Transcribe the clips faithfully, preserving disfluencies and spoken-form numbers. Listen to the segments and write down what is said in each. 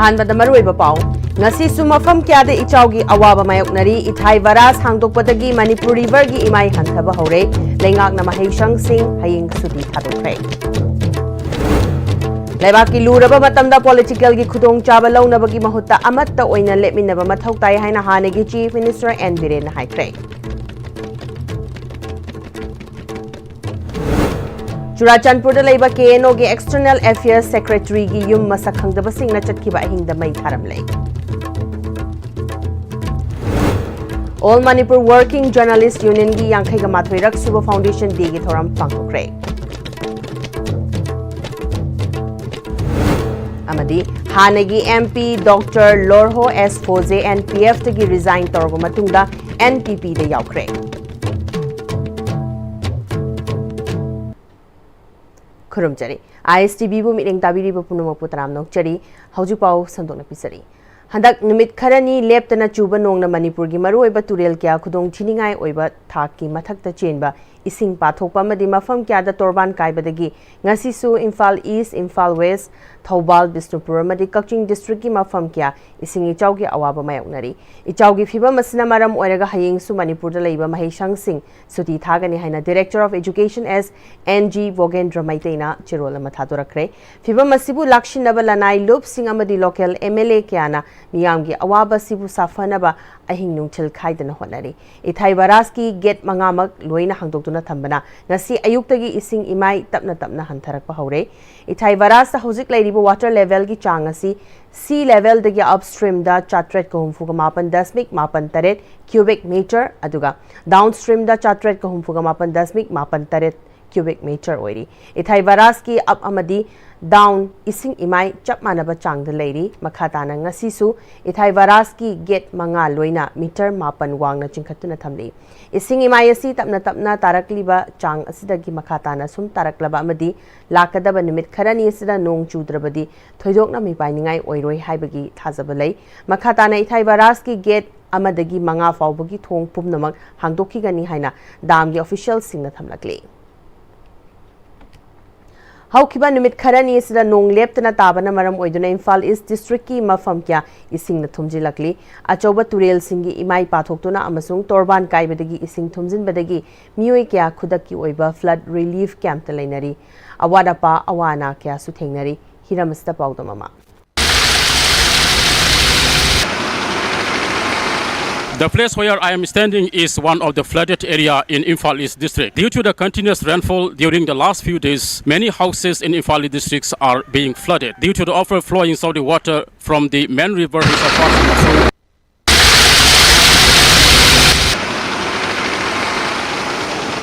ꯑꯍꯥꯟꯕꯗ ꯃꯔꯨꯑꯣꯏꯕ ꯄꯥꯎ꯫ ꯉꯁꯤꯁꯨ ꯃꯐꯝ ꯀꯌꯥꯗ ꯏꯆꯥꯎꯒꯤ ꯑꯋꯥꯕ ꯃꯥꯌꯣꯛꯅꯔꯤ꯫ ꯏꯊꯥꯏ ꯕꯔꯥꯖ ꯍꯥꯡꯗꯣꯛꯄꯗꯒꯤ ꯃꯅꯤꯄꯨꯔ ꯔꯤꯚꯔꯒꯤ ꯏꯃꯥꯏ ꯍꯟꯊꯕ ꯍꯧꯔꯦ꯫ ꯂꯩꯉꯥꯛꯅ ꯃꯍꯩꯁꯪꯁꯤꯡ ꯍꯌꯦꯡ ꯁꯨꯇꯤ ꯊꯥꯗꯣꯛꯈ꯭ꯔꯦ꯫ ꯂꯩꯕꯥꯛꯀꯤ ꯂꯨꯔꯕ ꯃꯇꯝꯗ ꯄꯣꯂꯤꯇꯤꯀꯦꯜꯒꯤ ꯈꯨꯗꯣꯡꯆꯥꯕ ꯂꯧꯅꯕꯒꯤ ꯃꯍꯨꯠꯇ ꯑꯃꯠꯇ ꯑꯣꯏꯅ ꯂꯦꯞꯃꯤꯟꯅꯕ ꯃꯊꯧ ꯇꯥꯏ ꯍꯥꯏꯅ ꯍꯥꯟꯅꯒꯤ ꯆꯤꯐ ꯃꯤꯅꯤꯁꯇꯔ ꯑꯦꯟ ꯕꯤꯔꯦꯟꯅ ꯍꯥꯏꯈ꯭ꯔꯦ꯫ ꯆꯨꯔꯥꯆꯥꯟꯄꯨꯔꯗ ꯂꯩꯕ ꯀꯦ ꯑꯦꯟ ꯑꯣꯒꯤ ꯑꯦꯛꯁꯇꯔꯅꯦꯜ ꯑꯦꯐꯤꯌꯔꯁ ꯁꯦꯀ꯭ꯔꯦꯇꯔꯤꯒꯤ ꯌꯨꯝ ꯃꯁꯛ ꯈꯪꯗꯕꯁꯤꯡꯅ ꯆꯠꯈꯤꯕ ꯑꯍꯤꯡꯗ ꯃꯩ ꯊꯥꯔꯝꯂꯦ꯫ ꯑꯣꯜ ꯃꯅꯤꯄꯨꯔ ꯋꯥꯔꯀꯤꯡ ꯖꯔꯅꯥꯂꯤꯁ ꯌꯨꯅꯤꯌꯟꯒꯤ ꯌꯥꯡꯈꯩꯒ ꯃꯥꯊꯣꯏꯔꯛ ꯁꯨꯕ ꯐꯥꯎꯟꯗꯦꯁꯟ ꯗꯦꯒꯤ ꯊꯧꯔꯝ ꯄꯥꯡꯊꯣꯛꯈ꯭ꯔꯦ꯫ ꯑꯃꯗꯤ ꯍꯥꯟꯅꯒꯤ ꯑꯦꯝ ꯄꯤ ꯗꯣꯛꯇꯔ ꯂꯣꯔꯍꯣ ꯑꯦꯁ ꯐꯣꯖꯦ ꯑꯦꯟ ꯄꯤ ꯑꯦꯐꯇꯒꯤ ꯔꯤꯖꯥꯏꯟ ꯇꯧꯔꯕ ꯃꯇꯨꯡꯗ ꯑꯦꯟ ꯄꯤ ꯄꯤꯗ ꯌꯥꯎꯈ꯭ꯔꯦ꯫ ꯈꯨꯔꯨꯝꯖꯔꯤ꯫ ꯑꯥꯏ ꯑꯦꯁ ꯇꯤ ꯚꯤꯕꯨ ꯃꯤꯠꯌꯦꯡ ꯇꯥꯕꯤꯔꯤꯕ ꯄꯨꯝꯅꯃꯛꯄꯨ ꯇꯔꯥꯝꯅ ꯑꯣꯛꯆꯔꯤ꯫ ꯍꯧꯖꯤꯛ ꯄꯥꯎ ꯁꯟꯗꯣꯛꯅ ꯄꯤꯖꯔꯤ꯫ ꯍꯟꯗꯛ ꯅꯨꯃꯤꯠ ꯈꯔꯅꯤ ꯂꯦꯞꯇꯅ ꯆꯨꯕ ꯅꯣꯡꯅ ꯃꯅꯤꯄꯨꯔꯒꯤ ꯃꯔꯨꯑꯣꯏꯕ ꯇꯨꯔꯦꯜ ꯀꯌꯥ ꯈꯨꯗꯣꯡ ꯊꯤꯅꯤꯡꯉꯥꯏ ꯑꯣꯏꯕ ꯊꯥꯛꯀꯤ ꯃꯊꯛꯇ ꯆꯦꯟꯕ ꯏꯁꯤꯡ ꯄꯥꯊꯣꯛꯄ ꯑꯃꯗꯤ ꯃꯐꯝ ꯀꯌꯥꯗ ꯇꯣꯔꯕꯥꯟ ꯀꯥꯏꯕꯗꯒꯤ ꯉꯁꯤꯁꯨ ꯏꯝꯐꯥꯜ ꯏꯁ, ꯏꯝꯐꯥꯜ ꯋꯦꯁ, ꯊꯧꯕꯥꯜ, ꯕꯤꯁꯅꯨꯄꯨꯔ ꯑꯃꯗꯤ ꯀꯛꯆꯤꯡ ꯗꯤꯁꯇ꯭ꯔꯤꯛꯀꯤ ꯃꯐꯝ ꯀꯌꯥ ꯏꯁꯤꯡ ꯏꯆꯥꯎꯒꯤ ꯑꯋꯥꯕ ꯃꯥꯌꯣꯛꯅꯔꯤ꯫ ꯏꯆꯥꯎꯒꯤ ꯐꯤꯕꯝ ꯑꯁꯤꯅ ꯃꯔꯝ ꯑꯣꯏꯔꯒ ꯍꯌꯦꯡꯁꯨ ꯃꯅꯤꯄꯨꯔꯗ ꯂꯩꯕ ꯃꯍꯩꯁꯪꯁꯤꯡ ꯁꯨꯇꯤ ꯊꯥꯒꯅꯤ ꯍꯥꯏꯅ Director of Education S N G ꯚꯣꯒꯦꯟꯗ꯭ꯔ ꯃꯩꯇꯩꯅ ꯆꯦꯔꯣꯜ ꯑꯃ ꯊꯥꯗꯣꯔꯛꯈ꯭ꯔꯦ꯫ ꯐꯤꯕꯝ ꯑꯁꯤꯕꯨ ꯂꯥꯛꯁꯤꯟꯅꯕ ꯂꯅꯥꯏ ꯂꯨꯞꯁꯤꯡ ꯑꯃꯗꯤ ꯂꯣꯀꯦꯜ ꯑꯦꯝ ꯑꯦꯜ ꯑꯦ ꯀꯌꯥꯅ ꯃꯤꯌꯥꯝꯒꯤ ꯑꯋꯥꯕ ꯑꯁꯤꯕꯨ ꯁꯥꯐꯅꯕ ꯑꯍꯤꯡ ꯅꯨꯡꯊꯤꯜ ꯈꯥꯏꯗꯅ ꯍꯣꯠꯅꯔꯤ꯫ ꯏꯊꯥꯏ ꯕꯔꯥꯖꯀꯤ ꯒꯦꯠ ꯃꯉꯥꯃꯛ ꯂꯣꯏꯅ ꯍꯥꯡꯗꯣꯛꯇꯨꯅ ꯊꯝꯕꯅ ꯉꯁꯤ ꯑꯌꯨꯛꯇꯒꯤ ꯏꯁꯤꯡ ꯏꯃꯥꯏ ꯇꯞꯅ ꯇꯞꯅ ꯍꯟꯊꯔꯛꯄ ꯍꯧꯔꯦ꯫ ꯏꯊꯥꯏ ꯕꯔꯥꯖꯇ ꯍꯧꯖꯤꯛ ꯂꯩꯔꯤꯕ ꯋꯥꯇꯔ ꯂꯦꯚꯦꯜꯒꯤ ꯆꯥꯡ ꯑꯁꯤ ꯁꯤ ꯂꯦꯚꯦꯜꯗꯒꯤ ꯑꯞꯁ꯭ꯇ꯭ꯔꯤꯝꯗ ꯆꯥꯇ꯭ꯔꯦꯠꯀ ꯍꯨꯝꯐꯨꯒ ꯃꯥꯄꯟ ꯗꯁꯃꯤꯛ ꯃꯥꯄꯟ ꯇꯔꯦꯠ ꯀ꯭ꯌꯨꯕꯤꯛ ꯃꯤꯇꯔ ꯑꯗꯨꯒ ꯗꯥꯎꯟꯁ꯭ꯇ꯭ꯔꯤꯝꯗ ꯆꯥꯇ꯭ꯔꯦꯠꯀ ꯍꯨꯝꯐꯨꯒ ꯃꯥꯄꯟ ꯗꯁꯃꯤꯛ ꯃꯥꯄꯟ ꯇꯔꯦꯠ ꯀ꯭ꯌꯨꯕꯤꯛ ꯃꯤꯇꯔ ꯑꯣꯏꯔꯤ꯫ ꯏꯊꯥꯏ ꯕꯔꯥꯖꯀꯤ ꯑꯞ ꯑꯃꯗꯤ ꯗꯥꯎꯟ ꯏꯁꯤꯡ ꯏꯃꯥꯏ ꯆꯞ ꯃꯥꯟꯅꯕ ꯆꯥꯡꯗ ꯂꯩꯔꯤ꯫ ꯃꯈꯥ ꯇꯥꯅ ꯉꯁꯤꯁꯨ ꯏꯊꯥꯏ ꯕꯔꯥꯖꯀꯤ ꯒꯦꯠ ꯃꯉꯥ ꯂꯣꯏꯅ ꯃꯤꯇꯔ ꯃꯥꯄꯟ ꯋꯥꯡꯅ ꯆꯤꯡꯈꯠꯇꯨꯅ ꯊꯝꯂꯤ꯫ ꯏꯁꯤꯡ ꯏꯃꯥꯏ ꯑꯁꯤ ꯇꯞꯅ ꯇꯞꯅ ꯇꯥꯔꯛꯂꯤꯕ ꯆꯥꯡ ꯑꯁꯤꯗꯒꯤ ꯃꯈꯥ ꯇꯥꯅ ꯁꯨꯝ ꯇꯥꯔꯛꯂꯕ ꯑꯃꯗꯤ ꯂꯥꯛꯀꯗꯕ ꯅꯨꯃꯤꯠ ꯈꯔꯅꯤ ꯑꯁꯤꯗ ꯅꯣꯡ ꯆꯨꯗ꯭ꯔꯕꯗꯤ ꯊꯣꯏꯗꯣꯛꯅ ꯃꯤꯄꯥꯏꯅꯤꯡꯉꯥꯏ ꯑꯣꯏꯔꯣꯏ ꯍꯥꯏꯕꯒꯤ ꯊꯥꯖꯕ ꯂꯩ꯫ ꯃꯈꯥ ꯇꯥꯅ ꯏꯊꯥꯏ ꯕꯔꯥꯖꯀꯤ ꯒꯦꯠ ꯑꯃꯗꯒꯤ ꯃꯉꯥ ꯐꯥꯎꯕꯒꯤ ꯊꯣꯡ ꯄꯨꯝꯅꯃꯛ ꯍꯥꯡꯗꯣꯛꯈꯤꯒꯅꯤ ꯍꯥꯏꯅ ꯗꯥꯝꯒꯤ ꯑꯣꯐꯤꯁꯤꯌꯦꯜꯁꯤꯡꯅ ꯊꯝꯂꯛꯂꯤ꯫ ꯍꯧꯈꯤꯕ ꯅꯨꯃꯤꯠ ꯈꯔꯅꯤ ꯑꯁꯤꯗ ꯅꯣꯡ ꯂꯦꯞꯇꯅ ꯇꯥꯕꯅ ꯃꯔꯝ ꯑꯣꯏꯗꯨꯅ ꯏꯝꯐꯥꯜ ꯏꯁ ꯗꯤꯁꯇ꯭ꯔꯤꯛꯀꯤ ꯃꯐꯝ ꯀꯌꯥ ꯏꯁꯤꯡꯅ ꯊꯨꯝꯖꯤꯜꯂꯛꯂꯤ꯫ ꯑꯆꯧꯕ ꯇꯨꯔꯦꯜꯁꯤꯡꯒꯤ ꯏꯃꯥꯏ ꯄꯥꯊꯣꯛꯇꯨꯅ ꯑꯃꯁꯨꯡ ꯇꯣꯔꯕꯥꯟ ꯀꯥꯏꯕꯗꯒꯤ ꯏꯁꯤꯡ ꯊꯨꯝꯖꯤꯟꯕꯗꯒꯤ ꯃꯤꯑꯣꯏ ꯀꯌꯥ ꯈꯨꯗꯛꯀꯤ ꯑꯣꯏꯕ flood relief camp ꯇ ꯂꯩꯅꯔꯤ꯫ ꯑꯋꯥꯠ ꯑꯄꯥ, ꯑꯋꯥ ꯑꯅꯥ ꯀꯌꯥꯁꯨ ꯊꯦꯡꯅꯔꯤ꯫ ꯍꯤꯔꯝ ꯑꯁꯤꯗ ꯄꯥꯎꯗꯝ ꯑꯃ꯫ The place where I am standing is one of the flooded area in Imphal East district. Due to the continuous rainfall during the last few days, many houses in Imphal East districts are being flooded due to the overflowing of the water from the main river which are passing through.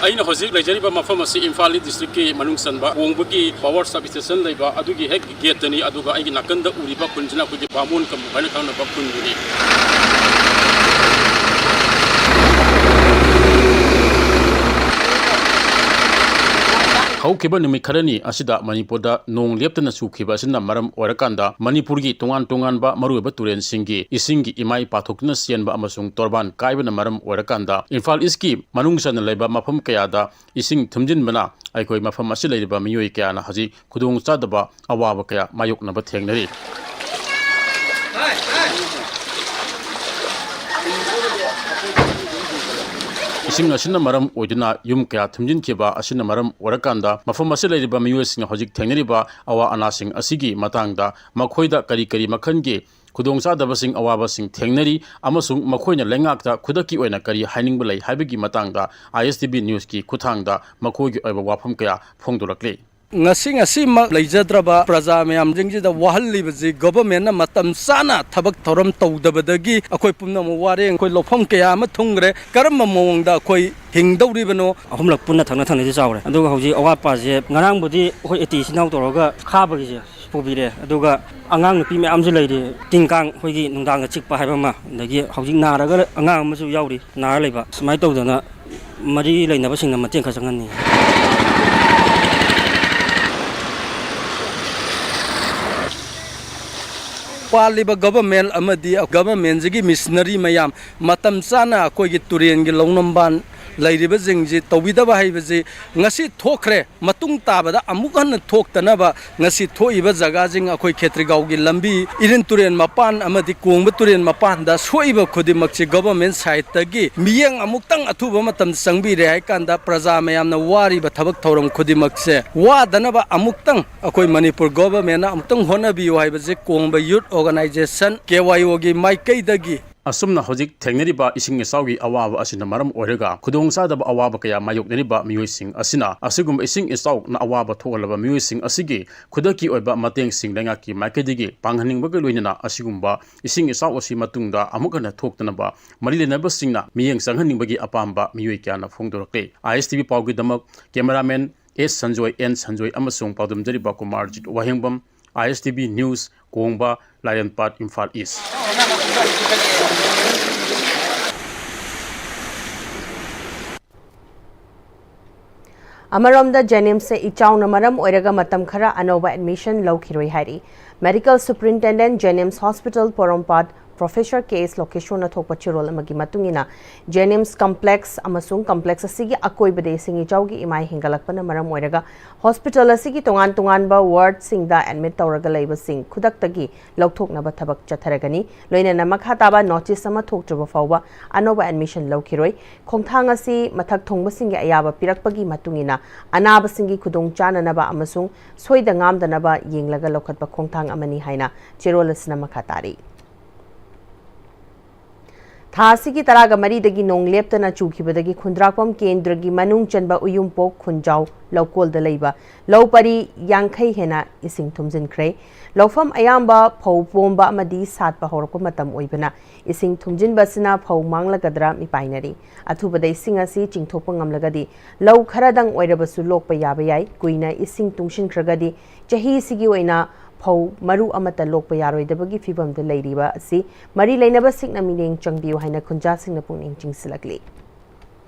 ꯑꯩꯅ ꯍꯧꯖꯤꯛ ꯂꯩꯖꯔꯤꯕ ꯃꯐꯝ ꯑꯁꯤ ꯏꯝꯐꯥꯜ ꯏꯁ ꯗꯤꯁꯇ꯭ꯔꯤꯛꯀꯤ ꯃꯅꯨꯡ ꯆꯟꯕ ꯀꯣꯡꯕꯒꯤ power sub station ꯂꯩꯕ ꯑꯗꯨꯒꯤ ꯍꯦꯛ gate ꯇꯅꯤ꯫ ꯑꯗꯨꯒ ꯑꯩꯒꯤ ꯅꯥꯀꯟꯗ ꯎꯔꯤꯕ ꯈꯨꯟꯁꯤꯅ ꯑꯩꯈꯣꯏꯒꯤ ꯕꯥꯃꯣꯟ ꯀꯝꯕꯨ ꯍꯥꯏꯅ ꯈꯪꯅꯕ ꯈꯨꯟꯗꯨꯅꯤ꯫ ꯍꯧꯈꯤꯕ ꯅꯨꯃꯤꯠ ꯈꯔꯅꯤ ꯑꯁꯤꯗ ꯃꯅꯤꯄꯨꯔꯗ ꯅꯣꯡ ꯂꯦꯞꯇꯅ ꯆꯨꯈꯤꯕ ꯑꯁꯤꯅ ꯃꯔꯝ ꯑꯣꯏꯔꯀꯥꯟꯗ ꯃꯅꯤꯄꯨꯔꯒꯤ ꯇꯣꯉꯥꯟ ꯇꯣꯉꯥꯟꯕ ꯃꯔꯨꯑꯣꯏꯕ ꯇꯨꯔꯦꯜꯁꯤꯡꯒꯤ ꯏꯁꯤꯡꯒꯤ ꯏꯃꯥꯏ ꯄꯥꯊꯣꯛꯇꯨꯅ ꯆꯦꯟꯕ ꯑꯃꯁꯨꯡ ꯇꯣꯔꯕꯥꯟ ꯀꯥꯏꯕꯅ ꯃꯔꯝ ꯑꯣꯏꯔꯀꯥꯟꯗ ꯏꯝꯐꯥꯜ ꯏꯁꯀꯤ ꯃꯅꯨꯡ ꯆꯟꯅ ꯂꯩꯕ ꯃꯐꯝ ꯀꯌꯥꯗ ꯏꯁꯤꯡ ꯊꯨꯝꯖꯤꯟꯕꯅ ꯑꯩꯈꯣꯏ ꯃꯐꯝ ꯑꯁꯤ ꯂꯩꯔꯤꯕ ꯃꯤꯑꯣꯏ ꯀꯌꯥꯅ ꯍꯧꯖꯤꯛ ꯈꯨꯗꯣꯡꯆꯥꯗꯕ ꯑꯋꯥꯕ ꯀꯌꯥ ꯃꯥꯌꯣꯛꯅꯕ ꯊꯦꯡꯅꯔꯤ꯫ ꯏꯁꯤꯡ ꯑꯁꯤꯅ ꯃꯔꯝ ꯑꯣꯏꯗꯨꯅ ꯌꯨꯝ ꯀꯌꯥ ꯊꯨꯝꯖꯤꯟꯈꯤꯕ ꯑꯁꯤꯅ ꯃꯔꯝ ꯑꯣꯏꯔꯀꯥꯟꯗ ꯃꯐꯝ ꯑꯁꯤꯗ ꯂꯩꯔꯤꯕ ꯃꯤꯑꯣꯏꯁꯤꯡꯅ ꯍꯧꯖꯤꯛ ꯊꯦꯡꯅꯔꯤꯕ ꯑꯋꯥ ꯑꯅꯥꯁꯤꯡ ꯑꯁꯤꯒꯤ ꯃꯇꯥꯡꯗ ꯃꯈꯣꯏꯗ ꯀꯔꯤ ꯀꯔꯤ ꯃꯈꯜꯒꯤ ꯈꯨꯗꯣꯡꯆꯥꯗꯕꯁꯤꯡ, ꯑꯋꯥꯕꯁꯤꯡ ꯊꯦꯡꯅꯔꯤ ꯑꯃꯁꯨꯡ ꯃꯈꯣꯏꯅ ꯂꯩꯉꯥꯛꯇ ꯈꯨꯗꯛꯀꯤ ꯑꯣꯏꯅ ꯀꯔꯤ ꯍꯥꯏꯅꯤꯡꯕ ꯂꯩ ꯍꯥꯏꯕꯒꯤ ꯃꯇꯥꯡꯗ ꯑꯥꯏ ꯑꯦꯁ ꯇꯤ ꯚꯤ ꯅ꯭ꯌꯨꯁꯀꯤ ꯈꯨꯠꯊꯥꯡꯗ ꯃꯈꯣꯏꯒꯤ ꯑꯣꯏꯕ ꯋꯥꯐꯝ ꯀꯌꯥ ꯐꯣꯡꯗꯣꯔꯛꯂꯤ꯫ ꯉꯁꯤ ꯉꯁꯤꯃꯛ ꯂꯩꯖꯗ꯭ꯔꯕ ꯄ꯭ꯔꯖꯥ ꯃꯌꯥꯝꯁꯤꯡꯁꯤꯗ ꯋꯥꯍꯜꯂꯤꯕꯁꯤ ꯒꯣꯚꯔꯟꯃꯦꯟꯠꯅ ꯃꯇꯝ ꯆꯥꯅ ꯊꯕꯛ ꯊꯧꯔꯝ ꯇꯧꯗꯕꯗꯒꯤ ꯑꯩꯈꯣꯏ ꯄꯨꯝꯅꯃꯛ ꯋꯥꯔꯦ꯫ ꯑꯩꯈꯣꯏ ꯂꯧꯐꯝ ꯀꯌꯥ ꯑꯃ ꯊꯨꯡꯈ꯭ꯔꯦ꯫ ꯀꯔꯝꯕ ꯃꯑꯣꯡꯗ ꯑꯩꯈꯣꯏ ꯍꯤꯡꯗꯧꯔꯤꯕꯅꯣ? ꯑꯍꯨꯝꯂꯛ ꯄꯨꯟꯅ ꯊꯪꯅ ꯊꯪꯅꯗꯤ ꯆꯥꯎꯔꯦ, ꯑꯗꯨꯒ ꯍꯧꯖꯤꯛ ꯑꯋꯥꯠꯄꯁꯦ ꯉꯔꯥꯡꯕꯨꯗꯤ ꯑꯩꯈꯣꯏ ꯑꯦ ꯇꯤ ꯏꯆꯤꯟ ꯏꯅꯥꯎ ꯇꯧꯔꯒ ꯈꯥꯕꯒꯤꯁꯦ ꯄꯨꯕꯤꯔꯦ꯫ ꯑꯗꯨꯒ ꯑꯉꯥꯡ ꯅꯨꯄꯤ ꯃꯌꯥꯝꯁꯨ ꯂꯩꯔꯤ, ꯇꯤꯟ ꯀꯥꯡ ꯑꯩꯈꯣꯏꯒꯤ ꯅꯨꯡꯗꯥꯡꯗ ꯆꯤꯛꯄ ꯍꯥꯏꯕ ꯑꯃ, ꯑꯗꯒꯤ ꯍꯧꯖꯤꯛ ꯅꯥꯔꯒ ꯑꯉꯥꯡ ꯑꯃꯁꯨ ꯌꯥꯎꯔꯤ, ꯅꯥꯔ ꯂꯩꯕ꯫ ꯁꯨꯃꯥꯏꯅ ꯇꯧꯗꯅ ꯃꯔꯤ ꯂꯩꯅꯕꯁꯤꯡꯅ ꯃꯇꯦꯡ ꯈꯔ ꯆꯪꯍꯟꯅꯤꯡꯉꯤ꯫ ꯄꯥꯜꯂꯤꯕ ꯒꯣꯚꯔꯟꯃꯦꯟꯠ ꯑꯃꯗꯤ ꯒꯣꯚꯔꯟꯃꯦꯟꯠꯁꯤꯒꯤ ꯃꯤꯁꯅꯔꯤ ꯃꯌꯥꯝ ꯃꯇꯝ ꯆꯥꯅ ꯑꯩꯈꯣꯏꯒꯤ ꯇꯨꯔꯦꯟꯒꯤ ꯂꯧꯅꯝꯕꯥꯟ ꯂꯩꯔꯤꯕꯁꯤꯡꯁꯤ ꯇꯧꯕꯤꯗꯕ ꯍꯥꯏꯕꯁꯤ ꯉꯁꯤ ꯊꯣꯛꯈ꯭ꯔꯦ, ꯃꯇꯨꯡ ꯇꯥꯕꯗ ꯑꯃꯨꯛ ꯍꯟꯅ ꯊꯣꯛꯇꯅꯕ ꯉꯁꯤ ꯊꯣꯛꯏꯕ ꯖꯒꯥꯁꯤꯡ, ꯑꯩꯈꯣꯏ ꯈꯦꯇ꯭ꯔꯤꯒꯥꯎꯒꯤ ꯂꯝꯕꯤ, ꯏꯔꯤꯟ ꯇꯨꯔꯦꯟ ꯃꯄꯥꯟ ꯑꯃꯗꯤ ꯀꯣꯡꯕ ꯇꯨꯔꯦꯟ ꯃꯄꯥꯟꯗ ꯁꯣꯛꯏꯕ ꯈꯨꯗꯤꯡꯃꯛꯁꯤ government sideꯇꯒꯤ ꯃꯤꯠꯌꯦꯡ ꯑꯃꯨꯛꯇꯪ ꯑꯊꯨꯕ ꯃꯇꯝꯗ ꯆꯪꯕꯤꯔꯦ ꯍꯥꯏ ꯀꯥꯟꯗ ꯄ꯭ꯔꯖꯥ ꯃꯌꯥꯝꯅ ꯋꯥꯔꯤꯕ ꯊꯕꯛ ꯊꯧꯔꯝ ꯈꯨꯗꯤꯡꯃꯛꯁꯦ ꯋꯥꯗꯅꯕ ꯑꯃꯨꯛꯇꯪ ꯑꯩꯈꯣꯏ ꯃꯅꯤꯄꯨꯔ governmentꯅ ꯑꯃꯨꯛꯇꯪ ꯍꯣꯠꯅꯕꯤꯌꯨ ꯍꯥꯏꯕꯁꯦ ꯀꯣꯡꯕ youth organization, KYOꯒꯤ ꯃꯥꯏꯀꯩꯗꯒꯤ ꯑꯁꯨꯝꯅ ꯍꯧꯖꯤꯛ ꯊꯦꯡꯅꯔꯤꯕ ꯏꯁꯤꯡ ꯏꯆꯥꯎꯒꯤ ꯑꯋꯥꯕ ꯑꯁꯤꯅ ꯃꯔꯝ ꯑꯣꯏꯔꯒ ꯈꯨꯗꯣꯡꯆꯥꯗꯕ ꯑꯋꯥꯕ ꯀꯌꯥ ꯃꯥꯌꯣꯛꯅꯔꯤꯕ ꯃꯤꯑꯣꯏꯁꯤꯡ ꯑꯁꯤꯅ ꯑꯁꯤꯒꯨꯝꯕ ꯏꯁꯤꯡ ꯏꯆꯥꯎꯅ ꯑꯋꯥꯕ ꯊꯣꯛꯍꯜꯂꯕ ꯃꯤꯑꯣꯏꯁꯤꯡ ꯑꯁꯤꯒꯤ ꯈꯨꯗꯛꯀꯤ ꯑꯣꯏꯕ ꯃꯇꯦꯡꯁꯤꯡ ꯂꯩꯉꯥꯛꯀꯤ ꯃꯥꯏꯀꯩꯗꯒꯤ ꯄꯥꯡꯍꯟꯅꯤꯡꯕꯒ ꯂꯣꯏꯅꯅ ꯑꯁꯤꯒꯨꯝꯕ ꯏꯁꯤꯡ ꯏꯆꯥꯎ ꯑꯁꯤ ꯃꯇꯨꯡꯗ ꯑꯃꯨꯛ ꯍꯟꯅ ꯊꯣꯛꯇꯅꯕ ꯃꯔꯤ ꯂꯩꯅꯕꯁꯤꯡꯅ ꯃꯤꯠꯌꯦꯡ ꯆꯪꯍꯟꯅꯤꯡꯕꯒꯤ ꯑꯄꯥꯝꯕ ꯃꯤꯑꯣꯏ ꯀꯌꯥꯅ ꯐꯣꯡꯗꯣꯔꯛꯂꯤ꯫ ISTV ꯄꯥꯎꯒꯤꯗꯃꯛ cameraman S Sanjoy, N Sanjoy ꯑꯃꯁꯨꯡ ꯄꯥꯎꯗꯝꯖꯔꯤꯕ ꯀꯨꯃꯥꯔꯖꯤꯠ ꯋꯥꯍꯦꯡꯕꯝ, ISTV News, ꯀꯣꯡꯕ, ꯂꯥꯏꯔꯟꯄꯥꯠ, ꯏꯝꯐꯥꯜ ꯏꯁ꯫ ꯑꯃꯔꯣꯝꯗ JNIMSꯁꯦ ꯏꯆꯥꯎꯅ ꯃꯔꯝ ꯑꯣꯏꯔꯒ ꯃꯇꯝ ꯈꯔ ꯑꯅꯧꯕ admission ꯂꯧꯈꯤꯔꯣꯏ ꯍꯥꯏꯔꯤ꯫ Medical Superintendent, JNIMS Hospital, ꯄꯣꯔꯣꯝꯄꯥꯠ, Professor K S ꯂꯣꯀꯦꯁꯣꯔꯅ ꯊꯣꯛꯄ ꯆꯦꯔꯣꯜ ꯑꯃꯒꯤ ꯃꯇꯨꯡ ꯏꯟꯅ, JNIMS complex ꯑꯃꯁꯨꯡ complex ꯑꯁꯤꯒꯤ ꯑꯀꯣꯏꯕꯗ ꯏꯁꯤꯡ ꯏꯆꯥꯎꯒꯤ ꯏꯃꯥꯏ ꯍꯦꯟꯒꯠꯂꯛꯄꯅ ꯃꯔꯝ ꯑꯣꯏꯔꯒ hospital ꯑꯁꯤꯒꯤ ꯇꯣꯉꯥꯟ ꯇꯣꯉꯥꯟꯕ wardꯁꯤꯡꯗ admit ꯇꯧꯔꯒ ꯂꯩꯕꯁꯤꯡ ꯈꯨꯗꯛꯇꯒꯤ ꯂꯧꯊꯣꯛꯅꯕ ꯊꯕꯛ ꯆꯠꯊꯔꯒꯅꯤ꯫ ꯂꯣꯏꯅꯅ ꯃꯈꯥ ꯇꯥꯕ notice ꯑꯃ ꯊꯣꯛꯇ꯭ꯔꯤꯕ ꯐꯥꯎꯕ ꯑꯅꯧꯕ admission ꯂꯧꯈꯤꯔꯣꯏ꯫ ꯈꯣꯡꯊꯥꯡ ꯑꯁꯤ ꯃꯊꯛ ꯊꯣꯡꯕꯁꯤꯡꯒꯤ ꯑꯌꯥꯕ ꯄꯤꯔꯛꯄꯒꯤ ꯃꯇꯨꯡ ꯏꯟꯅ ꯑꯅꯥꯕꯁꯤꯡꯒꯤ ꯈꯨꯗꯣꯡ ꯆꯥꯅꯅꯕ ꯑꯃꯁꯨꯡ ꯁꯣꯏꯗ ꯉꯥꯝꯗꯅꯕ ꯌꯦꯡꯂꯒ ꯂꯧꯈꯠꯄ ꯈꯣꯡꯊꯥꯡ ꯑꯃꯅꯤ ꯍꯥꯏꯅ ꯆꯦꯔꯣꯜ ꯑꯁꯤꯅ ꯃꯈꯥ ꯇꯥꯔꯤ꯫ ꯊꯥ ꯑꯁꯤꯒꯤ ꯇꯔꯥꯒ ꯃꯔꯤꯗꯒꯤ ꯅꯣꯡ ꯂꯦꯞꯇꯅ ꯆꯨꯈꯤꯕꯗꯒꯤ ꯈꯨꯟꯗ꯭ꯔꯥꯛꯄꯝ ꯀꯦꯟꯗ꯭ꯔꯒꯤ ꯃꯅꯨꯡ ꯆꯟꯕ ꯎꯌꯨꯝꯄꯣꯛ ꯈꯨꯟꯖꯥꯎ ꯂꯧꯀꯣꯜꯗ ꯂꯩꯕ ꯂꯧ ꯄꯔꯤ ꯌꯥꯡꯈꯩ ꯍꯦꯟꯅ ꯏꯁꯤꯡ ꯊꯨꯝꯖꯤꯟꯈ꯭ꯔꯦ꯫ ꯂꯧꯐꯝ ꯑꯌꯥꯝꯕ ꯐꯧ ꯄꯣꯝꯕ ꯑꯃꯗꯤ ꯁꯥꯠꯄ ꯍꯧꯔꯛꯄ ꯃꯇꯝ ꯑꯣꯏꯕꯅ ꯏꯁꯤꯡ ꯊꯨꯝꯖꯤꯟꯕ ꯑꯁꯤꯅ ꯐꯧ ꯃꯥꯡꯂꯒꯗ꯭ꯔꯥ ꯃꯤꯄꯥꯏꯅꯔꯤ꯫ ꯑꯊꯨꯕꯗ ꯏꯁꯤꯡ ꯑꯁꯤ ꯆꯤꯡꯊꯣꯛꯄ ꯉꯝꯂꯒꯗꯤ ꯂꯧ ꯈꯔꯗꯪ ꯑꯣꯏꯔꯕꯁꯨ ꯂꯣꯛꯄ ꯌꯥꯕ ꯌꯥꯏ꯫ ꯀꯨꯏꯅ ꯏꯁꯤꯡ ꯇꯨꯡꯁꯤꯟꯈ꯭ꯔꯒꯗꯤ ꯆꯍꯤꯁꯤꯒꯤ ꯑꯣꯏꯅ ꯐꯧ ꯃꯔꯨ ꯑꯃꯠꯇ ꯂꯣꯛꯄ ꯌꯥꯔꯣꯏꯗꯕꯒꯤ ꯐꯤꯕꯝꯗ ꯂꯩꯔꯤꯕ ꯑꯁꯤ ꯃꯔꯤ ꯂꯩꯅꯕꯁꯤꯡꯅ ꯃꯤꯠꯌꯦꯡ ꯆꯪꯕꯤꯌꯨ ꯍꯥꯏꯅ ꯈꯨꯟꯖꯥꯁꯤꯡꯅ ꯄꯨꯛꯅꯤꯡ ꯆꯤꯡꯁꯤꯜꯂꯛꯂꯤ꯫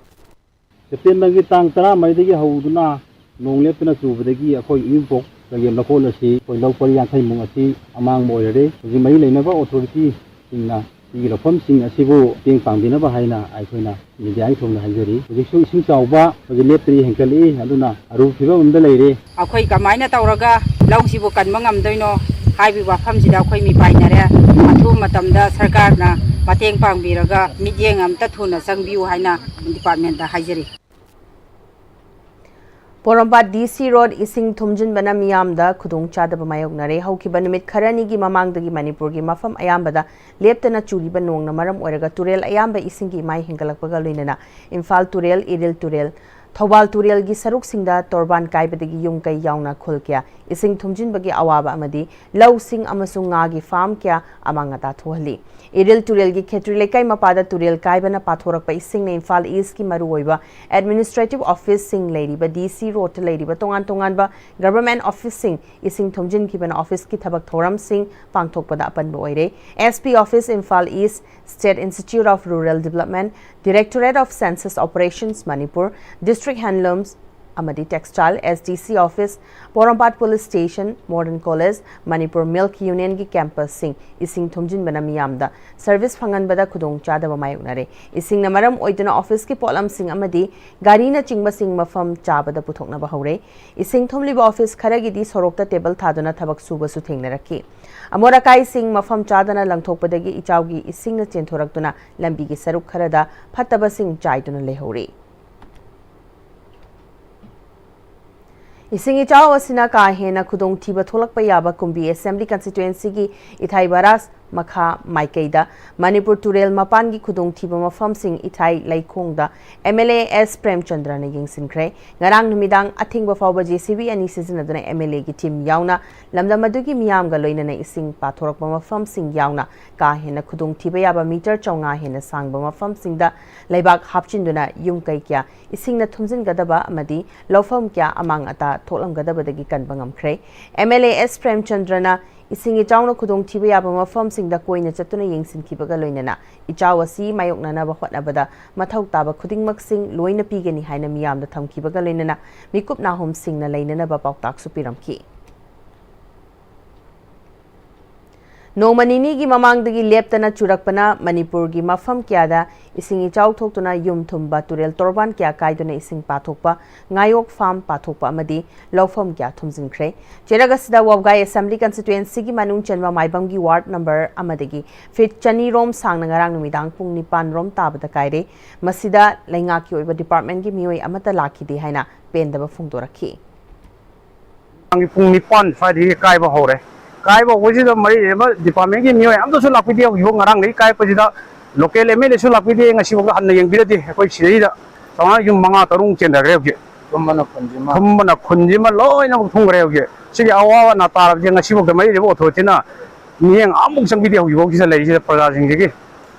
ꯁꯦꯞꯇꯦꯝꯕꯔꯒꯤ ꯇꯥꯡ ꯇꯔꯥꯃꯔꯤꯗꯒꯤ ꯍꯧꯗꯨꯅ ꯅꯣꯡ ꯂꯦꯞꯇꯅ ꯆꯨꯕꯗꯒꯤ ꯑꯩꯈꯣꯏ ꯏꯌꯨꯝꯄꯣꯛ ꯆꯒꯦꯝ ꯂꯧꯀꯣꯜ ꯑꯁꯤ ꯑꯩꯈꯣꯏ ꯂꯧ ꯄꯔꯤ ꯌꯥꯡꯈꯩꯃꯨꯛ ꯑꯁꯤ ꯑꯃꯥꯡꯕ ꯑꯣꯏꯔꯔꯦ꯫ ꯍꯧꯖꯤꯛ ꯃꯔꯤ ꯂꯩꯅꯕ ꯑꯣꯊꯣꯔꯤꯇꯤꯁꯤꯡꯅ ꯁꯤꯒꯤ ꯂꯧꯐꯝꯁꯤꯡ ꯑꯁꯤꯕꯨ ꯃꯇꯦꯡ ꯄꯥꯡꯕꯤꯅꯕ ꯍꯥꯏꯅ ꯑꯩꯈꯣꯏꯅ ꯃꯤꯗꯤꯌꯥꯒꯤ ꯊꯣꯡꯗ ꯍꯥꯏꯖꯔꯤ꯫ ꯍꯧꯖꯤꯛꯁꯨ ꯏꯁꯤꯡ ꯆꯥꯎꯕ ꯍꯧꯖꯤꯛ ꯂꯦꯞꯇ꯭ꯔꯤ, ꯍꯦꯟꯒꯠꯂꯛꯏ, ꯑꯗꯨꯅ ꯑꯔꯨꯕ ꯐꯤꯕꯝ ꯑꯃꯗ ꯂꯩꯔꯦ꯫ ꯑꯩꯈꯣꯏ ꯀꯃꯥꯏꯅ ꯇꯧꯔꯒ ꯂꯧꯁꯤꯕꯨ ꯀꯟꯕ ꯉꯝꯗꯣꯏꯅꯣ ꯍꯥꯏꯕꯒꯤ ꯋꯥꯐꯝꯁꯤꯗ ꯑꯩꯈꯣꯏ ꯃꯤꯄꯥꯏꯅꯔꯦ꯫ ꯑꯊꯨꯕ ꯃꯇꯝꯗ ꯁꯔꯀꯥꯔꯅ ꯃꯇꯦꯡ ꯄꯥꯡꯕꯤꯔꯒ ꯃꯤꯠꯌꯦꯡ ꯑꯝꯇ ꯊꯨꯅ ꯆꯪꯕꯤꯌꯨ ꯍꯥꯏꯅ ꯗꯤꯄꯥꯔꯠꯃꯦꯟꯗ ꯍꯥꯏꯖꯔꯤ꯫ ꯄꯣꯔꯣꯝꯄꯥꯠ ꯗꯤ ꯁꯤ ꯔꯣꯗ ꯏꯁꯤꯡ ꯊꯨꯝꯖꯤꯟꯕꯅ ꯃꯤꯌꯥꯝꯗ ꯈꯨꯗꯣꯡꯆꯥꯗꯕ ꯃꯥꯌꯣꯛꯅꯔꯦ꯫ ꯍꯧꯈꯤꯕ ꯅꯨꯃꯤꯠ ꯈꯔꯅꯤꯒꯤ ꯃꯃꯥꯡꯗꯒꯤ ꯃꯅꯤꯄꯨꯔꯒꯤ ꯃꯐꯝ ꯑꯌꯥꯝꯕꯗ ꯂꯦꯞꯇꯅ ꯆꯨꯔꯤꯕ ꯅꯣꯡꯅ ꯃꯔꯝ ꯑꯣꯏꯔꯒ ꯇꯨꯔꯦꯜ ꯑꯌꯥꯝꯕ ꯏꯁꯤꯡꯒꯤ ꯏꯃꯥꯏ ꯍꯦꯟꯒꯠꯂꯛꯄꯒ ꯂꯣꯏꯅꯅ ꯏꯝꯐꯥꯜ ꯇꯨꯔꯦꯜ, ꯏꯔꯤꯜ ꯇꯨꯔꯦꯜ, ꯊꯧꯕꯥꯜ ꯇꯨꯔꯦꯜꯒꯤ ꯁꯔꯨꯛꯁꯤꯡꯗ ꯇꯣꯔꯕꯥꯟ ꯀꯥꯏꯕꯗꯒꯤ ꯌꯨꯝ ꯀꯩ ꯌꯥꯎꯅ ꯈꯨꯜ ꯀꯌꯥ ꯏꯁꯤꯡ ꯊꯨꯝꯖꯤꯟꯕꯒꯤ ꯑꯋꯥꯕ ꯑꯃꯗꯤ ꯂꯧꯁꯤꯡ ꯑꯃꯁꯨꯡ ꯉꯥꯒꯤ ꯐꯥꯔꯝ ꯀꯌꯥ ꯑꯃꯥꯡ ꯑꯇꯥ ꯊꯣꯛꯍꯜꯂꯤ꯫ ꯏꯔꯤꯜ ꯇꯨꯔꯦꯜꯒꯤ ꯈꯦꯇ꯭ꯔꯤ ꯂꯩꯀꯥꯏ ꯃꯄꯥꯗ ꯇꯨꯔꯦꯜ ꯀꯥꯏꯕꯅ ꯄꯥꯊꯣꯔꯛꯄ ꯏꯁꯤꯡꯅ ꯏꯝꯐꯥꯜ ꯏꯁꯀꯤ ꯃꯔꯨꯑꯣꯏꯕ ꯑꯦꯗꯃꯤꯅꯤꯁꯇ꯭ꯔꯦꯇꯤꯚ ꯑꯣꯐꯤꯁꯁꯤꯡ ꯂꯩꯔꯤꯕ ꯗꯤ ꯁꯤ ꯔꯣꯗꯇ ꯂꯩꯔꯤꯕ ꯇꯣꯉꯥꯟ ꯇꯣꯉꯥꯟꯕ ꯒꯚꯔꯟꯃꯦꯟꯠ ꯑꯣꯐꯤꯁꯁꯤꯡ ꯏꯁꯤꯡ ꯊꯨꯝꯖꯤꯟꯈꯤꯕꯅ ꯑꯣꯐꯤꯁꯀꯤ ꯊꯕꯛ ꯊꯧꯔꯝꯁꯤꯡ ꯄꯥꯡꯊꯣꯛꯄꯗ ꯑꯄꯟꯕ ꯑꯣꯏꯔꯦ꯫ S P office Imphal east, State Institute of Rural Development, Directorate of Census Operations Manipur, District Handlooms ꯑꯃꯗꯤ Textile, S D C office, Porompat police station, modern college, Manipur milk ꯌꯨꯅꯤꯌꯟꯒꯤ ꯀꯦꯝꯄꯁꯁꯤꯡ ꯏꯁꯤꯡ ꯊꯨꯝꯖꯤꯟꯕꯅ ꯃꯤꯌꯥꯝꯗ ꯁꯔꯚꯤꯁ ꯐꯪꯍꯟꯕꯗ ꯈꯨꯗꯣꯡꯆꯥꯗꯕ ꯃꯥꯌꯣꯛꯅꯔꯦ꯫ ꯏꯁꯤꯡꯅ ꯃꯔꯝ ꯑꯣꯏꯗꯨꯅ ꯑꯣꯐꯤꯁꯀꯤ ꯄꯣꯠꯂꯝꯁꯤꯡ ꯑꯃꯗꯤ ꯒꯥꯔꯤꯅꯆꯤꯡꯕꯁꯤꯡ ꯃꯐꯝ ꯆꯥꯕꯗ ꯄꯨꯊꯣꯛꯅꯕ ꯍꯧꯔꯦ꯫ ꯏꯁꯤꯡ ꯊꯨꯝꯂꯤꯕ ꯑꯣꯐꯤꯁ ꯈꯔꯒꯤꯗꯤ ꯁꯣꯔꯣꯛꯇ ꯇꯦꯕꯜ ꯊꯥꯗꯨꯅ ꯊꯕꯛ ꯁꯨꯕꯁꯨ ꯊꯦꯡꯅꯔꯛꯈꯤ꯫ ꯑꯃꯣꯠ ꯑꯀꯥꯏꯁꯤꯡ ꯃꯐꯝ ꯆꯥꯗꯅ ꯂꯪꯊꯣꯛꯄꯗꯒꯤ ꯏꯆꯥꯎꯒꯤ ꯏꯁꯤꯡꯅ ꯆꯦꯟꯊꯣꯔꯛꯇꯨꯅ ꯂꯝꯕꯤꯒꯤ ꯁꯔꯨꯛ ꯈꯔꯗ ꯐꯠꯇꯕꯁꯤꯡ ꯆꯥꯏꯗꯨꯅ ꯂꯩꯍꯧꯔꯤ꯫ ꯏꯁꯤꯡ ꯏꯆꯥꯎ ꯑꯁꯤꯅ ꯀꯥ ꯍꯦꯟꯅ ꯈꯨꯗꯣꯡꯊꯤꯕ ꯊꯣꯛꯂꯛꯄ ꯌꯥꯕ ꯀꯨꯝꯕꯤ ꯑꯦꯁꯦꯝꯕ꯭ꯂꯤ ꯀꯟꯁꯇꯤꯇ꯭ꯋꯦꯟꯁꯤꯒꯤ ꯏꯊꯥꯏ ꯕꯔꯥꯖ ꯃꯈꯥ ꯃꯥꯏꯀꯩꯗ ꯃꯅꯤꯄꯨꯔ ꯇꯨꯔꯦꯜ ꯃꯄꯥꯟꯒꯤ ꯈꯨꯗꯣꯡꯊꯤꯕ ꯃꯐꯝꯁꯤꯡ ꯏꯊꯥꯏ ꯂꯩꯈꯣꯡꯗ ꯑꯦꯝ ꯑꯦꯜ ꯑꯦ ꯑꯦꯁ ꯄ꯭ꯔꯦꯝꯆꯟꯗ꯭ꯔꯅ ꯌꯦꯡꯁꯤꯟꯈ꯭ꯔꯦ꯫ ꯉꯔꯥꯡ ꯅꯨꯃꯤꯗꯥꯡ ꯑꯊꯦꯡꯕ ꯐꯥꯎꯕ ꯖꯦ ꯁꯤ ꯕꯤ ꯑꯅꯤ ꯁꯤꯖꯤꯟꯅꯗꯨꯅ ꯑꯦꯝ ꯑꯦꯜ ꯑꯦꯒꯤ ꯇꯤꯝ ꯌꯥꯎꯅ ꯂꯝꯗꯝ ꯑꯗꯨꯒꯤ ꯃꯤꯌꯥꯝꯒ ꯂꯣꯏꯅꯅ ꯏꯁꯤꯡ ꯄꯥꯊꯣꯔꯛꯄ ꯃꯐꯝꯁꯤꯡ ꯌꯥꯎꯅ ꯀꯥ ꯍꯦꯟꯅ ꯈꯨꯗꯣꯡꯊꯤꯕ ꯌꯥꯕ ꯃꯤꯇꯔ ꯆꯥꯝꯃꯉꯥ ꯍꯦꯟꯅ ꯁꯥꯡꯕ ꯃꯐꯝꯁꯤꯡꯗ ꯂꯩꯕꯥꯛ ꯍꯥꯞꯆꯤꯟꯗꯨꯅ ꯌꯨꯝ ꯀꯩ ꯀꯌꯥ ꯏꯁꯤꯡꯅ ꯊꯨꯝꯖꯤꯟꯒꯗꯕ ꯑꯃꯗꯤ ꯂꯧꯐꯝ ꯀꯌꯥ ꯑꯃꯥꯡ ꯑꯇꯥ ꯊꯣꯛꯂꯝꯒꯗꯕꯗꯒꯤ ꯀꯟꯕ ꯉꯝꯈ꯭ꯔꯦ꯫ ꯑꯦꯝ ꯑꯦꯜ ꯑꯦ ꯑꯦꯁ ꯄ꯭ꯔꯦꯝꯆꯟꯗ꯭ꯔꯅ ꯏꯁꯤꯡ ꯏꯆꯥꯎꯅ ꯈꯨꯗꯣꯡꯊꯤꯕ ꯌꯥꯕ ꯃꯐꯝꯁꯤꯡꯗ ꯀꯣꯏꯅ ꯆꯠꯇꯨꯅ ꯌꯦꯡꯁꯤꯟꯈꯤꯕꯒ ꯂꯣꯏꯅꯅ ꯏꯆꯥꯎ ꯑꯁꯤ ꯃꯥꯌꯣꯛꯅꯅꯕ ꯍꯣꯠꯅꯕꯗ ꯃꯊꯧ ꯇꯥꯕ ꯈꯨꯗꯤꯡꯃꯛꯁꯤꯡ ꯂꯣꯏꯅ ꯄꯤꯒꯅꯤ ꯍꯥꯏꯅ ꯃꯤꯌꯥꯝꯗ ꯊꯝꯈꯤꯕꯒ ꯂꯣꯏꯅꯅ ꯃꯤꯀꯨꯞ ꯅꯥꯍꯨꯝꯁꯤꯡꯅ ꯂꯩꯅꯅꯕ ꯄꯥꯎꯇꯥꯛꯁꯨ ꯄꯤꯔꯝꯈꯤ꯫ ꯅꯣꯡꯃ ꯅꯤꯅꯤꯒꯤ ꯃꯃꯥꯡꯗꯒꯤ ꯂꯦꯞꯇꯅ ꯆꯨꯔꯛꯄꯅ ꯃꯅꯤꯄꯨꯔꯒꯤ ꯃꯐꯝ ꯀꯌꯥꯗ ꯏꯁꯤꯡ ꯏꯆꯥꯎ ꯊꯣꯛꯇꯨꯅ ꯌꯨꯝ ꯊꯨꯝꯕ, ꯇꯨꯔꯦꯜ ꯇꯣꯔꯕꯥꯟ ꯀꯌꯥ ꯀꯥꯏꯗꯨꯅ ꯏꯁꯤꯡ ꯄꯥꯊꯣꯛꯄ, ꯉꯥꯌꯣꯛ ꯐꯥꯝ ꯄꯥꯊꯣꯛꯄ ꯑꯃꯗꯤ ꯂꯧꯐꯝ ꯀꯌꯥ ꯊꯨꯝꯖꯤꯟꯈ꯭ꯔꯦ꯫ ꯆꯩꯔꯛ ꯑꯁꯤꯗ ꯋꯥꯕꯒꯥꯏ ꯑꯦꯁꯦꯝꯕ꯭ꯂꯤ ꯀꯟꯁꯇꯤꯇ꯭ꯋꯦꯟꯁꯤꯒꯤ ꯃꯅꯨꯡ ꯆꯟꯕ ꯃꯥꯏꯕꯝꯒꯤ ꯋꯥꯔꯗ ꯅꯝꯕꯔ ꯑꯃꯗꯒꯤ ꯐꯤꯠ ꯆꯅꯤ ꯔꯣꯝ ꯁꯥꯡꯅ ꯉꯔꯥꯡ ꯅꯨꯃꯤꯗꯥꯡ ꯄꯨꯡ ꯅꯤꯄꯥꯟ ꯔꯣꯝ ꯇꯥꯕꯗ ꯀꯥꯏꯔꯦ꯫ ꯃꯁꯤꯗ ꯂꯩꯉꯥꯛꯀꯤ ꯑꯣꯏꯕ ꯗꯤꯄꯥꯔꯠꯃꯦꯟꯒꯤ ꯃꯤꯑꯣꯏ ꯑꯃꯠꯇ ꯂꯥꯛꯈꯤꯗꯦ ꯍꯥꯏꯅ ꯄꯦꯟꯗꯕ ꯐꯣꯡꯗꯣꯔꯛꯈꯤ꯫ ꯅꯨꯡꯗꯥꯡꯒꯤ ꯄꯨꯡ ꯅꯤꯄꯥꯟ ꯁ꯭ꯋꯥꯏꯗꯒꯤ ꯀꯥꯏꯕ ꯍꯧꯔꯦ꯫ ꯀꯥꯏꯕ ꯍꯧꯕꯁꯤꯗ ꯃꯔꯤ ꯂꯩꯅꯕ ꯗꯤꯄꯥꯔꯠꯃꯦꯟꯒꯤ ꯃꯤꯑꯣꯏ ꯑꯝꯇꯁꯨ ꯂꯥꯛꯄꯤꯗꯦ꯫ ꯍꯧꯖꯤꯛꯐꯥꯎ ꯉꯔꯥꯡꯗꯒꯤ ꯀꯥꯏꯔꯛꯄꯁꯤꯗ ꯂꯣꯀꯦꯜ ꯑꯦꯝ ꯑꯦꯜ ꯑꯦꯁꯨ ꯂꯥꯛꯄꯤꯗꯦ꯫ ꯉꯁꯤꯐꯥꯎꯗ ꯍꯟꯅ ꯌꯦꯡꯕꯤꯔꯗꯤ꯫ ꯑꯩꯈꯣꯏ ꯁꯤꯗꯩꯗ ꯆꯥꯎꯔꯥꯛꯅ ꯌꯨꯝ ꯃꯉꯥ ꯇꯔꯨꯛ ꯆꯦꯟꯊꯈ꯭ꯔꯦ ꯍꯧꯖꯤꯛ꯫ ꯊꯨꯝꯕꯅ ꯈꯨꯟꯁꯤꯃ꯫ ꯊꯨꯝꯕꯅ ꯈꯨꯟꯁꯤꯃ ꯂꯣꯏꯅꯃꯛ ꯊꯨꯝꯈ꯭ꯔꯦ ꯍꯧꯖꯤꯛ꯫ ꯁꯤꯒꯤ ꯑꯋꯥꯕ ꯑꯅꯥ ꯇꯥꯔꯕꯁꯦ ꯉꯁꯤꯐꯥꯎꯗ ꯃꯔꯤ ꯂꯩꯅꯕ ꯑꯣꯊꯣꯔꯤꯇꯤꯅ ꯃꯤꯠꯌꯦꯡ ꯑꯃꯨꯛ ꯆꯪꯕꯤꯗꯦ ꯍꯧꯖꯤꯛꯐꯥꯎ ꯁꯤꯗ ꯂꯩꯔꯤꯁꯤꯗ ꯄ꯭ꯔꯖꯥꯁꯤꯡꯁꯤꯒꯤ꯫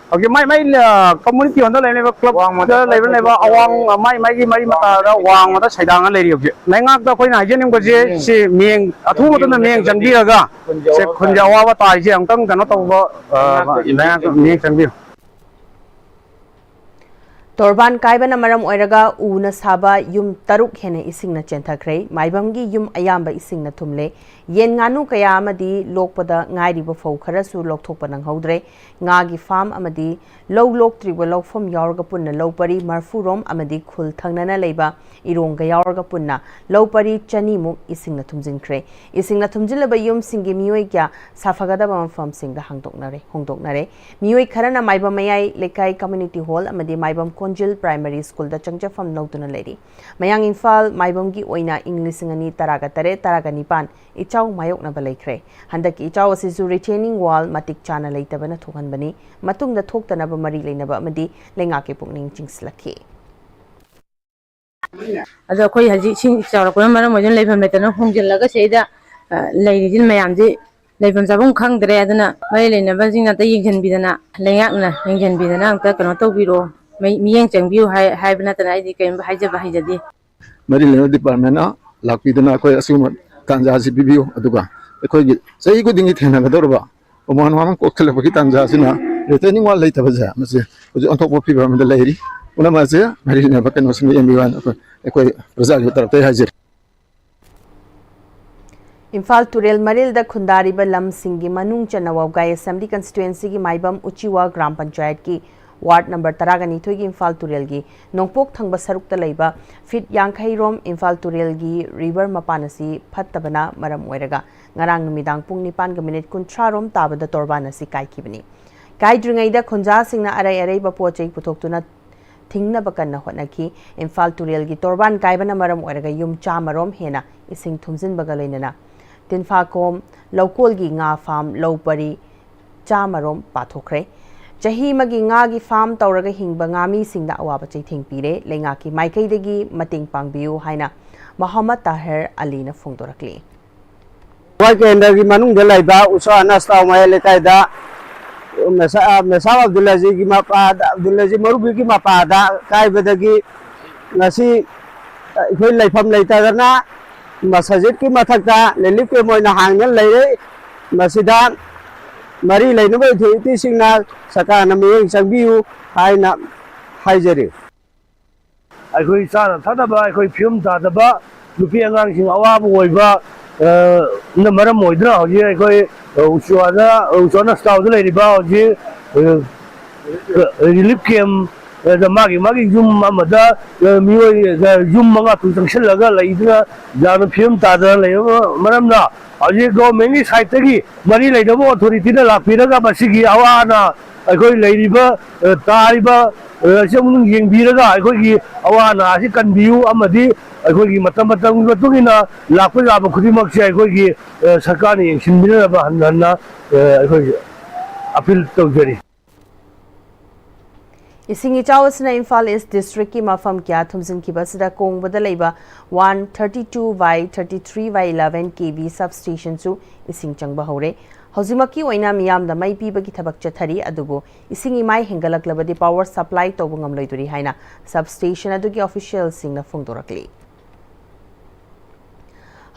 ꯍꯧꯖꯤꯛ ꯃꯥꯏ ꯃꯥꯏ, ꯑ, ꯀꯝꯃꯨꯅꯤꯇꯤ ꯍꯣꯜꯗ ꯂꯩꯔꯤꯕ, ꯀ꯭ꯂꯕꯇ ꯂꯩꯕ, ꯂꯩꯕ ꯑꯋꯥꯡ, ꯃꯥꯏ ꯃꯥꯏꯒꯤ ꯃꯔꯤ ꯃꯇꯥꯗ ꯋꯥꯡꯃꯗ ꯁꯩꯗꯥꯡꯉ ꯂꯩꯔꯤ ꯍꯧꯖꯤꯛ꯫ ꯂꯩꯉꯥꯛꯇ ꯑꯩꯈꯣꯏꯅ ꯍꯥꯏꯖꯅꯤꯡꯕꯁꯦ, ꯁꯤ ꯃꯤꯠꯌꯦꯡ, ꯑꯊꯨꯕ ꯃꯇꯝꯗ ꯃꯤꯠꯌꯦꯡ ꯆꯪꯕꯤꯔꯒ, ꯁꯦ ꯈꯨꯟꯒꯤ ꯑꯋꯥꯕ ꯇꯥꯔꯤꯁꯦ ꯑꯃꯨꯛꯇꯪ ꯀꯩꯅꯣ ꯇꯧꯕ, ꯑ, ꯂꯩꯉꯥꯛꯇ ꯃꯤꯠꯌꯦꯡ ꯆꯪꯕꯤꯌꯨ꯫ ꯇꯣꯔꯕꯥꯟ ꯀꯥꯏꯕꯅ ꯃꯔꯝ ꯑꯣꯏꯔꯒ ꯎꯅ ꯁꯥꯕ ꯌꯨꯝ ꯇꯔꯨꯛ ꯍꯦꯟꯅ ꯏꯁꯤꯡꯅ ꯆꯦꯟꯊꯈ꯭ꯔꯦ꯫ ꯃꯥꯏꯕꯝꯒꯤ ꯌꯨꯝ ꯑꯌꯥꯝꯕ ꯏꯁꯤꯡꯅ ꯊꯨꯝꯂꯦ꯫ ꯌꯦꯟ ꯉꯥꯅꯨ ꯀꯌꯥ ꯑꯃꯗꯤ ꯂꯣꯛꯄꯗ ꯉꯥꯏꯔꯤꯕ ꯐꯧ ꯈꯔꯁꯨ ꯂꯧꯊꯣꯛꯄ ꯅꯪꯍꯧꯗ꯭ꯔꯦ꯫ ꯉꯥꯒꯤ ꯐꯥꯝ ꯑꯃꯗꯤ ꯂꯧ ꯂꯣꯛꯇ꯭ꯔꯤꯕ ꯂꯧꯐꯝ ꯌꯥꯎꯔꯒ ꯄꯨꯟꯅ ꯂꯧ ꯄꯔꯤ ꯃꯔꯐꯨ ꯔꯣꯝ ꯑꯃꯗꯤ ꯈꯨꯜ ꯊꯪꯅꯅ ꯂꯩꯕ ꯏꯔꯣꯡꯒ ꯌꯥꯎꯔꯒ ꯄꯨꯟꯅ ꯂꯧ ꯄꯔꯤ ꯆꯅꯤꯃꯨꯛ ꯏꯁꯤꯡꯅ ꯊꯨꯝꯖꯤꯟꯈ꯭ꯔꯦ꯫ ꯏꯁꯤꯡꯅ ꯊꯨꯝꯖꯤꯜꯂꯕ ꯌꯨꯝꯁꯤꯡꯒꯤ ꯃꯤꯑꯣꯏ ꯀꯌꯥ ꯁꯥꯐꯒꯗꯕ ꯃꯐꯝꯁꯤꯡꯗ ꯍꯥꯡꯗꯣꯛꯅꯔꯦ, ꯍꯣꯡꯗꯣꯛꯅꯔꯦ꯫ ꯃꯤꯑꯣꯏ ꯈꯔꯅ ꯃꯥꯏꯕꯝ ꯃꯌꯥꯏ ꯂꯩꯀꯥꯏ ꯀꯝꯃ꯭ꯌꯨꯅꯤꯇꯤ ꯍꯣꯜ ꯑꯃꯗꯤ ꯃꯥꯏꯕꯝ ꯀꯣꯟꯖꯤꯜ ꯄ꯭ꯔꯥꯏꯃꯔꯤ ꯁ꯭ꯀꯨꯜꯗ ꯆꯪꯖꯐꯝ ꯂꯧꯗꯨꯅ ꯂꯩꯔꯤ꯫ ꯃꯌꯥꯡ ꯏꯝꯐꯥꯜ ꯃꯥꯏꯕꯝꯒꯤ ꯑꯣꯏꯅ ꯏꯪ ꯂꯤꯁꯤꯡ ꯑꯅꯤ ꯇꯔꯥꯒ ꯇꯔꯦꯠ ꯇꯔꯥꯒ ꯅꯤꯄꯥꯟ ꯏꯆꯥꯎ ꯃꯥꯌꯣꯛꯅꯕ ꯂꯩꯈ꯭ꯔꯦ꯫ ꯍꯟꯗꯛꯀꯤ ꯏꯆꯥꯎ ꯑꯁꯤꯁꯨ ꯔꯤꯇꯦꯅꯤꯡ ꯋꯥꯜ ꯃꯇꯤꯛ ꯆꯥꯅ ꯂꯩꯇꯕꯅ ꯊꯣꯛꯍꯟꯕꯅꯤ꯫ ꯃꯇꯨꯡꯗ ꯊꯣꯛꯇꯅꯕ ꯃꯔꯤ ꯂꯩꯅꯕ ꯑꯃꯗꯤ ꯂꯩꯉꯥꯛꯀꯤ ꯄꯨꯛꯅꯤꯡ ꯆꯤꯡꯁꯤꯜꯂꯛꯈꯤ꯫ ꯑꯗꯣ ꯑꯩꯈꯣꯏ ꯍꯧꯖꯤꯛ ꯏꯁꯤꯡ ꯆꯥꯎꯔꯛꯄꯅ ꯃꯔꯝ ꯑꯣꯏꯗꯨꯅ ꯂꯩꯐꯝ ꯂꯩꯇꯅ ꯍꯣꯡꯖꯤꯜꯂꯒ ꯁꯤꯗ, ꯑ, ꯂꯩꯔꯤꯁꯤ ꯃꯌꯥꯝꯁꯤ ꯂꯩꯐꯝ ꯆꯥꯐꯝ ꯈꯪꯗ꯭ꯔꯦ꯫ ꯑꯗꯨꯅ ꯃꯔꯤ ꯂꯩꯅꯕꯁꯤꯡꯅ ꯑꯝꯇ ꯌꯦꯡꯁꯤꯟꯕꯤꯗꯅ, ꯂꯩꯉꯥꯛꯅ ꯌꯦꯡꯁꯤꯟꯕꯤꯗꯅ ꯑꯝꯇ ꯀꯩꯅꯣ ꯇꯧꯕꯤꯔꯣ, ꯃꯤ-, ꯃꯤꯠꯌꯦꯡ ꯆꯪꯕꯤꯌꯨ ꯍꯥꯏ-, ꯍꯥꯏꯕ ꯅꯠꯇꯅ ꯑꯩꯗꯤ ꯀꯔꯤꯝ ꯍꯥꯏꯖꯕ ꯍꯩꯖꯗꯦ꯫ ꯃꯔꯤ ꯂꯩꯅꯕ ꯗꯤꯄꯥꯔꯠꯃꯦꯟꯅ ꯂꯥꯛꯄꯤꯗꯅ ꯑꯩꯈꯣꯏ ꯑꯁꯤꯒꯨꯝꯕ ꯇꯥꯟꯖꯥ ꯑꯁꯤ ꯄꯤꯕꯤꯌꯨ꯫ ꯑꯗꯨꯒ ꯑꯩꯈꯣꯏꯒꯤ ꯆꯍꯤ ꯈꯨꯗꯤꯡꯒꯤ ꯊꯦꯡꯅꯒꯗꯧꯔꯕ ꯑꯋꯥ ꯑꯅꯥ ꯑꯃ ꯀꯣꯛꯁꯤꯜꯂꯛꯄꯒꯤ ꯇꯥꯟꯖꯥ ꯑꯁꯤꯅ ꯔꯤꯇꯦꯅꯤꯡ ꯋꯥꯜ ꯂꯩꯇꯕꯁꯦ, ꯃꯁꯤ ꯍꯧꯖꯤꯛ ꯑꯣꯟꯊꯣꯛꯄ ꯐꯤꯕꯝ ꯑꯃꯗ ꯂꯩꯔꯤ꯫ ꯄꯨꯝꯅꯃꯛ ꯑꯁꯤ ꯃꯔꯤ ꯂꯩꯅꯕ ꯀꯩꯅꯣꯁꯤꯡꯗ ꯌꯦꯡꯕꯤꯌꯨ ꯍꯥꯏꯅ ꯑꯩꯈꯣꯏ, ꯑꯩꯈꯣꯏ ꯄ꯭ꯔꯖꯥꯒꯤ ꯇꯔꯞꯇꯒꯤ ꯍꯥꯏꯖꯔꯤ꯫ ꯏꯝꯐꯥꯜ ꯇꯨꯔꯦꯜ ꯃꯔꯤꯜꯗ ꯈꯨꯟꯗꯥꯔꯤꯕ ꯂꯝꯁꯤꯡꯒꯤ ꯃꯅꯨꯡ ꯆꯟꯅ ꯋꯥꯕꯒꯥꯏ ꯑꯦꯁꯦꯝꯕ꯭ꯂꯤ ꯀꯟꯁꯇꯤꯇ꯭ꯋꯦꯟꯁꯤꯒꯤ ꯃꯥꯏꯕꯝ ꯎꯆꯤꯋꯥ ꯒ꯭ꯔꯥꯝ ꯄꯟꯆꯥꯌꯠꯀꯤ ꯋꯥꯔꯗ ꯅꯝꯕꯔ ꯇꯔꯥꯒ ꯅꯤꯊꯣꯏꯒꯤ ꯏꯝꯐꯥꯜ ꯇꯨꯔꯦꯜꯒꯤ ꯅꯣꯡꯄꯣꯛ ꯊꯪꯕ ꯁꯔꯨꯛꯇ ꯂꯩꯕ ꯐꯤꯠ ꯌꯥꯡꯈꯩ ꯔꯣꯝ ꯏꯝꯐꯥꯜ ꯇꯨꯔꯦꯜꯒꯤ ꯔꯤꯚꯔ ꯃꯄꯥꯟ ꯑꯁꯤ ꯐꯠꯇꯕꯅ ꯃꯔꯝ ꯑꯣꯏꯔꯒ ꯉꯔꯥꯡ ꯅꯨꯃꯤꯗꯥꯡ ꯄꯨꯡ ꯅꯤꯄꯥꯟꯒ ꯃꯤꯅꯤꯠ ꯀꯨꯟꯊ꯭ꯔꯥ ꯔꯣꯝ ꯇꯥꯕꯗ ꯇꯣꯔꯕꯥꯟ ꯑꯁꯤ ꯀꯥꯏꯈꯤꯕꯅꯤ꯫ ꯀꯥꯏꯗ꯭ꯔꯤꯉꯩꯗ ꯈꯨꯟꯖꯥꯁꯤꯡꯅ ꯑꯔꯩ ꯑꯔꯩꯕ ꯄꯣꯠ ꯆꯩ ꯄꯨꯊꯣꯛꯇꯨꯅ ꯊꯤꯡꯅꯕ ꯀꯟꯅ ꯍꯣꯠꯅꯈꯤ꯫ ꯏꯝꯐꯥꯜ ꯇꯨꯔꯦꯜꯒꯤ ꯇꯣꯔꯕꯥꯟ ꯀꯥꯏꯕꯅ ꯃꯔꯝ ꯑꯣꯏꯔꯒ ꯌꯨꯝ ꯆꯥꯃꯔꯣꯝ ꯍꯦꯟꯅ ꯏꯁꯤꯡ ꯊꯨꯝꯖꯤꯟꯕꯒ ꯂꯣꯏꯅꯅ ꯇꯤꯟꯐꯥꯈꯣꯝ ꯂꯧꯀꯣꯜꯒꯤ ꯉꯥ ꯐꯥꯝ ꯂꯧ ꯄꯔꯤ ꯆꯥꯃꯔꯣꯝ ꯄꯥꯊꯣꯛꯈ꯭ꯔꯦ꯫ ꯆꯍꯤ ꯑꯃꯒꯤ ꯉꯥꯒꯤ ꯐꯥꯝ ꯇꯧꯔꯒ ꯍꯤꯡꯕ ꯉꯥꯃꯤꯁꯤꯡꯗ ꯑꯋꯥꯕ ꯆꯩꯊꯦꯡ ꯄꯤꯔꯦ꯫ ꯂꯩꯉꯥꯛꯀꯤ ꯃꯥꯏꯀꯩꯗꯒꯤ ꯃꯇꯦꯡ ꯄꯥꯡꯕꯤꯌꯨ ꯍꯥꯏꯅ ꯃꯣꯍꯝꯃꯗ ꯇꯥꯍꯤꯔ ꯑꯂꯤꯅ ꯐꯣꯡꯗꯣꯔꯛꯂꯤ꯫ ꯋꯥꯏ ꯀꯦꯟꯗ꯭ꯔꯒꯤ ꯃꯅꯨꯡꯗ ꯂꯩꯕ ꯎꯁꯥ ꯑꯅꯁ ꯇꯥꯎ ꯃꯌꯥꯏ ꯂꯩꯀꯥꯏꯗ ꯃꯦꯁꯥ-, ꯃꯦꯁꯥꯕ ꯑꯕꯗꯨꯜ ꯑꯖꯤꯒꯤ ꯃꯄꯥꯗ, ꯑꯕꯗꯨꯜ ꯑꯖꯤ ꯃꯧꯔꯨꯕꯤꯒꯤ ꯃꯄꯥꯗ ꯀꯥꯏꯕꯗꯒꯤ ꯉꯁꯤ ꯑꯩꯈꯣꯏ ꯂꯩꯐꯝ ꯂꯩꯇꯗꯅ ꯃꯁꯖꯤꯗꯀꯤ ꯃꯊꯛꯇ ꯔꯤꯂꯤꯐ ꯀꯦꯝ ꯑꯣꯏꯅ ꯍꯥꯡꯗꯨꯅ ꯂꯩꯔꯦ꯫ ꯃꯁꯤꯗ ꯃꯔꯤ ꯂꯩꯅꯕ ꯑꯣꯊꯣꯔꯤꯇꯤꯁꯤꯡꯅ ꯁꯔꯀꯥꯔꯅ ꯃꯤꯠꯌꯦꯡ ꯆꯪꯕꯤꯌꯨ ꯍꯥꯏꯅ ꯍꯥꯏꯖꯔꯤ꯫ ꯑꯩꯈꯣꯏ ꯆꯥꯅ ꯊꯛꯅꯕ, ꯑꯩꯈꯣꯏ ꯐꯤꯕꯝ ꯇꯥꯗꯕ, ꯅꯨꯄꯤ ꯑꯉꯥꯡꯁꯤꯡ ꯑꯋꯥꯕ ꯑꯣꯏꯕ, ꯑ, ꯅ ꯃꯔꯝ ꯑꯣꯏꯗꯨꯅ ꯍꯧꯖꯤꯛ ꯑꯩꯈꯣꯏ, ꯑ, ꯎꯆꯨꯋꯥꯗ, ꯎꯆꯨꯋꯥꯅ ꯁ꯭ꯇꯥꯎꯗ ꯂꯩꯔꯤꯕ ꯍꯧꯖꯤꯛ, ꯑ, ꯔꯤꯂꯤꯐ ꯀꯦꯝ, ꯑꯗ ꯃꯥꯒꯤ, ꯃꯥꯒꯤ ꯌꯨꯝ ꯑꯃꯗ, ꯑ, ꯃꯤꯑꯣꯏ, ꯑ, ꯌꯨꯝ ꯃꯉꯥ ꯇꯔꯨꯛ ꯆꯪꯁꯤꯜꯂꯒ ꯂꯩꯗꯨꯅ ꯌꯥꯝꯅ ꯐꯤꯕꯝ ꯇꯥꯗꯅ ꯂꯩꯔꯕ ꯃꯔꯝꯅ ꯍꯧꯖꯤꯛ ꯒꯣꯔꯃꯦꯟꯒꯤ ꯁꯥꯏꯠꯇꯒꯤ ꯃꯔꯤ ꯂꯩꯅꯕ ꯑꯣꯊꯣꯔꯤꯇꯤꯅ ꯂꯥꯛꯄꯤꯔꯒ ꯃꯁꯤꯒꯤ ꯑꯋꯥ ꯑꯅꯥ ꯑꯩꯈꯣꯏ ꯂꯩꯔꯤꯕ, ꯑ, ꯇꯥꯔꯤꯕ, ꯑ, ꯑꯁꯤ ꯑꯃꯨꯛ ꯌꯦꯡꯕꯤꯔꯒ ꯑꯩꯈꯣꯏꯒꯤ ꯑꯋꯥ ꯑꯅꯥ ꯑꯁꯤ ꯀꯟꯕꯤꯌꯨ ꯑꯃꯗꯤ ꯑꯩꯈꯣꯏꯒꯤ ꯃꯇꯝ ꯃꯇꯝꯒꯤ ꯃꯇꯨꯡ ꯏꯟꯅ ꯂꯥꯛꯄ ꯌꯥꯕ ꯈꯨꯗꯤꯡꯃꯛꯁꯦ ꯑꯩꯈꯣꯏꯒꯤ, ꯑ, ꯁꯔꯀꯥꯔꯅ ꯌꯦꯡꯁꯤꯟꯕꯤꯅꯅꯕ ꯍꯟꯅ ꯍꯟꯅ, ꯑ, ꯑꯩꯈꯣꯏ ꯑꯄꯤꯜ ꯇꯧꯖꯔꯤ꯫ ꯏꯁꯤꯡ ꯏꯆꯥꯎ ꯑꯁꯤꯅ ꯏꯝꯐꯥꯜ ꯏꯁ ꯗꯤꯁꯇ꯭ꯔꯤꯛꯀꯤ ꯃꯐꯝ ꯀꯌꯥ ꯊꯨꯝꯖꯤꯟꯈꯤꯕ ꯑꯁꯤꯗ ꯀꯣꯡꯕꯗ ꯂꯩꯕ one thirty two by thirty three by eleven K V substation ꯁꯨ ꯏꯁꯤꯡ ꯆꯪꯕ ꯍꯧꯔꯦ꯫ ꯍꯧꯖꯤꯛꯃꯛꯀꯤ ꯑꯣꯏꯅ ꯃꯤꯌꯥꯝꯗ ꯃꯩ ꯄꯤꯕꯒꯤ ꯊꯕꯛ ꯆꯠꯊꯔꯤ, ꯑꯗꯨꯕꯨ ꯏꯁꯤꯡ ꯏꯃꯥꯏ ꯍꯦꯟꯒꯠꯂꯛꯂꯕꯗꯤ power supply ꯇꯧꯕ ꯉꯝꯂꯣꯏꯗꯣꯔꯤ ꯍꯥꯏꯅ substation ꯑꯗꯨꯒꯤ official ꯁꯤꯡꯅ ꯐꯣꯡꯗꯣꯔꯛꯂꯤ꯫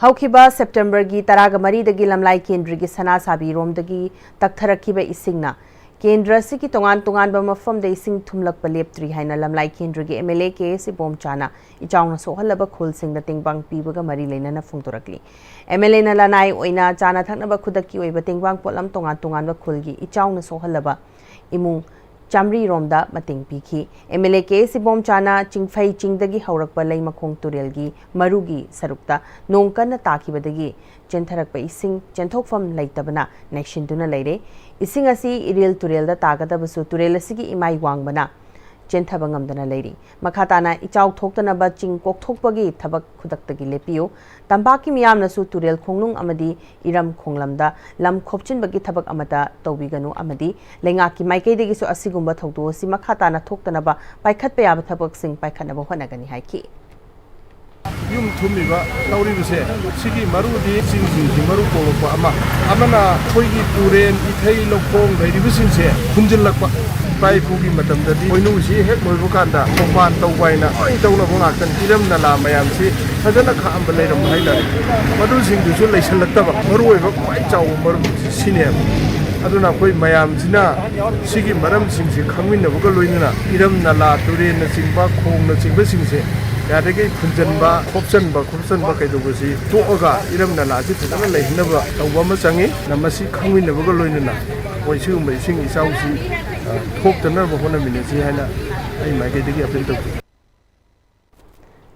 ꯍꯧꯈꯤꯕ ꯁꯦꯞꯇꯦꯝꯕꯔꯒꯤ ꯇꯔꯥꯒ ꯃꯔꯤꯗꯒꯤ ꯂꯝꯂꯥꯏ ꯀꯦꯟꯗ꯭ꯔꯒꯤ ꯁꯅꯥꯁꯥꯕꯤꯔꯣꯝꯗꯒꯤ ꯇꯛꯊꯔꯛꯈꯤꯕ ꯏꯁꯤꯡꯅ ꯀꯦꯟꯗ꯭ꯔ ꯑꯁꯤꯒꯤ ꯇꯣꯉꯥꯟ ꯇꯣꯉꯥꯟꯕ ꯃꯐꯝꯗ ꯏꯁꯤꯡ ꯊꯨꯝꯂꯛꯄ ꯂꯦꯞꯇ꯭ꯔꯤ ꯍꯥꯏꯅ ꯂꯝꯂꯥꯏ ꯀꯦꯟꯗ꯭ꯔꯒꯤ MLA ꯀꯦ ꯑꯦꯁ ꯏꯕꯣꯝꯆꯥꯅ ꯏꯆꯥꯎꯅ ꯁꯣꯛꯍꯜꯂꯕ ꯈꯨꯜꯁꯤꯡꯗ ꯇꯦꯡꯕꯥꯡ ꯄꯤꯕꯒ ꯃꯔꯤ ꯂꯩꯅꯅ ꯐꯣꯡꯗꯣꯔꯛꯂꯤ꯫ MLAꯅ ꯂꯅꯥꯏ ꯑꯣꯏꯅ ꯆꯥꯅ ꯊꯛꯅꯕ ꯈꯨꯗꯛꯀꯤ ꯑꯣꯏꯕ ꯇꯦꯡꯕꯥꯡ ꯄꯣꯠꯂꯝ ꯇꯣꯉꯥꯟ ꯇꯣꯉꯥꯟꯕ ꯈꯨꯜꯒꯤ ꯏꯆꯥꯎꯅ ꯁꯣꯛꯍꯜꯂꯕ ꯏꯃꯨꯡ ꯆꯥꯃꯔꯤ ꯔꯣꯝꯗ ꯃꯇꯦꯡ ꯄꯤꯈꯤ꯫ MLA ꯀꯦ ꯑꯦꯁ ꯏꯕꯣꯝꯆꯥꯅ ꯆꯤꯡꯐꯩ ꯆꯤꯡꯗꯒꯤ ꯍꯧꯔꯛꯄ ꯂꯩꯃꯈꯣꯡ ꯇꯨꯔꯦꯜꯒꯤ ꯃꯔꯨꯒꯤ ꯁꯔꯨꯛꯇ ꯅꯣꯡ ꯀꯟꯅ ꯇꯥꯈꯤꯕꯗꯒꯤ ꯆꯦꯟꯊꯔꯛꯄ ꯏꯁꯤꯡ ꯆꯦꯟꯊꯣꯛꯐꯝ ꯂꯩꯇꯕꯅ ꯅꯩꯁꯤꯟꯗꯨꯅ ꯂꯩꯔꯦ꯫ ꯏꯁꯤꯡ ꯑꯁꯤ ꯏꯔꯤꯜ ꯇꯨꯔꯦꯜꯗ ꯇꯥꯒꯗꯕꯁꯨ ꯇꯨꯔꯦꯜ ꯑꯁꯤꯒꯤ ꯏꯃꯥꯏ ꯋꯥꯡꯕꯅ ꯆꯦꯟꯊꯕ ꯉꯝꯗꯅ ꯂꯩꯔꯤ꯫ ꯃꯈꯥ ꯇꯥꯅ ꯏꯆꯥꯎ ꯊꯣꯛꯇꯅꯕ ꯆꯤꯡ ꯀꯣꯛꯊꯣꯛꯄꯒꯤ ꯊꯕꯛ ꯈꯨꯗꯛꯇꯒꯤ ꯂꯦꯞꯄꯤꯌꯨ꯫ ꯇꯝꯄꯥꯛꯀꯤ ꯃꯤꯌꯥꯝꯅꯁꯨ ꯇꯨꯔꯦꯜ ꯈꯣꯡꯅꯨꯡ ꯑꯃꯗꯤ ꯏꯔꯝ ꯈꯣꯡꯂꯝꯗ ꯂꯝ ꯈꯣꯞꯆꯤꯟꯕꯒꯤ ꯊꯕꯛ ꯑꯃꯠꯇ ꯇꯧꯕꯤꯒꯅꯨ ꯑꯃꯗꯤ ꯂꯩꯉꯥꯛꯀꯤ ꯃꯥꯏꯀꯩꯗꯒꯤꯁꯨ ꯑꯁꯤꯒꯨꯝꯕ ꯊꯧꯗꯣꯛ ꯑꯁꯤ ꯃꯈꯥ ꯇꯥꯅ ꯊꯣꯛꯇꯅꯕ ꯄꯥꯏꯈꯠꯄ ꯌꯥꯕ ꯊꯕꯛꯁꯤꯡ ꯄꯥꯏꯈꯠꯅꯕ ꯍꯣꯠꯅꯒꯅꯤ ꯍꯥꯏꯈꯤ꯫ ꯌꯨꯝ ꯊꯨꯝꯃꯤꯕ ꯇꯧꯔꯤꯕꯁꯦ ꯁꯤꯒꯤ ꯃꯔꯨꯗꯤ ꯆꯤꯡꯁꯤꯡꯁꯤ ꯃꯔꯨ ꯀꯣꯛꯂꯛꯄ ꯑꯃ, ꯑꯃꯅ ꯑꯩꯈꯣꯏꯒꯤ ꯇꯨꯔꯦꯟ, ꯏꯊꯩ, ꯂꯧꯈꯣꯡ ꯂꯩꯔꯤꯕꯁꯤꯡꯁꯦ ꯐꯨꯟꯖꯤꯜꯂꯛꯄ꯫ ꯏꯄꯥ ꯏꯄꯨꯒꯤ ꯃꯇꯝꯗꯗꯤ ꯄꯣꯏꯅꯨꯁꯤ ꯍꯦꯛ ꯂꯣꯏꯕ ꯀꯥꯟꯗ ꯈꯣꯡꯕꯥꯟ ꯇꯧꯕ ꯍꯥꯏꯅ ꯂꯣꯏ ꯇꯧꯅꯕ ꯉꯥꯛꯇꯅꯤ꯫ ꯏꯔꯝ ꯅꯂꯥ ꯃꯌꯥꯝꯁꯤ ꯐꯖꯅ ꯈꯥꯛꯑꯝꯕ ꯂꯩꯔꯝꯕ ꯍꯥꯏꯇꯥꯔꯦ꯫ ꯃꯗꯨꯁꯤꯡꯗꯨꯁꯨ ꯂꯩꯁꯜꯂꯛꯇꯕ ꯃꯔꯨꯑꯣꯏꯕ ꯈ꯭ꯋꯥꯏ ꯆꯥꯎꯕ ꯃꯔꯝꯁꯤ ꯁꯤꯅꯦꯕ꯫ ꯑꯗꯨꯅ ꯑꯩꯈꯣꯏ ꯃꯌꯥꯝꯁꯤꯅ ꯁꯤꯒꯤ ꯃꯔꯝꯁꯤꯡꯁꯤ ꯈꯪꯃꯤꯟꯅꯕꯒ ꯂꯣꯏꯅꯅ ꯏꯔꯝ ꯅꯂꯥ, ꯇꯨꯔꯦꯟꯅꯆꯤꯡꯕ, ꯈꯣꯡꯅꯆꯤꯡꯕꯁꯤꯡꯁꯦ ꯌꯥꯔꯤꯈꯩ ꯐꯨꯟꯖꯟꯕ, ꯈꯣꯞꯆꯟꯕ, ꯈꯣꯞꯆꯟꯕ ꯀꯩꯗꯧꯕꯁꯤ ꯇꯣꯛꯑꯒ ꯏꯔꯝ ꯅꯂꯥꯁꯤ ꯐꯖꯅ ꯂꯩꯍꯟꯅꯕ ꯇꯧꯕ ꯑꯃ ꯆꯪꯉꯤ꯫ ꯅ ꯃꯁꯤ ꯈꯪꯃꯤꯟꯅꯕꯒ ꯂꯣꯏꯅꯅ ꯑꯩꯈꯣꯏ ꯁꯤꯒꯨꯝꯕ ꯏꯁꯤꯡ ꯏꯆꯥꯎꯁꯤ, ꯑ, ꯊꯣꯛꯇꯅꯕ ꯍꯣꯠꯅꯃꯤꯟꯅꯁꯤ ꯍꯥꯏꯅ ꯑꯩ ꯃꯥꯏꯀꯩꯗꯒꯤ ꯑꯄꯤꯜ ꯇꯧꯖꯩ꯫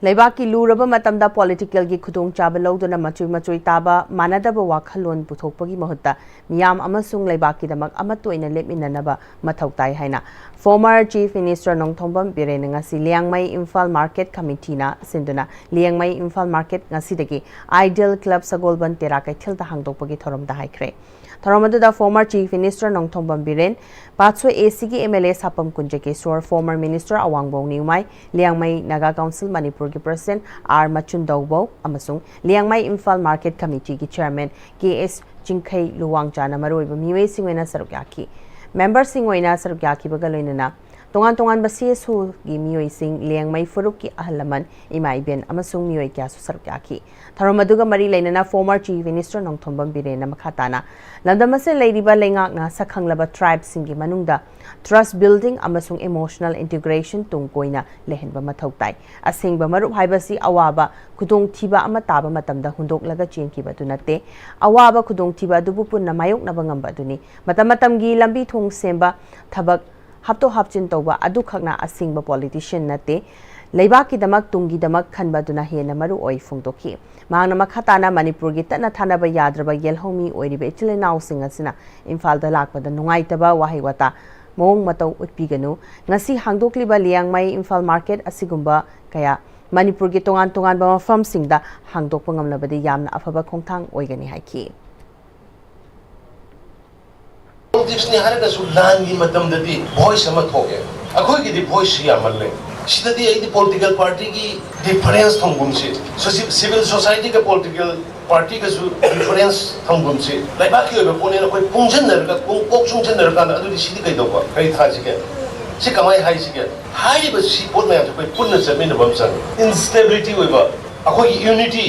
ꯂꯩꯕꯥꯛꯀꯤ ꯂꯨꯔꯕ ꯃꯇꯝꯗ ꯄꯣꯂꯤꯇꯤꯀꯦꯜꯒꯤ ꯈꯨꯗꯣꯡꯆꯥꯕ ꯂꯧꯗꯨꯅ ꯃꯆꯣꯏ ꯃꯆꯣꯏ ꯇꯥꯕ ꯃꯥꯟꯅꯗꯕ ꯋꯥꯈꯜꯂꯣꯟ ꯄꯨꯊꯣꯛꯄꯒꯤ ꯃꯍꯨꯠꯇ ꯃꯤꯌꯥꯝ ꯑꯃꯁꯨꯡ ꯂꯩꯕꯥꯛꯀꯤꯗꯃꯛ ꯑꯃꯠꯇ ꯑꯣꯏꯅ ꯂꯦꯞꯃꯤꯟꯅꯅꯕ ꯃꯊꯧ ꯇꯥꯏ ꯍꯥꯏꯅ former Chief Minister ꯅꯣꯡꯊꯣꯝꯕꯝ ꯕꯤꯔꯦꯟꯅ ꯉꯁꯤ ꯂꯤꯌꯥꯡꯃꯩ ꯏꯝꯐꯥꯜ ꯃꯥꯔꯀꯦꯠ ꯀꯃꯤꯇꯤꯅ ꯁꯤꯟꯗꯨꯅ ꯂꯤꯌꯥꯡꯃꯩ ꯏꯝꯐꯥꯜ ꯃꯥꯔꯀꯦꯠ ꯉꯁꯤꯗꯒꯤ Ideal Club ꯁꯒꯣꯜꯕꯟ ꯇꯦꯔꯥ ꯀꯩꯊꯦꯜꯗ ꯍꯥꯡꯗꯣꯛꯄꯒꯤ ꯊꯧꯔꯝꯗ ꯍꯥꯏꯈ꯭ꯔꯦ꯫ ꯊꯧꯔꯝ ꯑꯗꯨꯗ former Chief Minister Nongthombam Biren, Patsoi ACꯒꯤ MLA Sapam Kunjakeshor, former Minister Awangbou Newmai, Liangmai Naga Council ꯃꯅꯤꯄꯨꯔꯒꯤ President ꯑꯥꯔ ꯃꯆꯨꯟꯗꯧꯕꯧ ꯑꯃꯁꯨꯡ ꯂꯤꯌꯥꯡꯃꯩ ꯏꯝꯐꯥꯜ ꯃꯥꯔꯀꯦꯠ ꯀꯃꯤꯇꯤꯒꯤ Chairman ꯀꯦ ꯑꯦꯁ ꯆꯤꯡꯈꯩ ꯂꯨꯋꯥꯡꯆꯥꯅ ꯃꯔꯨꯑꯣꯏꯕ ꯃꯤꯑꯣꯏꯁꯤꯡ ꯑꯣꯏꯅ ꯁꯔꯨꯛ ꯌꯥꯈꯤ꯫ ꯃꯦꯝꯕꯔꯁꯤꯡ ꯑꯣꯏꯅ ꯁꯔꯨꯛ ꯌꯥꯈꯤꯕꯒ ꯂꯣꯏꯅꯅ ꯇꯣꯉꯥꯟ ꯇꯣꯉꯥꯟꯕ C S O ꯒꯤ ꯃꯤꯑꯣꯏꯁꯤꯡ, ꯂꯤꯌꯥꯡꯃꯩ ꯐꯨꯔꯨꯞꯀꯤ ꯑꯍꯜ ꯂꯃꯟ, ꯏꯃꯥ ꯏꯕꯦꯟ ꯑꯃꯁꯨꯡ ꯃꯤꯑꯣꯏ ꯀꯌꯥꯁꯨ ꯁꯔꯨꯛ ꯌꯥꯈꯤ꯫ ꯊꯧꯔꯝ ꯑꯗꯨꯒ ꯃꯔꯤ ꯂꯩꯅꯅ former Chief Minister ꯅꯣꯡꯊꯣꯝꯕꯝ ꯕꯤꯔꯦꯟꯅ ꯃꯈꯥ ꯇꯥꯅ ꯂꯝꯗꯝ ꯑꯁꯤꯗ ꯂꯩꯔꯤꯕ ꯂꯩꯉꯥꯛꯅ ꯁꯛꯈꯪꯂꯕ tribe ꯁꯤꯡꯒꯤ ꯃꯅꯨꯡꯗ trust building ꯑꯃꯁꯨꯡ emotional integration ꯇꯨꯡ ꯀꯣꯏꯅ ꯂꯩꯍꯟꯕ ꯃꯊꯧ ꯇꯥꯏ꯫ ꯑꯁꯦꯡꯕ ꯃꯔꯨꯞ ꯍꯥꯏꯕꯁꯤ ꯑꯋꯥꯕ ꯈꯨꯗꯣꯡꯊꯤꯕ ꯑꯃ ꯇꯥꯕ ꯃꯇꯝꯗ ꯍꯨꯟꯗꯣꯛꯂꯒ ꯆꯦꯟꯈꯤꯕ ꯑꯗꯨ ꯅꯠꯇꯦ꯫ ꯑꯋꯥꯕ ꯈꯨꯗꯣꯡꯊꯤꯕ ꯑꯗꯨꯕꯨ ꯄꯨꯟꯅ ꯃꯥꯌꯣꯛꯅꯕ ꯉꯝꯕ ꯑꯗꯨꯅꯤ꯫ ꯃꯇꯝ ꯃꯇꯝꯒꯤ ꯂꯝꯕꯤ ꯊꯣꯡ ꯁꯦꯝꯕ, ꯊꯕꯛ ꯍꯥꯞꯇꯣꯛ ꯍꯥꯞꯆꯤꯟ ꯇꯧꯕ ꯑꯗꯨꯈꯛꯅ ꯑꯁꯦꯡꯕ politician ꯅꯠꯇꯦ꯫ ꯂꯩꯕꯥꯛꯀꯤꯗꯃꯛ, ꯇꯨꯡꯒꯤꯗꯃꯛ ꯈꯟꯕ ꯑꯗꯨꯅ ꯍꯦꯟꯅ ꯃꯔꯨ ꯑꯣꯏ ꯐꯣꯡꯗꯣꯛꯈꯤ꯫ ꯃꯍꯥꯛꯅ ꯃꯈꯥ ꯇꯥꯅ ꯃꯅꯤꯄꯨꯔꯒꯤ ꯇꯠꯅ ꯊꯥꯅꯕ ꯌꯥꯗ꯭ꯔꯕ ꯌꯦꯜꯍꯧꯃꯤ ꯑꯣꯏꯔꯤꯕ ꯏꯆꯤꯜ ꯏꯅꯥꯎꯁꯤꯡ ꯑꯁꯤꯅ ꯏꯝꯐꯥꯜꯗ ꯂꯥꯛꯄꯗ ꯅꯨꯡꯉꯥꯏꯇꯕ ꯋꯥꯍꯩ ꯋꯥꯇꯥ, ꯃꯑꯣꯡ ꯃꯇꯧ ꯎꯠꯄꯤꯒꯅꯨ꯫ ꯉꯁꯤ ꯍꯥꯡꯗꯣꯛꯂꯤꯕ ꯂꯤꯌꯥꯡꯃꯩ, ꯏꯝꯐꯥꯜ market ꯑꯁꯤꯒꯨꯝꯕ ꯀꯌꯥ ꯃꯅꯤꯄꯨꯔꯒꯤ ꯇꯣꯉꯥꯟ ꯇꯣꯉꯥꯟꯕ ꯃꯐꯝꯁꯤꯡꯗ ꯍꯥꯡꯗꯣꯛꯄ ꯉꯝꯂꯕꯗꯤ ꯌꯥꯝꯅ ꯑꯐꯕ ꯈꯣꯡꯊꯥꯡ ꯑꯣꯏꯒꯅꯤ ꯍꯥꯏꯈꯤ꯫ Politics ꯅꯤ ꯍꯥꯏꯔꯒꯁꯨ ꯂꯥꯟꯒꯤ ꯃꯇꯝꯗꯗꯤ voice ꯑꯃ ꯊꯣꯛꯑꯦ꯫ ꯑꯩꯈꯣꯏꯒꯤꯗꯤ voice ꯁꯤ ꯌꯥꯝꯃꯜꯂꯦ꯫ ꯁꯤꯗꯗꯤ ꯑꯩꯗꯤ political party ꯒꯤ difference ꯊꯝꯒꯨꯝꯁꯤ, soci- civil society ꯒ political party ꯒꯁꯨ difference ꯊꯝꯒꯨꯝꯁꯤ, ꯂꯩꯕꯥꯛꯀꯤ ꯑꯣꯏꯕ ꯄꯣꯠꯅꯦꯅ ꯑꯩꯈꯣꯏ ꯄꯨꯟꯁꯤꯟꯅꯔꯒ, ꯀꯣꯛ ꯀꯣꯛ ꯆꯨꯡꯁꯤꯟꯅꯔꯀꯥꯟꯗ ꯑꯗꯨꯗꯤ ꯁꯤꯗꯤ ꯀꯩꯗꯧꯕ, ꯀꯔꯤ ꯊꯥꯁꯤꯒꯦ, ꯁꯤ ꯀꯃꯥꯏꯅ ꯍꯥꯏꯁꯤꯒꯦ ꯍꯥꯏꯔꯤꯕ ꯁꯤ ꯄꯣꯠ ꯃꯌꯥꯝꯁꯦ ꯑꯩꯈꯣꯏ ꯄꯨꯟꯅ ꯆꯠꯃꯤꯟꯅꯕ ꯑꯃ ꯆꯪꯉꯤ꯫ Instability ꯑꯣꯏꯕ ꯑꯩꯈꯣꯏꯒꯤ unity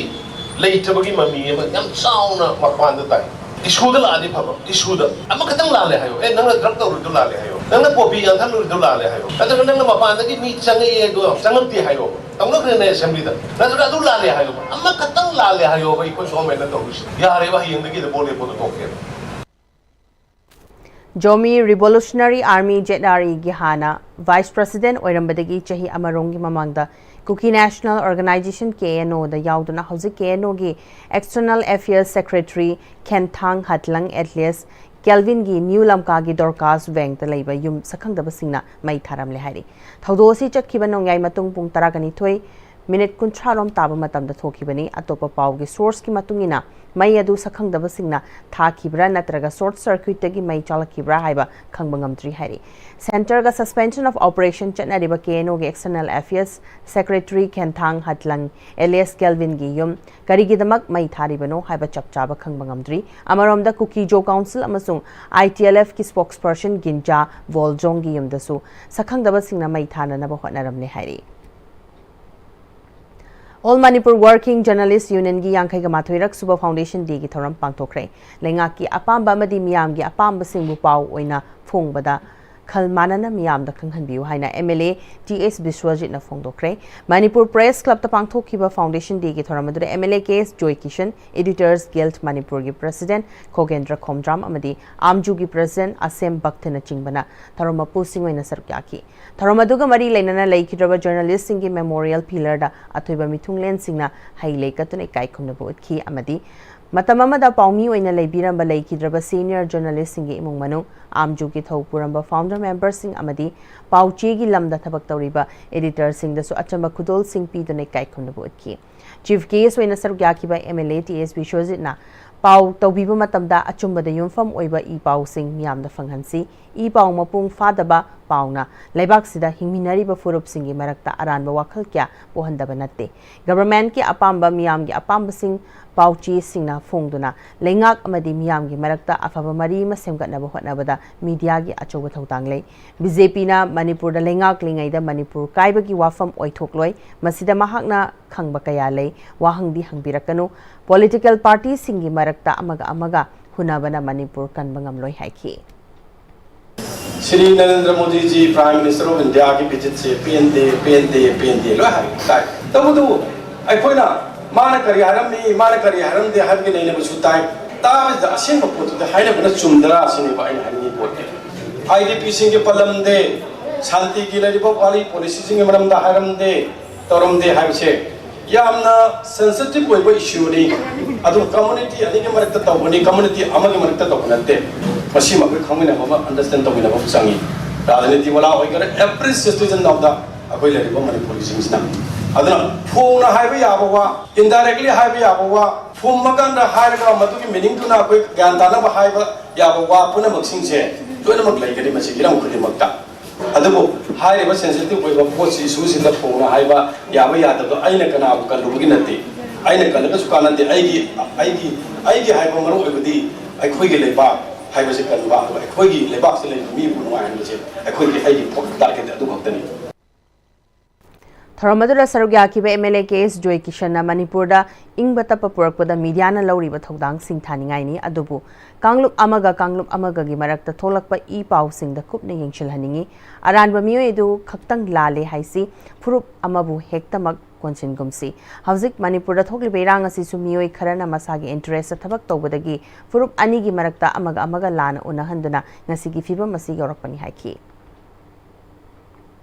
ꯂꯩꯇꯕꯒꯤ ꯃꯃꯤ ꯑꯃ ꯌꯥꯝ ꯆꯥꯎꯅ ꯃꯄꯥꯟꯗ ꯇꯥꯏ꯫ Issue ꯗ ꯂꯥꯛꯑꯗꯤ ꯐꯕ, issue ꯗ ꯑꯃꯈꯛꯇꯪ ꯂꯥꯜꯂꯦ ꯍꯥꯏꯌꯣ꯫ ꯑꯦ, ꯅꯪꯅ drug ꯇꯧꯔꯤꯗꯣ ꯂꯥꯜꯂꯦ ꯍꯥꯏꯌꯣ, ꯅꯪꯅ poppy ꯌꯥꯟꯊꯠꯂꯨꯔꯤꯗꯣ ꯂꯥꯜꯂꯦ ꯍꯥꯏꯌꯣ꯫ ꯅꯠꯇ꯭ꯔꯒ ꯅꯪꯅ ꯃꯄꯥꯟꯗꯒꯤ ꯃꯤ ꯆꯪꯉꯛꯑꯦ ꯑꯗꯣ ꯆꯪꯉꯛꯇꯦ ꯍꯥꯏꯌꯣ, ꯇꯧꯅꯈ꯭ꯔꯦꯅꯦ assembly ꯗ꯫ ꯅꯠꯇ꯭ꯔꯒ ꯑꯗꯨ ꯂꯥꯜꯂꯦ ꯍꯥꯏꯌꯣ, ꯑꯃꯈꯛꯇꯪ ꯂꯥꯜꯂꯦ ꯍꯥꯏꯌꯣꯕ ꯑꯩꯈꯣꯏ government ꯅ ꯇꯧꯔꯤꯁꯦ꯫ ꯌꯥꯔꯦꯕ, ꯍꯌꯦꯡꯗꯒꯤꯗꯤ ꯄꯣꯠ ꯂꯦꯞꯄꯗꯣ ꯇꯣꯛꯀꯦ꯫ Zomi Revolutionary Army, Z R A ꯒꯤ ꯍꯥꯟꯅ vice president ꯑꯣꯏꯔꯝꯕꯗꯒꯤ ꯆꯍꯤ ꯑꯃꯔꯣꯝꯒꯤ ꯃꯃꯥꯡꯗ Kuki National Organization, K N O ꯗ ꯌꯥꯎꯗꯨꯅ ꯍꯧꯖꯤꯛ K N O ꯒꯤ External Affairs Secretary Khenthang Hatlang alias Kelvin ꯒꯤ New Lamka ꯒꯤ Dorcas Wang ꯗ ꯂꯩꯕ ꯌꯨꯝ ꯁꯛꯈꯪꯗꯕꯁꯤꯡꯅ ꯃꯩ ꯊꯥꯔꯝꯂꯦ ꯍꯥꯏꯔꯤ꯫ ꯊꯧꯗꯣꯛ ꯑꯁꯤ ꯆꯠꯈꯤꯕ ꯅꯣꯡꯌꯥꯏ ꯃꯇꯨꯡ ꯄꯨꯡ ꯇꯔꯥꯒ ꯅꯤꯊꯣꯏ minute ꯀꯨꯟꯊ꯭ꯔꯥ ꯔꯣꯝ ꯇꯥꯕ ꯃꯇꯝꯗ ꯊꯣꯛꯈꯤꯕꯅꯤ꯫ ꯑꯇꯣꯞꯄ ꯄꯥꯎꯒꯤ source ꯀꯤ ꯃꯇꯨꯡ ꯏꯟꯅ, ꯃꯩ ꯑꯗꯨ ꯁꯛꯈꯪꯗꯕꯁꯤꯡꯅ ꯊꯥꯈꯤꯕ꯭ꯔꯥ ꯅꯠꯇ꯭ꯔꯒ short circuit ꯇꯒꯤ ꯃꯩ ꯆꯥꯂꯛꯈꯤꯕ꯭ꯔꯥ ꯍꯥꯏꯕ ꯈꯪꯕ ꯉꯝꯗ꯭ꯔꯤ ꯍꯥꯏꯔꯤ꯫ Center ꯒ suspension of operation ꯆꯠꯅꯔꯤꯕ K N O ꯒꯤ external affairs secretary ꯈꯦꯟꯊꯥꯡ ꯍꯠꯂꯪ alias Kelvin ꯒꯤ ꯌꯨꯝ ꯀꯔꯤꯒꯤꯗꯃꯛ ꯃꯩ ꯊꯥꯔꯤꯕꯅꯣ ꯍꯥꯏꯕ ꯆꯞ ꯆꯥꯕ ꯈꯪꯕ ꯉꯝꯗ꯭ꯔꯤ꯫ ꯑꯃꯔꯣꯝꯗ ꯀꯨꯀꯤꯖꯣ council ꯑꯃꯁꯨꯡ I T L F ꯀꯤ spokesperson ꯒꯤꯟꯖꯥ ꯕꯣꯜꯖꯣꯡꯒꯤ ꯌꯨꯝꯗꯁꯨ ꯁꯛꯈꯪꯗꯕꯁꯤꯡꯅ ꯃꯩ ꯊꯥꯅꯅꯕ ꯍꯣꯠꯅꯔꯝꯂꯦ ꯍꯥꯏꯔꯤ꯫ All Manipur Working Journalist Union ꯒꯤ ꯌꯥꯡꯈꯩꯒ ꯃꯥꯊꯣꯏꯔꯛ ꯁꯨꯕ foundation day ꯒꯤ ꯊꯧꯔꯝ ꯄꯥꯡꯊꯣꯛꯈ꯭ꯔꯦ꯫ ꯂꯩꯉꯥꯛꯀꯤ ꯑꯄꯥꯝꯕ ꯑꯃꯗꯤ ꯃꯤꯌꯥꯝꯒꯤ ꯑꯄꯥꯝꯕꯁꯤꯡꯕꯨ ꯄꯥꯎ ꯑꯣꯏꯅ ꯐꯣꯡꯕꯗ ꯈꯜ ꯃꯥꯟꯅꯅ ꯃꯤꯌꯥꯝꯗ ꯈꯪꯍꯟꯕꯤꯌꯨ ꯍꯥꯏꯅ M L A T S ꯕꯤꯁ꯭ꯋꯖꯤꯠꯅ ꯐꯣꯡꯗꯣꯛꯈ꯭ꯔꯦ꯫ Manipur Press Club ꯇ ꯄꯥꯡꯊꯣꯛꯈꯤꯕ foundation day ꯒꯤ ꯊꯧꯔꯝ ꯑꯗꯨꯗ M L A K S joy Kisan, Editors Guild ꯃꯅꯤꯄꯨꯔꯒꯤ president ꯈꯣꯒꯦꯟꯗ꯭ꯔ ꯈꯣꯝꯗ꯭ꯔꯥꯝ ꯑꯃꯗꯤ ꯑꯥꯝꯖꯨꯒꯤ president ꯑꯁꯦꯝ ꯚꯛꯇꯅꯆꯤꯡꯕꯅ ꯊꯧꯔꯝ ꯃꯄꯨꯁꯤꯡ ꯑꯣꯏꯅ ꯁꯔꯨꯛ ꯌꯥꯈꯤ꯫ ꯊꯧꯔꯝ ꯑꯗꯨꯒ ꯃꯔꯤ ꯂꯩꯅꯅ ꯂꯩꯈꯤꯗ꯭ꯔꯕ journalist ꯁꯤꯡꯒꯤ memorial pillar ꯗ ꯑꯊꯣꯏꯕ ꯃꯤꯊꯨꯡꯂꯦꯟꯁꯤꯡꯅ ꯍꯩ ꯂꯩ ꯀꯠꯇꯨꯅ ꯏꯀꯥꯏ ꯈꯨꯝꯅꯕ ꯎꯠꯈꯤ ꯑꯃꯗꯤ ꯃꯇꯝ ꯑꯃꯗ ꯄꯥꯎꯃꯤ ꯑꯣꯏꯅ ꯂꯩꯕꯤꯔꯝꯕ ꯂꯩꯈꯤꯗ꯭ꯔꯕ senior journalist ꯁꯤꯡꯒꯤ ꯏꯃꯨꯡ ꯃꯅꯨꯡ, ꯑꯥꯝꯖꯨꯒꯤ ꯊꯧ ꯄꯨꯔꯝꯕ founder member ꯁꯤꯡ ꯑꯃꯗꯤ ꯄꯥꯎ ꯆꯦꯒꯤ ꯂꯝꯗ ꯊꯕꯛ ꯇꯧꯔꯤꯕ editor ꯁꯤꯡꯗꯁꯨ ꯑꯆꯝꯕ ꯈꯨꯗꯣꯜꯁꯤꯡ ꯄꯤꯗꯨꯅ ꯏꯀꯥꯏ ꯈꯨꯝꯅꯕ ꯎꯠꯈꯤ꯫ Chief guest ꯑꯣꯏꯅ ꯁꯔꯨꯛ ꯌꯥꯈꯤꯕ M L A T S ꯕꯤꯁ꯭ꯋꯖꯤꯠꯅ ꯄꯥꯎ ꯇꯧꯕꯤꯕ ꯃꯇꯝꯗ ꯑꯆꯨꯝꯕꯗ ꯌꯨꯝꯐꯝ ꯑꯣꯏꯕ ꯏ ꯄꯥꯎꯁꯤꯡ ꯃꯤꯌꯥꯝꯗ ꯐꯪꯍꯟꯁꯤ꯫ ꯏ ꯄꯥꯎ ꯃꯄꯨꯡ ꯐꯥꯗꯕ ꯄꯥꯎꯅ ꯂꯩꯕꯥꯛꯁꯤꯗ ꯍꯤꯡꯃꯤꯟꯅꯔꯤꯕ ꯐꯨꯔꯨꯞꯁꯤꯡꯒꯤ ꯃꯔꯛꯇ ꯑꯔꯥꯟꯕ ꯋꯥꯈꯜ ꯀꯌꯥ ꯄꯣꯛꯍꯟꯗꯕ ꯅꯠꯇꯦ꯫ Government ꯀꯤ ꯑꯄꯥꯝꯕ, ꯃꯤꯌꯥꯝꯒꯤ ꯑꯄꯥꯝꯕꯁꯤꯡ ꯄꯥꯎꯆꯦꯁꯤꯡꯅ ꯐꯣꯡꯗꯨꯅ ꯂꯩꯉꯥꯛ ꯑꯃꯗꯤ ꯃꯤꯌꯥꯝꯒꯤ ꯃꯔꯛꯇ ꯑꯐꯕ ꯃꯔꯤ ꯑꯃ ꯁꯦꯝꯒꯠꯅꯕ ꯍꯣꯠꯅꯕꯗ media ꯒꯤ ꯑꯆꯧꯕ ꯊꯧꯗꯥꯡ ꯂꯩ꯫ B J P ꯅ ꯃꯅꯤꯄꯨꯔꯗ ꯂꯩꯉꯥꯛꯂꯤꯉꯩꯗ ꯃꯅꯤꯄꯨꯔ ꯀꯥꯏꯕꯒꯤ ꯋꯥꯐꯝ ꯑꯣꯏꯊꯣꯛꯂꯣꯏ꯫ ꯃꯁꯤꯗ ꯃꯍꯥꯛꯅ ꯈꯪꯕ ꯀꯌꯥ ꯂꯩ꯫ ꯋꯥꯍꯪꯗꯤ ꯍꯪꯕꯤꯔꯛꯀꯅꯨ꯫ Political party ꯁꯤꯡꯒꯤ ꯃꯔꯛꯇ ꯑꯃꯒ ꯑꯃꯒ ꯍꯨꯟꯅꯕꯅ ꯃꯅꯤꯄꯨꯔ ꯀꯟꯕ ꯉꯝꯂꯣꯏ ꯍꯥꯏꯈꯤ꯫ Shri Narendra ꯃꯣꯗꯤꯖꯤ Prime Minister of India ꯒꯤ visit ꯁꯦ ꯄꯦꯟꯗꯦ, ꯄꯦꯟꯗꯦ, ꯄꯦꯟꯗꯦ ꯂꯣꯏ ꯍꯥꯏ ꯇꯥꯏ꯫ ꯇꯧꯕꯇꯕꯨ ꯑꯩꯈꯣꯏꯅ ꯃꯥꯅ ꯀꯔꯤ ꯍꯥꯏꯔꯝꯃꯤ, ꯃꯥꯅ ꯀꯔꯤ ꯍꯥꯏꯔꯝꯗꯦ ꯍꯥꯏꯕꯒꯤ ꯅꯩꯅꯕꯁꯨ ꯇꯥꯏ꯫ ꯇꯥꯕꯁꯤꯗ ꯑꯁꯦꯡꯕ ꯄꯣꯠꯇꯨꯗꯤ ꯍꯥꯏꯅꯕꯅ ꯆꯨꯝꯗ꯭ꯔꯥ ꯁꯤꯅꯦꯕ ꯑꯩꯅ ꯍꯥꯏꯅꯤꯡꯉꯤ ꯄꯣꯠꯇꯤ꯫ I D P ꯁꯤꯡꯒꯤ ꯄꯜꯂꯝꯗꯦ, ꯁꯥꯟꯇꯤꯒꯤ ꯂꯩꯔꯤꯕ ꯋꯥꯔꯤ policy ꯁꯤꯡꯒꯤ ꯃꯔꯝꯗ ꯍꯥꯏꯔꯝꯗꯦ, ꯇꯧꯔꯝꯗꯦ ꯍꯥꯏꯕꯁꯦ ꯌꯥꯝꯅ sensitive ꯑꯣꯏꯕ issue ꯅꯤ꯫ ꯑꯗꯨ community ꯑꯅꯤꯒꯤ ꯃꯔꯛꯇ ꯇꯧꯕꯅꯤ, community ꯑꯃꯒꯤ ꯃꯔꯛꯇ ꯇꯧꯕ ꯅꯠꯇꯦ꯫ ꯃꯁꯤꯃ ꯑꯩꯈꯣꯏ ꯈꯪꯃꯤꯟꯅꯕ ꯑꯃ, understand ꯇꯧꯃꯤꯟꯅꯕ ꯑꯃ ꯆꯪꯉꯤ꯫ ꯔꯥꯖꯅꯤꯇꯤ ꯋꯥꯂꯥ ꯑꯣꯏꯒꯦꯔꯥ, every citizen of the ꯑꯩꯈꯣꯏ ꯂꯩꯔꯤꯕ ꯃꯅꯤꯄꯨꯔꯤꯁꯤꯡꯁꯤꯅ ꯑꯗꯨꯅ ꯐꯣꯡꯅ ꯍꯥꯏꯕ ꯌꯥꯕ ꯋꯥ, indirectly ꯍꯥꯏꯕ ꯌꯥꯕ ꯋꯥ, ꯐꯨꯝꯃꯀꯥꯟꯗ ꯍꯥꯏꯔꯒ ꯃꯗꯨꯒꯤ meaningꯗꯨꯅ ꯑꯩꯈꯣꯏ ꯒ꯭ꯌꯥꯟ ꯇꯥꯅꯕ ꯍꯥꯏꯕ ꯌꯥꯕ ꯋꯥ ꯄꯨꯝꯅꯃꯛꯁꯤꯡꯁꯦ ꯂꯣꯏꯅꯃꯛ ꯂꯩꯒꯅꯤ ꯃꯁꯤ ꯍꯤꯔꯝ ꯈꯨꯗꯤꯡꯃꯛꯇ꯫ ꯑꯗꯨꯕꯨ ꯍꯥꯏꯔꯤꯕ sensitive ꯑꯣꯏꯕ ꯄꯣꯠꯁꯤ, issue ꯁꯤꯗ ꯐꯣꯡꯅ ꯍꯥꯏꯕ ꯌꯥꯕ ꯌꯥꯗꯕꯗꯣ ꯑꯩꯅ ꯀꯅꯥꯕꯨ ꯀꯜꯂꯨꯕꯒꯤ ꯅꯠꯇꯦ꯫ ꯑꯩꯅ ꯀꯜꯂꯒꯁꯨ ꯀꯥꯟꯅꯗꯦ꯫ ꯑꯩꯒꯤ, ꯑꯩꯒꯤ, ꯑꯩꯒꯤ ꯍꯥꯏꯕ ꯃꯔꯨ ꯑꯣꯏꯕꯗꯤ ꯑꯩꯈꯣꯏꯒꯤ ꯂꯩꯕꯥꯛ ꯍꯥꯏꯕꯁꯤ ꯀꯟꯕ, ꯑꯗꯨꯒ ꯑꯩꯈꯣꯏꯒꯤ ꯂꯩꯕꯥꯛꯁꯤ ꯂꯩꯕ ꯃꯤꯕꯨ ꯅꯨꯡꯉꯥꯏꯍꯟꯕꯁꯦ ꯑꯩꯈꯣꯏꯒꯤ, ꯑꯩꯒꯤ target ꯑꯗꯨ ꯈꯛꯇꯅꯤ꯫ ꯊꯧꯔꯝ ꯑꯗꯨꯗ ꯁꯔꯨꯛ ꯌꯥꯈꯤꯕ MLA ꯀꯦ ꯑꯦꯁ ꯖꯣꯏ ꯀꯤꯁꯟꯅ ꯃꯅꯤꯄꯨꯔꯗ ꯏꯪꯕ ꯇꯞꯄ ꯄꯨꯔꯛꯄꯗ ꯃꯤꯗꯤꯌꯥꯅ ꯂꯧꯔꯤꯕ ꯊꯧꯗꯥꯡ ꯁꯤꯡꯊꯥꯅꯤꯡꯉꯥꯏꯅꯤ, ꯑꯗꯨꯕꯨ ꯀꯥꯡꯂꯨꯞ ꯑꯃꯒ ꯀꯥꯡꯂꯨꯞ ꯑꯃꯒꯒꯤ ꯃꯔꯛꯇ ꯊꯣꯛꯂꯛꯄ ꯏ ꯄꯥꯎꯁꯤꯡꯗ ꯀꯨꯞꯅ ꯌꯦꯡꯁꯤꯜꯍꯟꯅꯤꯡꯏ꯫ ꯑꯔꯥꯟꯕ ꯃꯤꯑꯣꯏ ꯑꯗꯨ ꯈꯛꯇꯪ ꯂꯥꯜꯂꯦ ꯍꯥꯏꯁꯤ ꯐꯨꯔꯨꯞ ꯑꯃꯕꯨ ꯍꯦꯛꯇꯃꯛ ꯀꯣꯟꯁꯤꯟꯒꯨꯝꯁꯤ꯫ ꯍꯧꯖꯤꯛ ꯃꯅꯤꯄꯨꯔꯗ ꯊꯣꯛꯂꯤꯕ ꯏꯔꯥꯡ ꯑꯁꯤꯁꯨ ꯃꯤꯑꯣꯏ ꯈꯔꯅ ꯃꯁꯥꯒꯤ interest ꯊꯕꯛ ꯇꯧꯕꯗꯒꯤ ꯐꯨꯔꯨꯞ ꯑꯅꯤꯒꯤ ꯃꯔꯛꯇ ꯑꯃꯒ ꯑꯃꯒ ꯂꯥꯟꯅ ꯎꯅꯍꯟꯗꯨꯅ ꯉꯁꯤꯒꯤ ꯐꯤꯕꯝ ꯑꯁꯤ ꯌꯧꯔꯛꯄꯅꯤ ꯍꯥꯏꯈꯤ꯫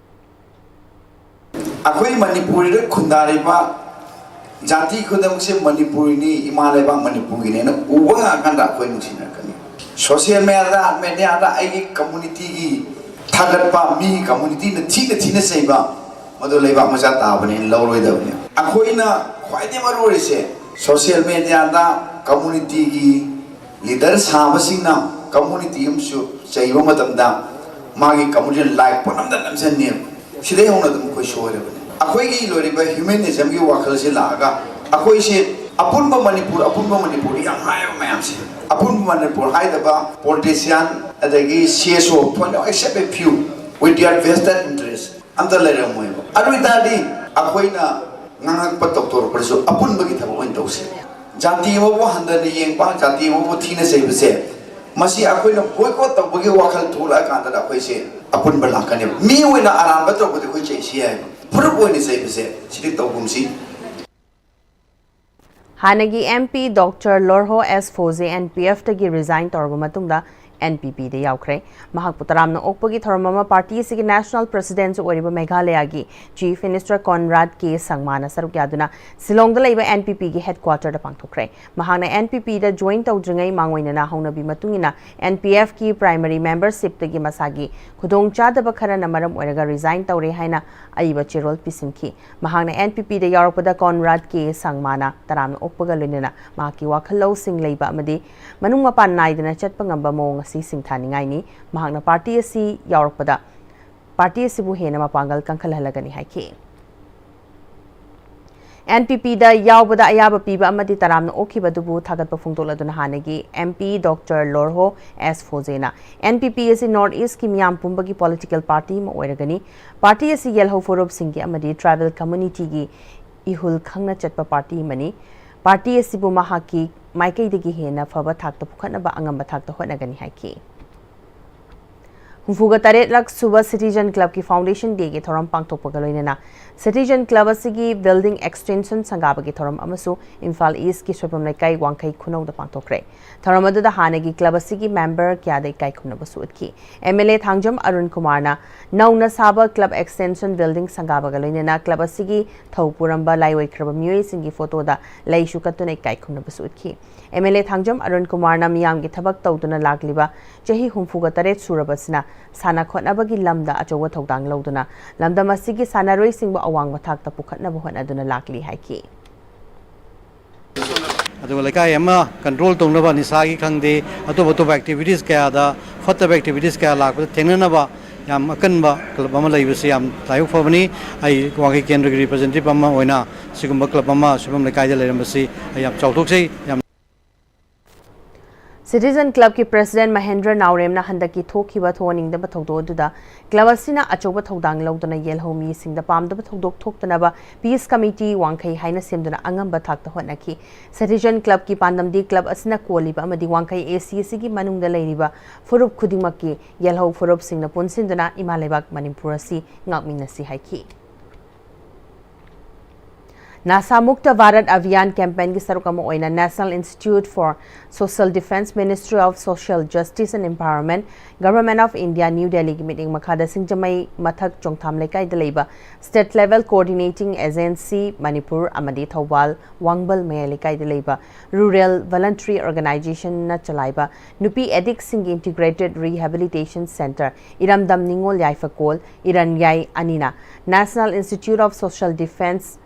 ꯑꯩꯈꯣꯏ ꯃꯅꯤꯄꯨꯔꯗ ꯈꯨꯟꯗꯥꯔꯤꯕ ꯖꯥꯇꯤ ꯈꯨꯗꯤꯡꯃꯛꯁꯦ ꯃꯅꯤꯄꯨꯔꯤꯅꯤ, ꯏꯃꯥ ꯂꯩꯕꯥꯛ ꯃꯅꯤꯄꯨꯔꯒꯤꯅꯦꯅ ꯎꯕ ꯉꯥꯛꯀꯥꯟꯗ ꯑꯩꯈꯣꯏ ꯅꯨꯡꯁꯤꯅꯔꯛꯀꯅꯤ꯫ Social media, mediaꯗ ꯑꯩꯒꯤ communityꯒꯤ ꯊꯥꯒꯠꯄ, ꯃꯤ communityꯅ ꯊꯤꯅ ꯊꯤꯅ ꯆꯩꯕ, ꯃꯗꯨ ꯂꯩꯕꯥꯛ ꯃꯆꯥ ꯇꯥꯕꯅꯦꯅ ꯂꯧꯔꯣꯏꯗꯕꯅꯤ꯫ ꯑꯩꯈꯣꯏꯅ ꯈ꯭ꯋꯥꯏꯗꯒꯤ ꯃꯔꯨ ꯑꯣꯏꯔꯤꯁꯦ social mediaꯗ communityꯒꯤ leader ꯁꯥꯕꯁꯤꯡꯅ community ꯑꯃꯁꯨ ꯆꯩꯕ ꯃꯇꯝꯗ ꯃꯥꯒꯤ community like ꯄꯣꯠ ꯑꯝꯇ ꯅꯝꯁꯤꯟꯅꯦꯕ꯫ ꯁꯤꯗꯩ ꯍꯧꯅ ꯑꯗꯨꯝ ꯑꯩꯈꯣꯏ ꯁꯣꯏꯔꯕꯅꯤ꯫ ꯑꯩꯈꯣꯏꯒꯤ ꯂꯣꯏꯔꯤꯕ humanismꯒꯤ ꯋꯥꯈꯜꯁꯤ ꯂꯥꯛꯑꯒ ꯑꯩꯈꯣꯏꯁꯦ ꯑꯄꯨꯟꯕ ꯃꯅꯤꯄꯨꯔ, ꯑꯄꯨꯟꯕ ꯃꯅꯤꯄꯨꯔ ꯌꯥꯝ ꯍꯥꯏꯕ ꯃꯌꯥꯝꯁꯦ, ꯑꯄꯨꯟꯕ ꯃꯅꯤꯄꯨꯔ ꯍꯥꯏꯗꯕ politician ꯑꯗꯒꯤ CSO ꯊꯣꯏꯅ except a few with their vested interest ꯑꯝꯇ ꯂꯩꯔꯝꯃꯣꯏꯕ꯫ ꯑꯗꯨ ꯑꯣꯏꯇꯥꯔꯗꯤ ꯑꯩꯈꯣꯏꯅ ꯉꯥꯡꯉꯛꯄ ꯇꯧꯊꯣꯔꯛꯄꯗꯁꯨ ꯑꯄꯨꯟꯕꯒꯤ ꯊꯕꯛ ꯑꯣꯏꯅ ꯇꯧꯁꯤ꯫ ꯖꯥꯇꯤ ꯑꯃꯕꯨ ꯍꯟꯊꯅ ꯌꯦꯡꯕ, ꯖꯥꯇꯤ ꯑꯃꯕꯨ ꯊꯤꯅ ꯆꯩꯕꯁꯦ, ꯃꯁꯤ ꯑꯩꯈꯣꯏꯅ boycott ꯇꯧꯕꯒꯤ ꯋꯥꯈꯜ ꯊꯣꯛꯂꯛꯑꯀꯥꯟꯗ ꯑꯩꯈꯣꯏꯁꯦ ꯑꯄꯨꯟꯕ ꯂꯥꯛꯀꯅꯦꯕ꯫ ꯃꯤ ꯑꯣꯏꯅ ꯑꯔꯥꯟꯕ ꯇꯧꯕꯗꯤ ꯑꯩꯈꯣꯏ ꯆꯩꯁꯤ ꯌꯥꯏꯕ, ꯐꯨꯔꯨꯞ ꯑꯣꯏꯅ ꯆꯩꯕꯁꯦ ꯁꯤꯗꯤ ꯇꯧꯒꯨꯝꯁꯤ꯫ ꯍꯥꯟꯅꯒꯤ MP Doctor Lorho S Phose NPFꯇꯒꯤ resign ꯇꯧꯔꯕ ꯃꯇꯨꯡꯗ NPPꯗ ꯌꯥꯎꯈ꯭ꯔꯦ꯫ ꯃꯍꯥꯛꯄꯨ ꯇꯔꯥꯝꯅ ꯑꯣꯛꯄꯒꯤ ꯊꯧꯔꯝ ꯑꯃ ꯄꯥꯔꯇꯤ ꯑꯁꯤꯒꯤ ꯅꯦꯁꯅꯦꯜ ꯄ꯭ꯔꯁꯤꯗꯦꯟꯁꯨ ꯑꯣꯏꯔꯤꯕ ꯃꯦꯘꯥꯂꯌꯥꯒꯤ ꯆꯤꯐ ꯃꯤꯅꯤꯁꯇꯔ ꯀꯣꯟꯔꯥꯗ ꯀꯦ ꯁꯪꯃꯥꯅ ꯁꯔꯨꯛ ꯌꯥꯗꯨꯅ ꯁꯤꯂꯣꯡꯗ ꯂꯩꯕ NPPꯒꯤ ꯍꯦꯗꯀ꯭ꯋꯥꯇꯔꯗ ꯄꯥꯡꯊꯣꯛꯈ꯭ꯔꯦ꯫ ꯃꯍꯥꯛꯅ NPPꯗ ꯖꯣꯏꯟ ꯇꯧꯗ꯭ꯔꯤꯉꯩ ꯃꯥꯡꯑꯣꯏꯅꯅ ꯍꯧꯅꯕꯤ ꯃꯇꯨꯡ ꯏꯟꯅ NPFꯀꯤ ꯄ꯭ꯔꯥꯏꯃꯔꯤ ꯃꯦꯝꯕꯔꯁꯤꯞꯇꯒꯤ ꯃꯁꯥꯒꯤ ꯈꯨꯗꯣꯡꯆꯥꯗꯕ ꯈꯔꯅ ꯃꯔꯝ ꯑꯣꯏꯔꯒ ꯔꯤꯖꯥꯏꯟ ꯇꯧꯔꯦ ꯍꯥꯏꯅ ꯑꯏꯕ ꯆꯦꯔꯣꯜ ꯄꯤꯁꯤꯟꯈꯤ꯫ ꯃꯍꯥꯛꯅ NPPꯗ ꯌꯥꯎꯔꯛꯄꯗ ꯀꯣꯟꯔꯥꯗ ꯀꯦ ꯁꯪꯃꯥꯅ ꯇꯔꯥꯝꯅ ꯑꯣꯛꯄꯒ ꯂꯣꯏꯅꯅ ꯃꯍꯥꯛꯀꯤ ꯋꯥꯈꯜ ꯂꯧꯁꯤꯡ ꯂꯩꯕ ꯑꯃꯗꯤ ꯃꯅꯨꯡ ꯃꯄꯥꯟ ꯅꯥꯏꯗꯅ ꯆꯠꯄ ꯉꯝꯕ ꯃꯑꯣꯡ ꯑꯁꯤ ꯁꯤꯡꯊꯥꯅꯤꯡꯉꯥꯏꯅꯤ꯫ ꯃꯍꯥꯛꯅ ꯄꯥꯔꯇꯤ ꯑꯁꯤ ꯌꯥꯎꯔꯛꯄꯗ ꯄꯥꯔꯇꯤ ꯑꯁꯤꯕꯨ ꯍꯦꯟꯅ ꯃꯄꯥꯡꯒꯜ ꯀꯟꯈꯠꯍꯜꯂꯒꯅꯤ ꯍꯥꯏꯈꯤ꯫ NPPꯗ ꯌꯥꯎꯕꯗ ꯑꯌꯥꯕ ꯄꯤꯕ ꯑꯃꯗꯤ ꯇꯔꯥꯝꯅ ꯑꯣꯛꯈꯤꯕ ꯑꯗꯨꯕꯨ ꯊꯥꯒꯠꯄ ꯐꯣꯡꯗꯣꯛꯂꯗꯨꯅ ꯍꯥꯟꯅꯒꯤ MP ꯗꯣꯛꯇꯔ ꯂꯣꯔꯍꯣ ꯑꯦꯁ ꯐꯣꯖꯦꯅ NPP ꯑꯁꯤ ꯅꯣꯔꯠ ꯏꯁ꯭ꯠꯀꯤ ꯃꯤꯌꯥꯝ ꯄꯨꯝꯕꯒꯤ ꯄꯣꯂꯤꯇꯤꯀꯦꯜ ꯄꯥꯔꯇꯤ ꯑꯃ ꯑꯣꯏꯔꯒꯅꯤ꯫ ꯄꯥꯔꯇꯤ ꯑꯁꯤ ꯌꯦꯜꯍꯧ ꯐꯨꯔꯨꯞꯁꯤꯡꯒꯤ ꯑꯃꯗꯤ ꯇ꯭ꯔꯥꯏꯕꯦꯜ ꯀꯝꯃ꯭ꯌꯨꯅꯤꯇꯤꯒꯤ ꯏꯍꯨꯜ ꯈꯪꯅ ꯆꯠꯄ ꯄꯥꯔꯇꯤ ꯑꯃꯅꯤ꯫ ꯄꯥꯔꯇꯤ ꯑꯁꯤꯕꯨ ꯃꯍꯥꯛꯀꯤ ꯃꯥꯏꯀꯩꯗꯒꯤ ꯍꯦꯟꯅ ꯐꯕ ꯊꯥꯛꯇ ꯄꯨꯈꯠꯅꯕ ꯑꯉꯝꯕ ꯊꯥꯛꯇ ꯍꯣꯠꯅꯒꯅꯤ ꯍꯥꯏꯈꯤ꯫ ꯍꯨꯝꯐꯨꯒ ꯇꯔꯦꯠꯂꯛ ꯁꯨꯕ ꯁꯤꯇꯤꯖꯟ ꯀ꯭ꯂꯕꯀꯤ ꯐꯥꯎꯟꯗꯦꯁꯟ ꯗꯦꯒꯤ ꯊꯧꯔꯝ ꯄꯥꯡꯊꯣꯛꯄꯒ ꯂꯣꯏꯅꯅ ꯁꯤꯇꯤꯖꯟ ꯀ꯭ꯂꯕ ꯑꯁꯤꯒꯤ ꯕꯤꯜꯗꯤꯡ ꯑꯦꯛꯁꯇꯦꯟꯁꯟ ꯁꯪꯒꯥꯕꯒꯤ ꯊꯧꯔꯝ ꯑꯃꯁꯨ ꯏꯝꯐꯥꯜ ꯏꯁ꯭ꯠꯀꯤ ꯁꯣꯏꯕꯝ ꯂꯩꯀꯥꯏ ꯋꯥꯡꯈꯩ ꯈꯨꯅꯧꯗ ꯄꯥꯡꯊꯣꯛꯈ꯭ꯔꯦ꯫ ꯊꯧꯔꯝ ꯑꯗꯨꯗ ꯍꯥꯟꯅꯒꯤ ꯀ꯭ꯂꯕ ꯑꯁꯤꯒꯤ ꯃꯦꯝꯕꯔ ꯀꯌꯥꯗ ꯏꯀꯥꯏ ꯈꯨꯝꯅꯕꯁꯨ ꯎꯠꯈꯤ꯫ MLA ꯊꯥꯡꯖꯝ ꯑꯔꯨꯟ ꯀꯨꯃꯥꯔꯅ ꯅꯧꯅ ꯁꯥꯕ ꯀ꯭ꯂꯕ ꯑꯦꯛꯁꯇꯦꯟꯁꯟ ꯕꯤꯜꯗꯤꯡ ꯁꯪꯒꯥꯕꯒ ꯂꯣꯏꯅꯅ ꯀ꯭ꯂꯕ ꯑꯁꯤꯒꯤ ꯊꯧ ꯄꯨꯔꯝꯕ ꯂꯥꯏꯑꯣꯏꯈ꯭ꯔꯕ ꯃꯤꯑꯣꯏꯁꯤꯡꯒꯤ ꯐꯣꯇꯣꯗ ꯂꯩꯁꯨ ꯀꯠꯇꯨꯅ ꯏꯀꯥꯏ ꯈꯨꯝꯅꯕꯁꯨ ꯎꯠꯈꯤ꯫ MLA ꯊꯥꯡꯖꯝ ꯑꯔꯨꯟ ꯀꯨꯃꯥꯔꯅ ꯃꯤꯌꯥꯝꯒꯤ ꯊꯕꯛ ꯇꯧꯗꯨꯅ ꯂꯥꯛꯂꯤꯕ ꯆꯍꯤ ꯍꯨꯝꯐꯨꯒ ꯇꯔꯦꯠ ꯁꯨꯔꯕꯁꯤꯅ ꯁꯥꯟꯅ ꯈꯣꯠꯅꯕꯒꯤ ꯂꯝꯗ ꯑꯆꯧꯕ ꯊꯧꯗꯥꯡ ꯂꯧꯗꯨꯅ ꯂꯝꯗꯝ ꯑꯁꯤꯒꯤ ꯁꯥꯟꯅꯔꯣꯏꯁꯤꯡꯕꯨ ꯑꯋꯥꯡꯕ ꯊꯥꯛꯇ ꯄꯨꯈꯠꯅꯕ ꯍꯣꯠꯅꯗꯨꯅ ꯂꯥꯛꯂꯤ ꯍꯥꯏꯈꯤ꯫ ꯑꯗꯨꯒ ꯂꯩꯀꯥꯏ ꯑꯃ ꯀꯟꯇ꯭ꯔꯣꯜ ꯇꯧꯅꯕ ꯅꯤꯁꯥꯒꯤ ꯈꯪꯗꯦ, ꯑꯇꯣꯞ ꯑꯇꯣꯞꯄ ꯑꯦꯛꯇꯤꯚꯤꯇꯤꯁ ꯀꯌꯥꯗ, ꯐꯠꯇꯕ ꯑꯦꯛꯇꯤꯚꯤꯇꯤꯁ ꯀꯌꯥ ꯂꯥꯛꯄꯗ ꯊꯦꯡꯅꯅꯕ ꯌꯥꯝ ꯑꯀꯟꯕ ꯀ꯭ꯂꯕ ꯑꯃ ꯂꯩꯕꯁꯤ ꯌꯥꯝ ꯂꯥꯏꯕꯛ ꯐꯕꯅꯤ꯫ ꯑꯩ ꯋꯥꯡꯈꯩ ꯀꯦꯟꯗ꯭ꯔꯒꯤ ꯔꯤꯄ꯭ꯔꯖꯦꯟꯇꯦꯇꯤꯚ ꯑꯃ ꯑꯣꯏꯅ ꯁꯤꯒꯨꯝꯕ ꯀ꯭ꯂꯕ ꯑꯃ ꯁꯣꯏꯕꯝ ꯂꯩꯀꯥꯏꯗ ꯂꯩꯔꯝꯕꯁꯤ ꯑꯩ ꯌꯥꯝ ꯆꯥꯎꯊꯣꯛꯆꯩ, ꯌꯥꯝ ꯁꯤꯇꯤꯖꯟ ꯀ꯭ꯂꯕꯀꯤ ꯄ꯭ꯔꯁꯤꯗꯦꯟ ꯃꯍꯦꯟꯗ꯭ꯔ ꯅꯥꯎꯔꯦꯝꯅ ꯍꯟꯗꯛꯀꯤ ꯊꯣꯛꯈꯤꯕ ꯊꯣꯛꯍꯟꯅꯤꯡꯗꯕ ꯊꯧꯗꯣꯛ ꯑꯗꯨꯗ ꯀ꯭ꯂꯕ ꯑꯁꯤꯅ ꯑꯆꯧꯕ ꯊꯧꯗꯥꯡ ꯂꯧꯗꯨꯅ ꯌꯦꯜꯍꯧ ꯃꯤꯁꯤꯡꯗ ꯄꯥꯝꯗꯕ ꯊꯧꯗꯣꯛ ꯊꯣꯛꯇꯅꯕ ꯄꯤꯁ ꯀꯃꯤꯇꯤ ꯋꯥꯡꯈꯩ ꯍꯥꯏꯅ ꯁꯦꯝꯗꯨꯅ ꯑꯉꯝꯕ ꯊꯥꯛꯇ ꯍꯣꯠꯅꯈꯤ꯫ ꯁꯤꯇꯤꯖꯟ ꯀ꯭ꯂꯕꯀꯤ ꯄꯥꯟꯗꯝꯗꯤ ꯀ꯭ꯂꯕ ꯑꯁꯤꯅ ꯀꯣꯜꯂꯤꯕ ꯑꯃꯗꯤ ꯋꯥꯡꯈꯩ AC ꯑꯁꯤꯒꯤ ꯃꯅꯨꯡꯗ ꯂꯩꯔꯤꯕ ꯐꯨꯔꯨꯞ ꯈꯨꯗꯤꯡꯃꯛꯀꯤ ꯌꯦꯜꯍꯧ ꯐꯨꯔꯨꯞꯁꯤꯡꯅ ꯄꯨꯟꯁꯤꯟꯗꯨꯅ ꯏꯃꯥ ꯂꯩꯕꯥꯛ ꯃꯅꯤꯄꯨꯔ ꯑꯁꯤ ꯉꯥꯛꯃꯤꯟꯅꯁꯤ ꯍꯥꯏꯈꯤ꯫ ꯅꯥꯁꯥ ꯃꯨꯛꯇ ꯚꯥꯔꯠ ꯑꯚꯤꯌꯥꯟ ꯀꯦꯝꯄꯦꯟꯒꯤ ꯁꯔꯨꯛ ꯑꯃ ꯑꯣꯏꯅ National Institute for Social Defence, Ministry of Social Justice and Empowerment, Government of India, New Delhi ꯒꯤ ꯃꯤꯠꯌꯦꯡ ꯃꯈꯥꯗ ꯁꯤꯡꯖꯃꯩ ꯃꯊꯛ ꯆꯣꯡꯊꯥꯝ ꯂꯩꯀꯥꯏꯗ ꯂꯩꯕ State Level Coordinating Agency Manipur ꯑꯃꯗꯤ ꯊꯧꯕꯥꯜ ꯋꯥꯡꯕꯜ ꯃꯌꯥꯏ ꯂꯩꯀꯥꯏꯗ ꯂꯩꯕ Rural Voluntary Organization ꯅ ꯆꯂꯥꯏꯕ ꯅꯨꯄꯤ ꯑꯦꯗꯤꯛꯁꯤꯡꯒꯤ Integrated Rehabilitation Centre ꯏꯔꯝꯗꯝ ꯅꯤꯉꯣꯜ ꯌꯥꯏꯐꯀꯣꯜ ꯏꯔꯟꯌꯥꯏ ꯑꯅꯤꯅ National Institute of Social Defence,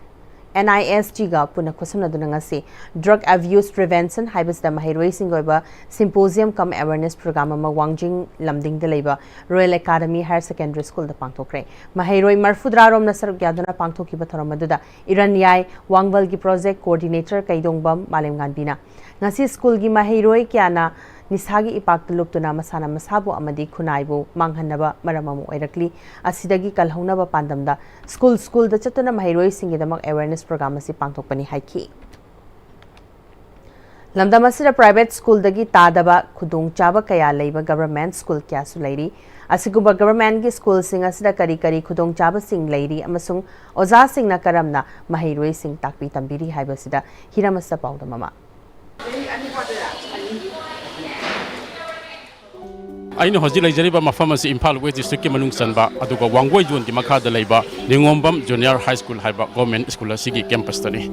N I S T ꯒ ꯄꯨꯟꯅ ꯈꯨꯠꯁꯝꯅꯗꯨꯅ ꯉꯁꯤ Drug Abuse Prevention ꯍꯥꯏꯕꯁꯤꯗ ꯃꯍꯩꯔꯣꯏꯁꯤꯡꯒꯤ ꯑꯣꯏꯕ Symposium cum Awareness Program ꯑꯃ ꯋꯥꯡꯖꯤꯡ ꯂꯝꯗꯤꯡꯗ ꯂꯩꯕ Royal Academy Higher Secondary School ꯗ ꯄꯥꯡꯊꯣꯛꯈ꯭ꯔꯦ꯫ ꯃꯍꯩꯔꯣꯏ ꯃꯔꯤꯐꯨꯇꯔꯥ ꯔꯣꯝꯅ ꯁꯔꯨꯛ ꯌꯥꯗꯨꯅ ꯄꯥꯡꯊꯣꯛꯈꯤꯕ ꯊꯧꯔꯝ ꯑꯗꯨꯗ ꯏꯔꯟꯌꯥꯏ ꯋꯥꯡꯕꯜꯒꯤ Project Coordinator ꯀꯩꯗꯣꯡꯕꯝ ꯃꯥꯂꯦꯝꯉꯥꯟꯕꯤꯅ ꯉꯁꯤ ꯁ꯭ꯀꯨꯜꯒꯤ ꯃꯍꯩꯔꯣꯏ ꯀꯌꯥꯅ ꯅꯤꯁꯥꯒꯤ ꯏꯄꯥꯛꯇ ꯂꯨꯞꯇꯨꯅ ꯃꯁꯥꯅ ꯃꯁꯥꯕꯨ ꯑꯃꯗꯤ ꯈꯨꯟꯅꯥꯏꯕꯨ ꯃꯥꯡꯍꯟꯅꯕ ꯃꯔꯝ ꯑꯃ ꯑꯣꯏꯔꯛꯂꯤ꯫ ꯑꯁꯤꯗꯒꯤ ꯀꯜꯍꯧꯅꯕ ꯄꯥꯟꯗꯝꯗ ꯁ꯭ꯀꯨꯜ ꯁ꯭ꯀꯨꯜꯗ ꯆꯠꯇꯨꯅ ꯃꯍꯩꯔꯣꯏꯁꯤꯡꯒꯤꯗꯃꯛ Awareness Program ꯑꯁꯤ ꯄꯥꯡꯊꯣꯛꯄꯅꯤ ꯍꯥꯏꯈꯤ꯫ ꯂꯝꯗꯝ ꯑꯁꯤꯗ private ꯁ꯭ꯀꯨꯜꯗꯒꯤ ꯇꯥꯗꯕ ꯈꯨꯗꯣꯡꯆꯥꯕ ꯀꯌꯥ ꯂꯩꯕ government ꯁ꯭ꯀꯨꯜ ꯀꯌꯥꯁꯨ ꯂꯩꯔꯤ꯫ ꯑꯁꯤꯒꯨꯝꯕ government ꯀꯤ ꯁ꯭ꯀꯨꯜꯁꯤꯡ ꯑꯁꯤꯗ ꯀꯔꯤ ꯀꯔꯤ ꯈꯨꯗꯣꯡꯆꯥꯕꯁꯤꯡ ꯂꯩꯔꯤ ꯑꯃꯁꯨꯡ ꯑꯣꯖꯥꯁꯤꯡꯅ ꯀꯔꯝꯅ ꯃꯍꯩꯔꯣꯏꯁꯤꯡ ꯇꯥꯛꯄꯤ ꯇꯝꯕꯤꯔꯤ ꯍꯥꯏꯕꯁꯤꯗ ꯍꯤꯔꯝ ꯑꯁꯤꯗ ꯄꯥꯎꯗꯝ ꯑꯃ꯫ ꯑꯩꯅ ꯍꯧꯖꯤꯛ ꯂꯩꯖꯔꯤꯕ ꯃꯐꯝ ꯑꯁꯤ ꯏꯝꯐꯥꯜ West District ꯀꯤ ꯃꯅꯨꯡ ꯆꯟꯕ, ꯑꯗꯨꯒ ꯋꯥꯡꯒꯣꯏ zone ꯒꯤ ꯃꯈꯥꯗ ꯂꯩꯕ ꯅꯤꯉꯣꯝꯕꯝ Junior High School ꯍꯥꯏꯕ government school ꯑꯁꯤꯒꯤ campus ꯇꯅꯤ꯫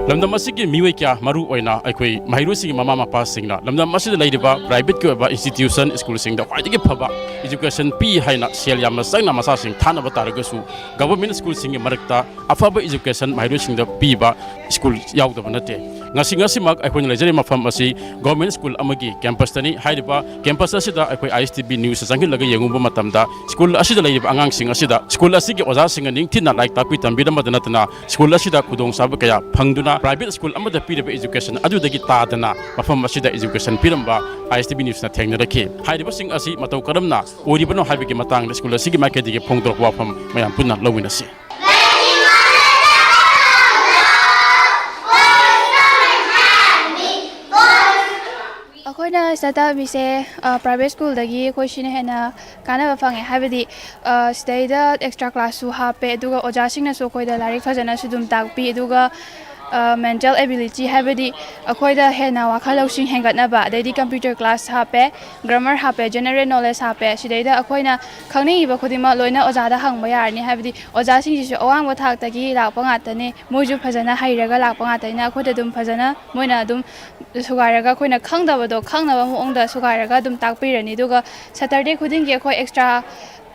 ꯂꯝꯗꯝ ꯑꯁꯤꯒꯤ ꯃꯤꯑꯣꯏ ꯀꯌꯥ, ꯃꯔꯨ ꯑꯣꯏꯅ ꯑꯩꯈꯣꯏ ꯃꯍꯩꯔꯣꯏꯁꯤꯡꯒꯤ ꯃꯃꯥ ꯃꯄꯥꯁꯤꯡꯅ ꯂꯝꯗꯝ ꯑꯁꯤꯗ ꯂꯩꯔꯤꯕ private ꯀꯤ ꯑꯣꯏꯕ institution, ꯁ꯭ꯀꯨꯜꯁꯤꯡꯗ ꯈ꯭ꯋꯥꯏꯗꯒꯤ ꯐꯕ education ꯄꯤ ꯍꯥꯏꯅ ꯁꯦꯜ ꯌꯥꯝꯅ ꯆꯪꯅ ꯃꯆꯥꯁꯤꯡ ꯊꯥꯅꯕ ꯇꯥꯔꯒꯁꯨ, government ꯁ꯭ꯀꯨꯜꯁꯤꯡꯒꯤ ꯃꯔꯛꯇ ꯑꯐꯕ education ꯃꯍꯩꯔꯣꯏꯁꯤꯡꯗ ꯄꯤꯕ ꯁ꯭ꯀꯨꯜ ꯌꯥꯎꯗꯕ ꯅꯠꯇꯦ꯫ ꯉꯁꯤ, ꯉꯁꯤꯃꯛ ꯑꯩꯈꯣꯏꯅ ꯂꯩꯖꯔꯤꯕ ꯃꯐꯝ ꯑꯁꯤ government ꯁ꯭ꯀꯨꯜ ꯑꯃꯒꯤ campus ꯇꯅꯤ꯫ ꯍꯥꯏꯔꯤꯕ campus ꯑꯁꯤꯗ ꯑꯩꯈꯣꯏ I S T V news ꯆꯪꯁꯤꯜꯂꯒ ꯌꯦꯡꯉꯨꯕ ꯃꯇꯝꯗ, ꯁ꯭ꯀꯨꯜ ꯑꯁꯤꯗ ꯂꯩꯔꯤꯕ ꯑꯉꯥꯡꯁꯤꯡ ꯑꯁꯤꯗ ꯁ꯭ꯀꯨꯜ ꯑꯁꯤꯒꯤ ꯑꯣꯖꯥꯁꯤꯡꯅ ꯅꯤꯡꯊꯤꯅ ꯂꯥꯏꯔꯤꯛ ꯇꯥꯛꯄꯤ ꯇꯝꯕꯤꯔꯝꯕꯗ ꯅꯠꯇꯅ, ꯁ꯭ꯀꯨꯜ ꯑꯁꯤꯗ ꯈꯨꯗꯣꯡꯆꯥꯕ ꯀꯌꯥ ꯐꯪꯗꯨꯅ, private ꯁ꯭ꯀꯨꯜ ꯑꯃꯗ ꯄꯤꯔꯤꯕ education ꯑꯗꯨꯗꯒꯤ ꯇꯥꯗꯅ ꯃꯐꯝ ꯑꯁꯤꯗ education ꯄꯤꯔꯝꯕ I S T V news ꯅ ꯊꯦꯡꯅꯔꯛꯈꯤ꯫ ꯍꯥꯏꯔꯤꯕꯁꯤꯡ ꯑꯁꯤ ꯃꯇꯧ ꯀꯔꯝꯅ ꯑꯣꯏꯔꯤꯕꯅꯣ ꯍꯥꯏꯕꯒꯤ ꯃꯇꯥꯡꯗ ꯁ꯭ꯀꯨꯜ ꯑꯁꯤꯒꯤ ꯃꯥꯏꯀꯩꯗꯒꯤ ꯐꯣꯡꯗꯣꯔꯛꯄ ꯋꯥꯐꯝ ꯃꯌꯥꯝ ꯄꯨꯟꯅ ꯂꯧꯃꯤꯟꯅꯁꯤ꯫ ꯑꯩꯈꯣꯏ ꯑꯩꯅ ꯁꯤꯗ ꯇꯝꯃꯤꯁꯦ ꯄ꯭ꯔꯥꯏꯚꯦꯠ ꯁ꯭ꯀꯨꯜꯗꯒꯤ ꯑꯩꯈꯣꯏ ꯁꯤꯅ ꯍꯦꯟꯅ ꯀꯥꯟꯅꯕ ꯐꯪꯉꯦ꯫ ꯍꯥꯏꯕꯗꯤ ꯁꯤꯗꯩꯗ ꯑꯦꯛꯁꯇ꯭ꯔꯥ ꯀ꯭ꯂꯥꯁꯁꯨ ꯍꯥꯞꯄꯦ, ꯑꯗꯨꯒ ꯑꯣꯖꯥꯁꯤꯡꯅꯁꯨ ꯑꯩꯈꯣꯏꯗ ꯂꯥꯏꯔꯤꯛ ꯐꯖꯅꯁꯨ ꯑꯗꯨꯝ ꯇꯥꯛꯄꯤ꯫ ꯑꯗꯨꯒ ꯃꯦꯟꯇꯦꯜ ꯑꯦꯕꯤꯂꯤꯇꯤ, ꯍꯥꯏꯕꯗꯤ ꯑꯩꯈꯣꯏꯗ ꯍꯦꯟꯅ ꯋꯥꯈꯜ ꯂꯧꯁꯤꯡ ꯍꯦꯟꯒꯠꯅꯕ, ꯑꯗꯩꯗꯤ ꯀꯝꯄ꯭ꯌꯨꯇꯔ ꯀ꯭ꯂꯥꯁ ꯍꯥꯞꯄꯦ, ꯒ꯭ꯔꯥꯃꯔ ꯍꯥꯞꯄꯦ, ꯖꯦꯅꯔꯦꯜ ꯅꯣꯂꯦꯖ ꯍꯥꯞꯄꯦ꯫ ꯁꯤꯗꯩꯗ ꯑꯩꯈꯣꯏꯅ ꯈꯪꯅꯤꯡꯉꯤꯕ ꯈꯨꯗꯤꯡꯃꯛ ꯂꯣꯏꯅ ꯑꯣꯖꯥꯗ ꯍꯪꯕ ꯌꯥꯔꯅꯤ꯫ ꯍꯥꯏꯕꯗꯤ ꯑꯣꯖꯥꯁꯤꯡꯁꯤꯁꯨ ꯑꯋꯥꯡꯕ ꯊꯥꯛꯇꯒꯤ ꯂꯥꯛꯄ ꯉꯥꯛꯇꯅꯦ, ꯃꯣꯏꯁꯨ ꯐꯖꯅ ꯍꯩꯔꯒ ꯂꯥꯛꯄ ꯉꯥꯛꯇꯅꯤꯅ ꯑꯩꯈꯣꯏꯗ ꯑꯗꯨꯝ ꯐꯖꯅ ꯃꯣꯏꯅ ꯑꯗꯨꯝ ꯁꯨꯒꯥꯏꯔꯒ ꯑꯩꯈꯣꯏꯅ ꯈꯪꯗꯕꯗꯣ ꯈꯪꯅꯕ ꯃꯑꯣꯡꯗ ꯁꯨꯒꯥꯏꯔꯒ ꯑꯗꯨꯝ ꯇꯥꯛꯄꯤꯔꯅꯤ꯫ ꯑꯗꯨꯒ ꯁꯦꯇꯔꯗꯦ ꯈꯨꯗꯤꯡꯒꯤ ꯑꯩꯈꯣꯏ ꯑꯦꯛꯁꯇ꯭ꯔꯥ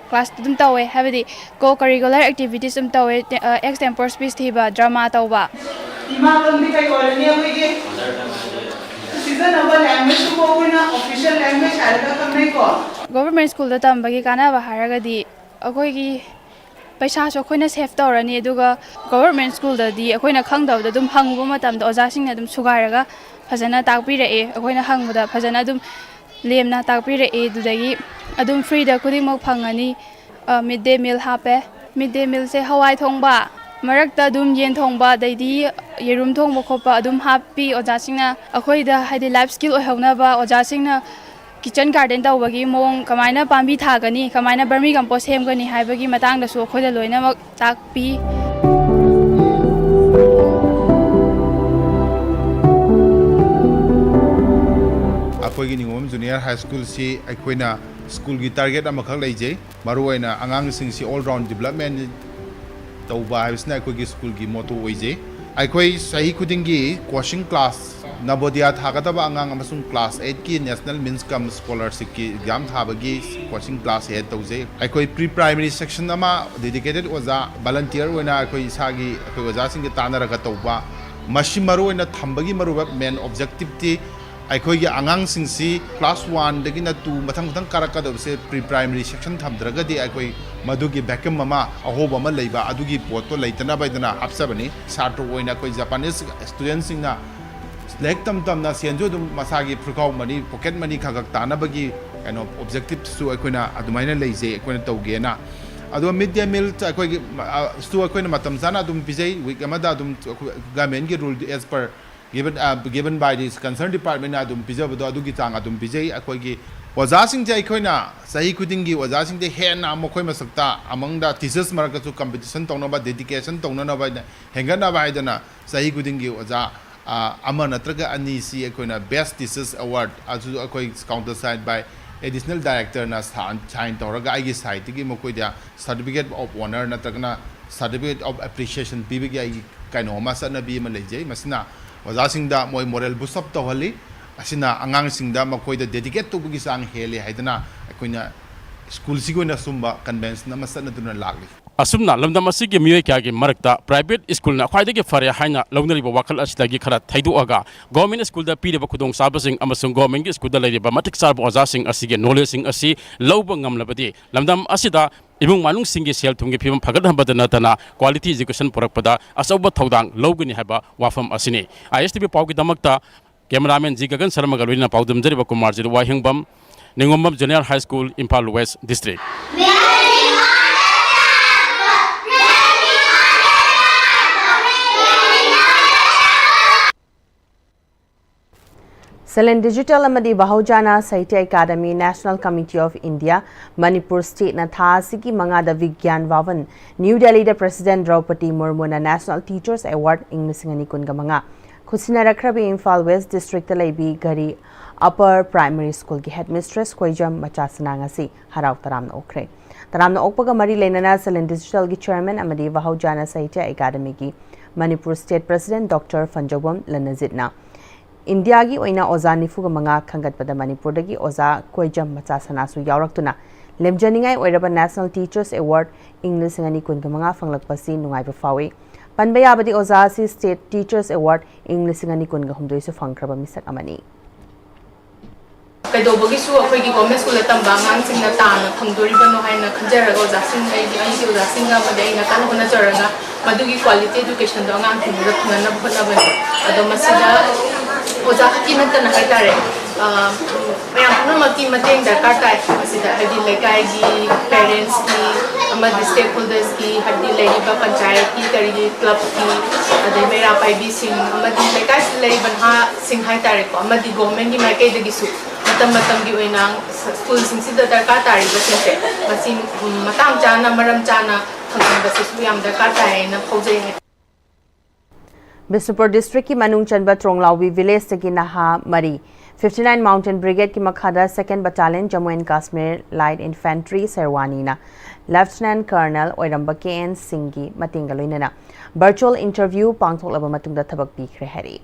ꯀ꯭ꯂꯥꯁ ꯑꯗꯨꯝ ꯇꯧꯋꯦ꯫ ꯍꯥꯏꯕꯗꯤ ꯀꯣ ꯀꯔꯤꯀꯨꯂꯔ ꯑꯦꯛꯇꯤꯚꯤꯇꯤꯁ ꯑꯗꯨꯝ ꯇꯧꯋꯦ꯫ ꯑꯦꯛꯁ ꯇꯦꯝꯄꯣꯔ ꯁ꯭ꯄꯤꯆ ꯊꯤꯕ, ꯗ꯭ꯔꯃꯥ ꯇꯧꯕ꯫ ꯏꯃꯥ ꯂꯣꯟꯗꯤ ꯀꯩ ꯑꯣꯏꯔꯅꯤ ꯑꯩꯈꯣꯏꯒꯤ? ꯁꯤꯖꯤꯟꯅꯕ ꯂꯦꯡꯒ꯭ꯋꯦꯖꯇꯨꯕꯨ ꯑꯩꯈꯣꯏꯅ ꯑꯣꯐꯤꯁꯤꯌꯦꯜ ꯂꯦꯡꯒ꯭ꯋꯦꯖ ꯍꯥꯏꯔꯒ ꯈꯪꯅꯩꯀꯣ꯫ ꯒꯣꯚꯔꯟꯃꯦꯟꯠ ꯁ꯭ꯀꯨꯜꯗ ꯇꯝꯕꯒꯤ ꯀꯥꯟꯅꯕ ꯍꯥꯏꯔꯒꯗꯤ ꯑꯩꯈꯣꯏꯒꯤ ꯄꯩꯁꯥꯁꯨ ꯑꯩꯈꯣꯏꯅ ꯁꯦꯐ ꯇꯧꯔꯅꯤ꯫ ꯑꯗꯨꯒ ꯒꯣꯚꯔꯟꯃꯦꯟꯠ ꯁ꯭ꯀꯨꯜꯗꯗꯤ ꯑꯩꯈꯣꯏꯅ ꯈꯪꯗꯕꯗꯣ ꯑꯗꯨꯝ ꯍꯪꯉꯨꯕ ꯃꯇꯝꯗ ꯑꯣꯖꯥꯁꯤꯡꯅ ꯑꯗꯨꯝ ꯁꯨꯒꯥꯏꯔꯒ ꯐꯖꯅ ꯇꯥꯛꯄꯤꯔꯛꯑꯦ꯫ ꯑꯩꯈꯣꯏꯅ ꯍꯪꯕꯗ ꯐꯖꯅ ꯑꯗꯨꯝ ꯂꯦꯝꯅ ꯇꯥꯛꯄꯤꯔꯛꯑꯦ꯫ ꯑꯗꯨꯗꯒꯤ ꯑꯗꯨꯝ ꯐ꯭ꯔꯤꯗ ꯈꯨꯗꯤꯡꯃꯛ ꯐꯪꯉꯅꯤ꯫ ꯃꯤꯗ ꯗꯦ ꯃꯤꯜ ꯍꯥꯞꯄꯦ꯫ ꯃꯤꯗ ꯗꯦ ꯃꯤꯜꯁꯦ ꯍꯋꯥꯏ ꯊꯣꯡꯕ, ꯃꯔꯛꯇ ꯑꯗꯨꯝ ꯌꯦꯟ ꯊꯣꯡꯕ, ꯑꯗꯩꯗꯤ ꯌꯦꯔꯨꯝ ꯊꯣꯡꯕ ꯈꯣꯠꯄ ꯑꯗꯨꯝ ꯍꯥꯞꯄꯤ꯫ ꯑꯣꯖꯥꯁꯤꯡꯅ ꯑꯩꯈꯣꯏꯗ, ꯍꯥꯏꯗꯤ, ꯂꯥꯏꯐ ꯁ꯭ꯀꯤꯜ ꯑꯣꯏꯍꯧꯅꯕ ꯑꯣꯖꯥꯁꯤꯡꯅ ꯀꯤꯠꯆꯟ ꯒꯥꯔꯗꯦꯟ ꯇꯧꯕꯒꯤ ꯃꯑꯣꯡ, ꯀꯃꯥꯏꯅ ꯄꯥꯝꯕꯤ ꯊꯥꯒꯅꯤ, ꯀꯃꯥꯏꯅ ꯕꯔꯃꯤ ꯀꯝꯄꯣꯁ ꯁꯦꯝꯒꯅꯤ ꯍꯥꯏꯕꯒꯤ ꯃꯇꯥꯡꯗꯁꯨ ꯑꯩꯈꯣꯏꯗ ꯂꯣꯏꯅꯃꯛ ꯇꯥꯛꯄꯤ꯫ ꯑꯩꯈꯣꯏꯒꯤ ꯅꯤꯉꯣꯝꯕꯝ ꯖꯨꯅꯤꯌꯔ ꯍꯥꯏ ꯁ꯭ꯀꯨꯜꯁꯤ ꯑꯩꯈꯣꯏꯅ ꯁ꯭ꯀꯨꯜꯒꯤ ꯇꯥꯔꯒꯦꯠ ꯑꯃꯈꯛ ꯂꯩꯖꯩ꯫ ꯃꯔꯨꯑꯣꯏꯅ ꯑꯉꯥꯡꯁꯤꯡꯁꯤ all round development ꯇꯧꯕ ꯍꯥꯏꯕꯁꯤꯅ ꯑꯩꯈꯣꯏꯒꯤ ꯁ꯭ꯀꯨꯜꯒꯤ ꯃꯣꯇꯣ ꯑꯣꯏꯖꯩ꯫ ꯑꯩꯈꯣꯏ ꯆꯍꯤ ꯈꯨꯗꯤꯡꯒꯤ ꯀꯣꯆꯤꯡ ꯀ꯭ꯂꯥꯁ, ꯅꯕꯣꯗꯤꯌꯥ ꯊꯥꯒꯗꯕ ꯑꯉꯥꯡ ꯑꯃꯁꯨꯡ ꯀ꯭ꯂꯥꯁ ꯑꯩꯠꯀꯤ ꯅꯦꯁꯅꯦꯜ ꯃꯤꯟꯁ ꯀꯝ ꯁ꯭ꯀꯣꯂꯔꯁꯤꯞꯀꯤ ꯑꯦꯛꯖꯥꯝ ꯊꯥꯕꯒꯤ ꯀꯣꯆꯤꯡ ꯀ꯭ꯂꯥꯁ ꯍꯦꯗ ꯇꯧꯖꯩ꯫ ꯑꯩꯈꯣꯏ ꯄ꯭ꯔꯤ ꯄ꯭ꯔꯥꯏꯃꯔꯤ ꯁꯦꯛꯁꯟ ꯑꯃ ꯗꯦꯗꯤꯀꯦꯇꯦꯠ ꯑꯣꯖꯥ, ꯚꯂꯟꯇꯤꯌꯔ ꯑꯣꯏꯅ ꯑꯩꯈꯣꯏ ꯏꯁꯥꯒꯤ, ꯑꯩꯈꯣꯏ ꯑꯣꯖꯥꯁꯤꯡꯒ ꯇꯥꯟꯅꯔꯒ ꯇꯧꯕ꯫ ꯃꯁꯤ ꯃꯔꯨꯑꯣꯏꯅ ꯊꯝꯕꯒꯤ ꯃꯔꯨꯑꯣꯏꯕ ꯃꯦꯟ ꯑꯣꯕꯖꯦꯛꯇꯤꯞꯇꯤ ꯑꯩꯈꯣꯏꯒꯤ ꯑꯉꯥꯡꯁꯤꯡꯁꯤ ꯀ꯭ꯂꯥꯁ ꯋꯥꯟꯗꯒꯤꯅ ꯇꯨ ꯃꯊꯪ ꯃꯊꯪ ꯀꯥꯔꯛꯀꯗꯕꯁꯦ ꯄ꯭ꯔꯤ ꯄ꯭ꯔꯥꯏꯃꯔꯤ ꯁꯦꯛꯁꯟ ꯊꯝꯗ꯭ꯔꯒꯗꯤ ꯑꯩꯈꯣꯏ ꯃꯗꯨꯒꯤ ꯚꯦꯀ꯭ꯌꯨꯝ ꯑꯃ, ꯑꯍꯣꯕ ꯑꯃ ꯂꯩꯕ, ꯑꯗꯨꯒꯤ ꯄꯣꯠꯇꯣ ꯂꯩꯇꯅꯕ ꯍꯥꯏꯗꯅ ꯍꯥꯞꯆꯕꯅꯤ꯫ ꯁꯥꯇ꯭ꯔ ꯑꯣꯏꯅ ꯑꯩꯈꯣꯏ ꯖꯄꯥꯅꯤꯁ ꯁ꯭ꯇꯨꯗꯦꯟꯁꯤꯡꯅ ꯂꯥꯏꯔꯤꯛ ꯇꯝ ꯇꯝꯅ ꯁꯦꯟꯁꯨ ꯑꯗꯨꯝ ꯃꯁꯥꯒꯤ ꯐꯨꯔꯈꯥꯎ ꯃꯅꯤ, ꯄꯣꯀꯦꯠ ꯃꯅꯤ ꯈꯔ ꯈꯔ ꯇꯥꯅꯕꯒꯤ ꯀꯩꯅꯣ ꯑꯣꯕꯖꯦꯛꯇꯤꯞꯁꯨ ꯑꯩꯈꯣꯏꯅ ꯑꯗꯨꯃꯥꯏꯅ ꯂꯩꯖꯩ, ꯑꯩꯈꯣꯏꯅ ꯇꯧꯒꯦꯅ꯫ ꯑꯗꯨꯒ ꯃꯤꯗ ꯗꯦ ꯃꯤꯜ ꯑꯩꯈꯣꯏꯒꯤ, ꯑ, ꯁꯨ ꯑꯩꯈꯣꯏꯅ ꯃꯇꯝ ꯆꯥꯅ ꯑꯗꯨꯝ ꯄꯤꯖꯩ꯫ ꯋꯤꯛ ꯑꯃꯗ ꯑꯗꯨꯝ ꯑꯩꯈꯣꯏ ꯒꯃꯦꯟꯒꯤ rule S per given uh, given by the concerned department ꯑꯗꯨꯝ ꯄꯤꯖꯕꯗꯣ ꯑꯗꯨꯒꯤ ꯆꯥꯡ ꯑꯗꯨꯝ ꯄꯤꯖꯩ꯫ ꯑꯩꯈꯣꯏꯒꯤ ꯑꯣꯖꯥꯁꯤꯡꯁꯦ ꯑꯩꯈꯣꯏꯅ ꯆꯍꯤ ꯈꯨꯗꯤꯡꯒꯤ ꯑꯣꯖꯥꯁꯤꯡꯁꯦ ꯍꯦꯟꯅ ꯃꯈꯣꯏ ꯃꯁꯛꯇ among the teachers ꯃꯔꯛꯇꯁꯨ competition ꯇꯧꯅꯕ, dedication ꯇꯧꯅꯅꯕ ꯍꯥꯏꯅ, ꯍꯦꯟꯒꯠꯅꯕ ꯍꯥꯏꯗꯅ ꯆꯍꯤ ꯈꯨꯗꯤꯡꯒꯤ ꯑꯣꯖꯥ ꯑꯃ ꯅꯠꯇ꯭ꯔꯒ ꯑꯅꯤꯁꯤ ꯑꯩꯈꯣꯏꯅ best teachers award ꯑꯗꯨ ꯑꯩꯈꯣꯏ countersign by additional directorꯅ sign ꯇꯧꯔꯒ ꯑꯩꯒꯤ sideꯇꯒꯤ ꯃꯈꯣꯏꯗ certificate of honour ꯅꯠꯇ꯭ꯔꯒꯅ certificate of appreciation ꯄꯤꯕꯒꯤ ꯑꯩꯒꯤ ꯀꯩꯅꯣ ꯑꯃ, ꯆꯠꯅꯕꯤ ꯑꯃ ꯂꯩꯖꯩ꯫ ꯃꯁꯤꯅ ꯑꯣꯖꯥꯁꯤꯡꯗ ꯃꯣꯏ moral boost up ꯇꯧꯍꯜꯂꯤ꯫ ꯑꯁꯤꯅ ꯑꯉꯥꯡꯁꯤꯡꯗ ꯃꯈꯣꯏꯗ dedicate ꯇꯧꯕꯒꯤ ꯆꯥꯡ ꯍꯦꯜꯂꯤ ꯍꯥꯏꯗꯅ ꯑꯩꯈꯣꯏꯅ schoolꯁꯤꯒꯤ ꯑꯣꯏꯅ ꯁꯨꯝꯕ convention ꯑꯃ ꯆꯠꯅꯗꯨꯅ ꯂꯥꯛꯂꯤ꯫ ꯑꯁꯨꯝꯅ ꯂꯝꯗꯝ ꯑꯁꯤꯒꯤ ꯃꯤꯑꯣꯏ ꯀꯌꯥꯒꯤ ꯃꯔꯛꯇ private schoolꯅ ꯈ꯭ꯋꯥꯏꯗꯒꯤ ꯐꯔꯦ ꯍꯥꯏꯅ ꯂꯧꯅꯔꯤꯕ ꯋꯥꯈꯜ ꯑꯁꯤꯗꯒꯤ ꯈꯔ ꯊꯩꯗꯣꯛꯑꯒ government schoolꯗ ꯄꯤꯔꯤꯕ ꯈꯨꯗꯣꯡꯆꯥꯕꯁꯤꯡ ꯑꯃꯁꯨꯡ governmentꯀꯤ schoolꯗ ꯂꯩꯔꯤꯕ ꯃꯇꯤꯛ ꯆꯥꯔꯕ ꯑꯣꯖꯥꯁꯤꯡ ꯑꯁꯤꯒꯤ knowledgeꯁꯤꯡ ꯑꯁꯤ ꯂꯧꯕ ꯉꯝꯂꯕꯗꯤ ꯂꯝꯗꯝ ꯑꯁꯤꯗ ꯏꯃꯨꯡ ꯃꯅꯨꯡꯁꯤꯡꯒꯤ ꯁꯦꯜ ꯊꯨꯝꯒꯤ ꯐꯤꯕꯝ ꯐꯒꯠꯍꯟꯕꯗ ꯅꯠꯇꯅ quality education ꯄꯨꯔꯛꯄꯗ ꯑꯆꯧꯕ ꯊꯧꯗꯥꯡ ꯂꯧꯒꯅꯤ ꯍꯥꯏꯕ ꯋꯥꯐꯝ ꯑꯁꯤꯅꯤ꯫ ISTV ꯄꯥꯎꯒꯤꯗꯃꯛꯇ cameraman G ꯒꯒꯟ ꯁꯔꯃꯒ ꯂꯣꯏꯅꯅ ꯄꯥꯎꯗꯝꯖꯔꯤꯕ ꯀꯨꯃꯥꯔꯖꯤꯠ ꯋꯥꯍꯦꯡꯕꯝ, ꯅꯤꯉꯣꯝꯕꯝ Junior High School, Imphal West District꯫ Salin Digital ꯑꯃꯗꯤ Bahujana Sahitya Academy National Committee of India, Manipur stateꯅ ꯊꯥ ꯑꯁꯤꯒꯤ ꯃꯉꯥꯗ ꯕꯤꯒ꯭ꯌꯥꯟ ꯚꯕꯟ, ꯅ꯭ꯌꯨ ꯗꯦꯜꯂꯤꯗ President ꯗ꯭ꯔꯧꯄꯗꯤ ꯃꯨꯔꯃꯨꯅ National Teachers Award ꯏꯪ ꯂꯤꯁꯤꯡ ꯑꯅꯤ ꯀꯨꯟꯒ ꯃꯉꯥ ꯈꯨꯠꯁꯤꯟꯅꯔꯛꯈ꯭ꯔꯕꯤ ꯏꯝꯐꯥꯜ West Districtꯇ ꯂꯩꯕꯤ ꯘꯔꯤ Upper Primary Schoolꯒꯤ Headmistress ꯀꯣꯏꯖꯝ ꯃꯆꯥꯁꯅꯥ ꯉꯁꯤ ꯍꯔꯥꯎ ꯇꯔꯥꯝꯅ ꯑꯣꯛꯈ꯭ꯔꯦ꯫ ꯇꯔꯥꯝꯅ ꯑꯣꯛꯄꯒ ꯃꯔꯤ ꯂꯩꯅꯅ Salin Digitalꯒꯤ Chairman ꯑꯃꯗꯤ Bahujana Sahitya Academyꯒꯤ Manipur State President Doctor ꯐꯟꯖꯧꯕꯝ ꯂꯟꯅꯖꯤꯠꯅ ꯏꯟꯗꯤꯌꯥꯒꯤ ꯑꯣꯏꯅ ꯑꯣꯖꯥ ꯅꯤꯐꯨꯒ ꯃꯉꯥ ꯈꯟꯒꯠꯄꯗ ꯃꯅꯤꯄꯨꯔꯗꯒꯤ ꯑꯣꯖꯥ ꯀꯣꯏꯖꯝ ꯃꯆꯥꯁꯅꯥꯁꯨ ꯌꯥꯎꯔꯛꯇꯨꯅ ꯂꯦꯝꯖꯅꯤꯡꯉꯥꯏ ꯑꯣꯏꯔꯕ National Teachers Award ꯏꯪ ꯂꯤꯁꯤꯡ ꯑꯅꯤ ꯀꯨꯟꯒ ꯃꯉꯥ ꯐꯪꯂꯛꯄꯁꯤ ꯅꯨꯡꯉꯥꯏꯕ ꯐꯥꯎꯏ꯫ ꯄꯟꯕ ꯌꯥꯕꯗꯤ ꯑꯣꯖꯥ ꯑꯁꯤ State Teachers Award ꯏꯪ ꯂꯤꯁꯤꯡ ꯑꯅꯤ ꯀꯨꯟꯒ ꯍꯨꯝꯗꯣꯏꯁꯨ ꯐꯪꯈ꯭ꯔꯕ ꯃꯤꯁꯛ ꯑꯃꯅꯤ꯫ ꯀꯩꯗꯧꯕꯒꯤꯁꯨ ꯑꯩꯈꯣꯏꯒꯤ government schoolꯗ ꯇꯝꯕ ꯑꯉꯥꯡꯁꯤꯡꯅ ꯇꯥꯅ ꯐꯪꯗꯣꯔꯤꯕꯅꯣ ꯍꯥꯏꯅ ꯈꯟꯖꯔꯒ ꯑꯣꯖꯥꯁꯤꯡ, ꯑꯩꯒꯤ ꯑꯩꯒꯤ ꯑꯣꯖꯥꯁꯤꯡꯒ ꯑꯃꯗꯤ ꯑꯩꯅ ꯀꯟꯅ ꯍꯣꯠꯅꯖꯔꯒ ꯃꯗꯨꯒꯤ quality educationꯗꯣ ꯑꯉꯥꯡꯁꯤꯡꯗꯨꯗ ꯐꯪꯍꯟꯅꯕ ꯍꯣꯠꯅꯕꯅꯤ꯫ ꯑꯗꯣ ꯃꯁꯤꯗ ꯑꯣꯖꯥ ꯈꯛꯀꯤ ꯅꯠꯇꯅ ꯍꯥꯏꯇꯥꯔꯦ, ꯑ, ꯃꯌꯥꯝ ꯄꯨꯝꯅꯃꯛꯀꯤ ꯃꯇꯦꯡ ꯗꯔꯀꯥꯔ ꯇꯥꯏ ꯃꯁꯤꯗ, ꯍꯥꯏꯗꯤ ꯂꯩꯀꯥꯏꯒꯤ, ꯄꯦꯔꯦꯟꯁꯀꯤ, ꯑꯃꯗꯤ ꯁ꯭ꯇꯦꯛ ꯍꯣꯜꯗꯔꯁꯀꯤ, ꯍꯥꯏꯕꯗꯤ ꯂꯩꯔꯤꯕ ꯄꯟꯆꯥꯌꯠꯀꯤ, ꯀꯔꯤꯒꯤ, ꯀ꯭ꯂꯕꯀꯤ, ꯑꯗꯩ ꯃꯩꯔꯥ ꯄꯥꯏꯕꯤꯁꯤꯡ, ꯑꯃꯗꯤ ꯂꯩꯀꯥꯏꯁꯤꯗ ꯂꯩꯔꯤꯕ ꯅꯍꯥꯁꯤꯡ ꯍꯥꯏꯇꯥꯔꯦꯀꯣ, ꯑꯃꯗꯤ ꯒꯣꯔꯃꯦꯟꯒꯤ ꯃꯥꯏꯀꯩꯗꯒꯤꯁꯨ ꯃꯇꯝ ꯃꯇꯝꯒꯤ ꯑꯣꯏꯅ ꯁ꯭ꯀꯨꯜꯁꯤꯡꯁꯤꯗ ꯗꯔꯀꯥꯔ ꯇꯥꯔꯤꯕꯁꯤꯡꯁꯦ ꯃꯁꯤ, ꯎꯝ, ꯃꯇꯥꯡ ꯆꯥꯅ, ꯃꯔꯝ ꯆꯥꯅ ꯐꯪꯍꯟꯕꯁꯤꯁꯨ ꯌꯥꯝ ꯗꯔꯀꯥꯔ ꯇꯥꯏ ꯍꯥꯏꯅ ꯐꯥꯎꯖꯩ꯫ ꯕꯤꯁꯅꯨꯄꯨꯔ ꯗꯤꯁꯇ꯭ꯔꯤꯛꯀꯤ ꯃꯅꯨꯡ ꯆꯟꯕ ꯇ꯭ꯔꯣꯡꯂꯥꯎꯕꯤ ꯚꯤꯂꯦꯖꯇꯒꯤ ꯅꯍꯥ ꯃꯔꯤ, ꯐꯤꯐꯇꯤ ꯅꯥꯏꯟ ꯃꯥꯎꯟꯇꯦꯟ ꯕ꯭ꯔꯤꯒꯦꯗꯀꯤ ꯃꯈꯥꯗ second battalion Jammu and Kashmir light infantry ꯁꯦꯔꯋꯥꯅꯤꯅ ꯂꯦꯐꯇꯤꯅꯦꯟꯠ ꯀꯔꯅꯦꯜ ꯑꯣꯏꯔꯝꯕ ꯀꯦ ꯑꯦꯟ ꯁꯤꯡꯒꯤ ꯃꯇꯦꯡꯒ ꯂꯣꯏꯅꯅ ꯚꯔꯆꯨꯋꯦꯜ ꯏꯟꯇꯔꯚ꯭ꯌꯨ ꯄꯥꯡꯊꯣꯛꯂꯕ ꯃꯇꯨꯡꯗ ꯊꯕꯛ ꯄꯤꯈ꯭ꯔꯦ ꯍꯥꯏꯔꯤ꯫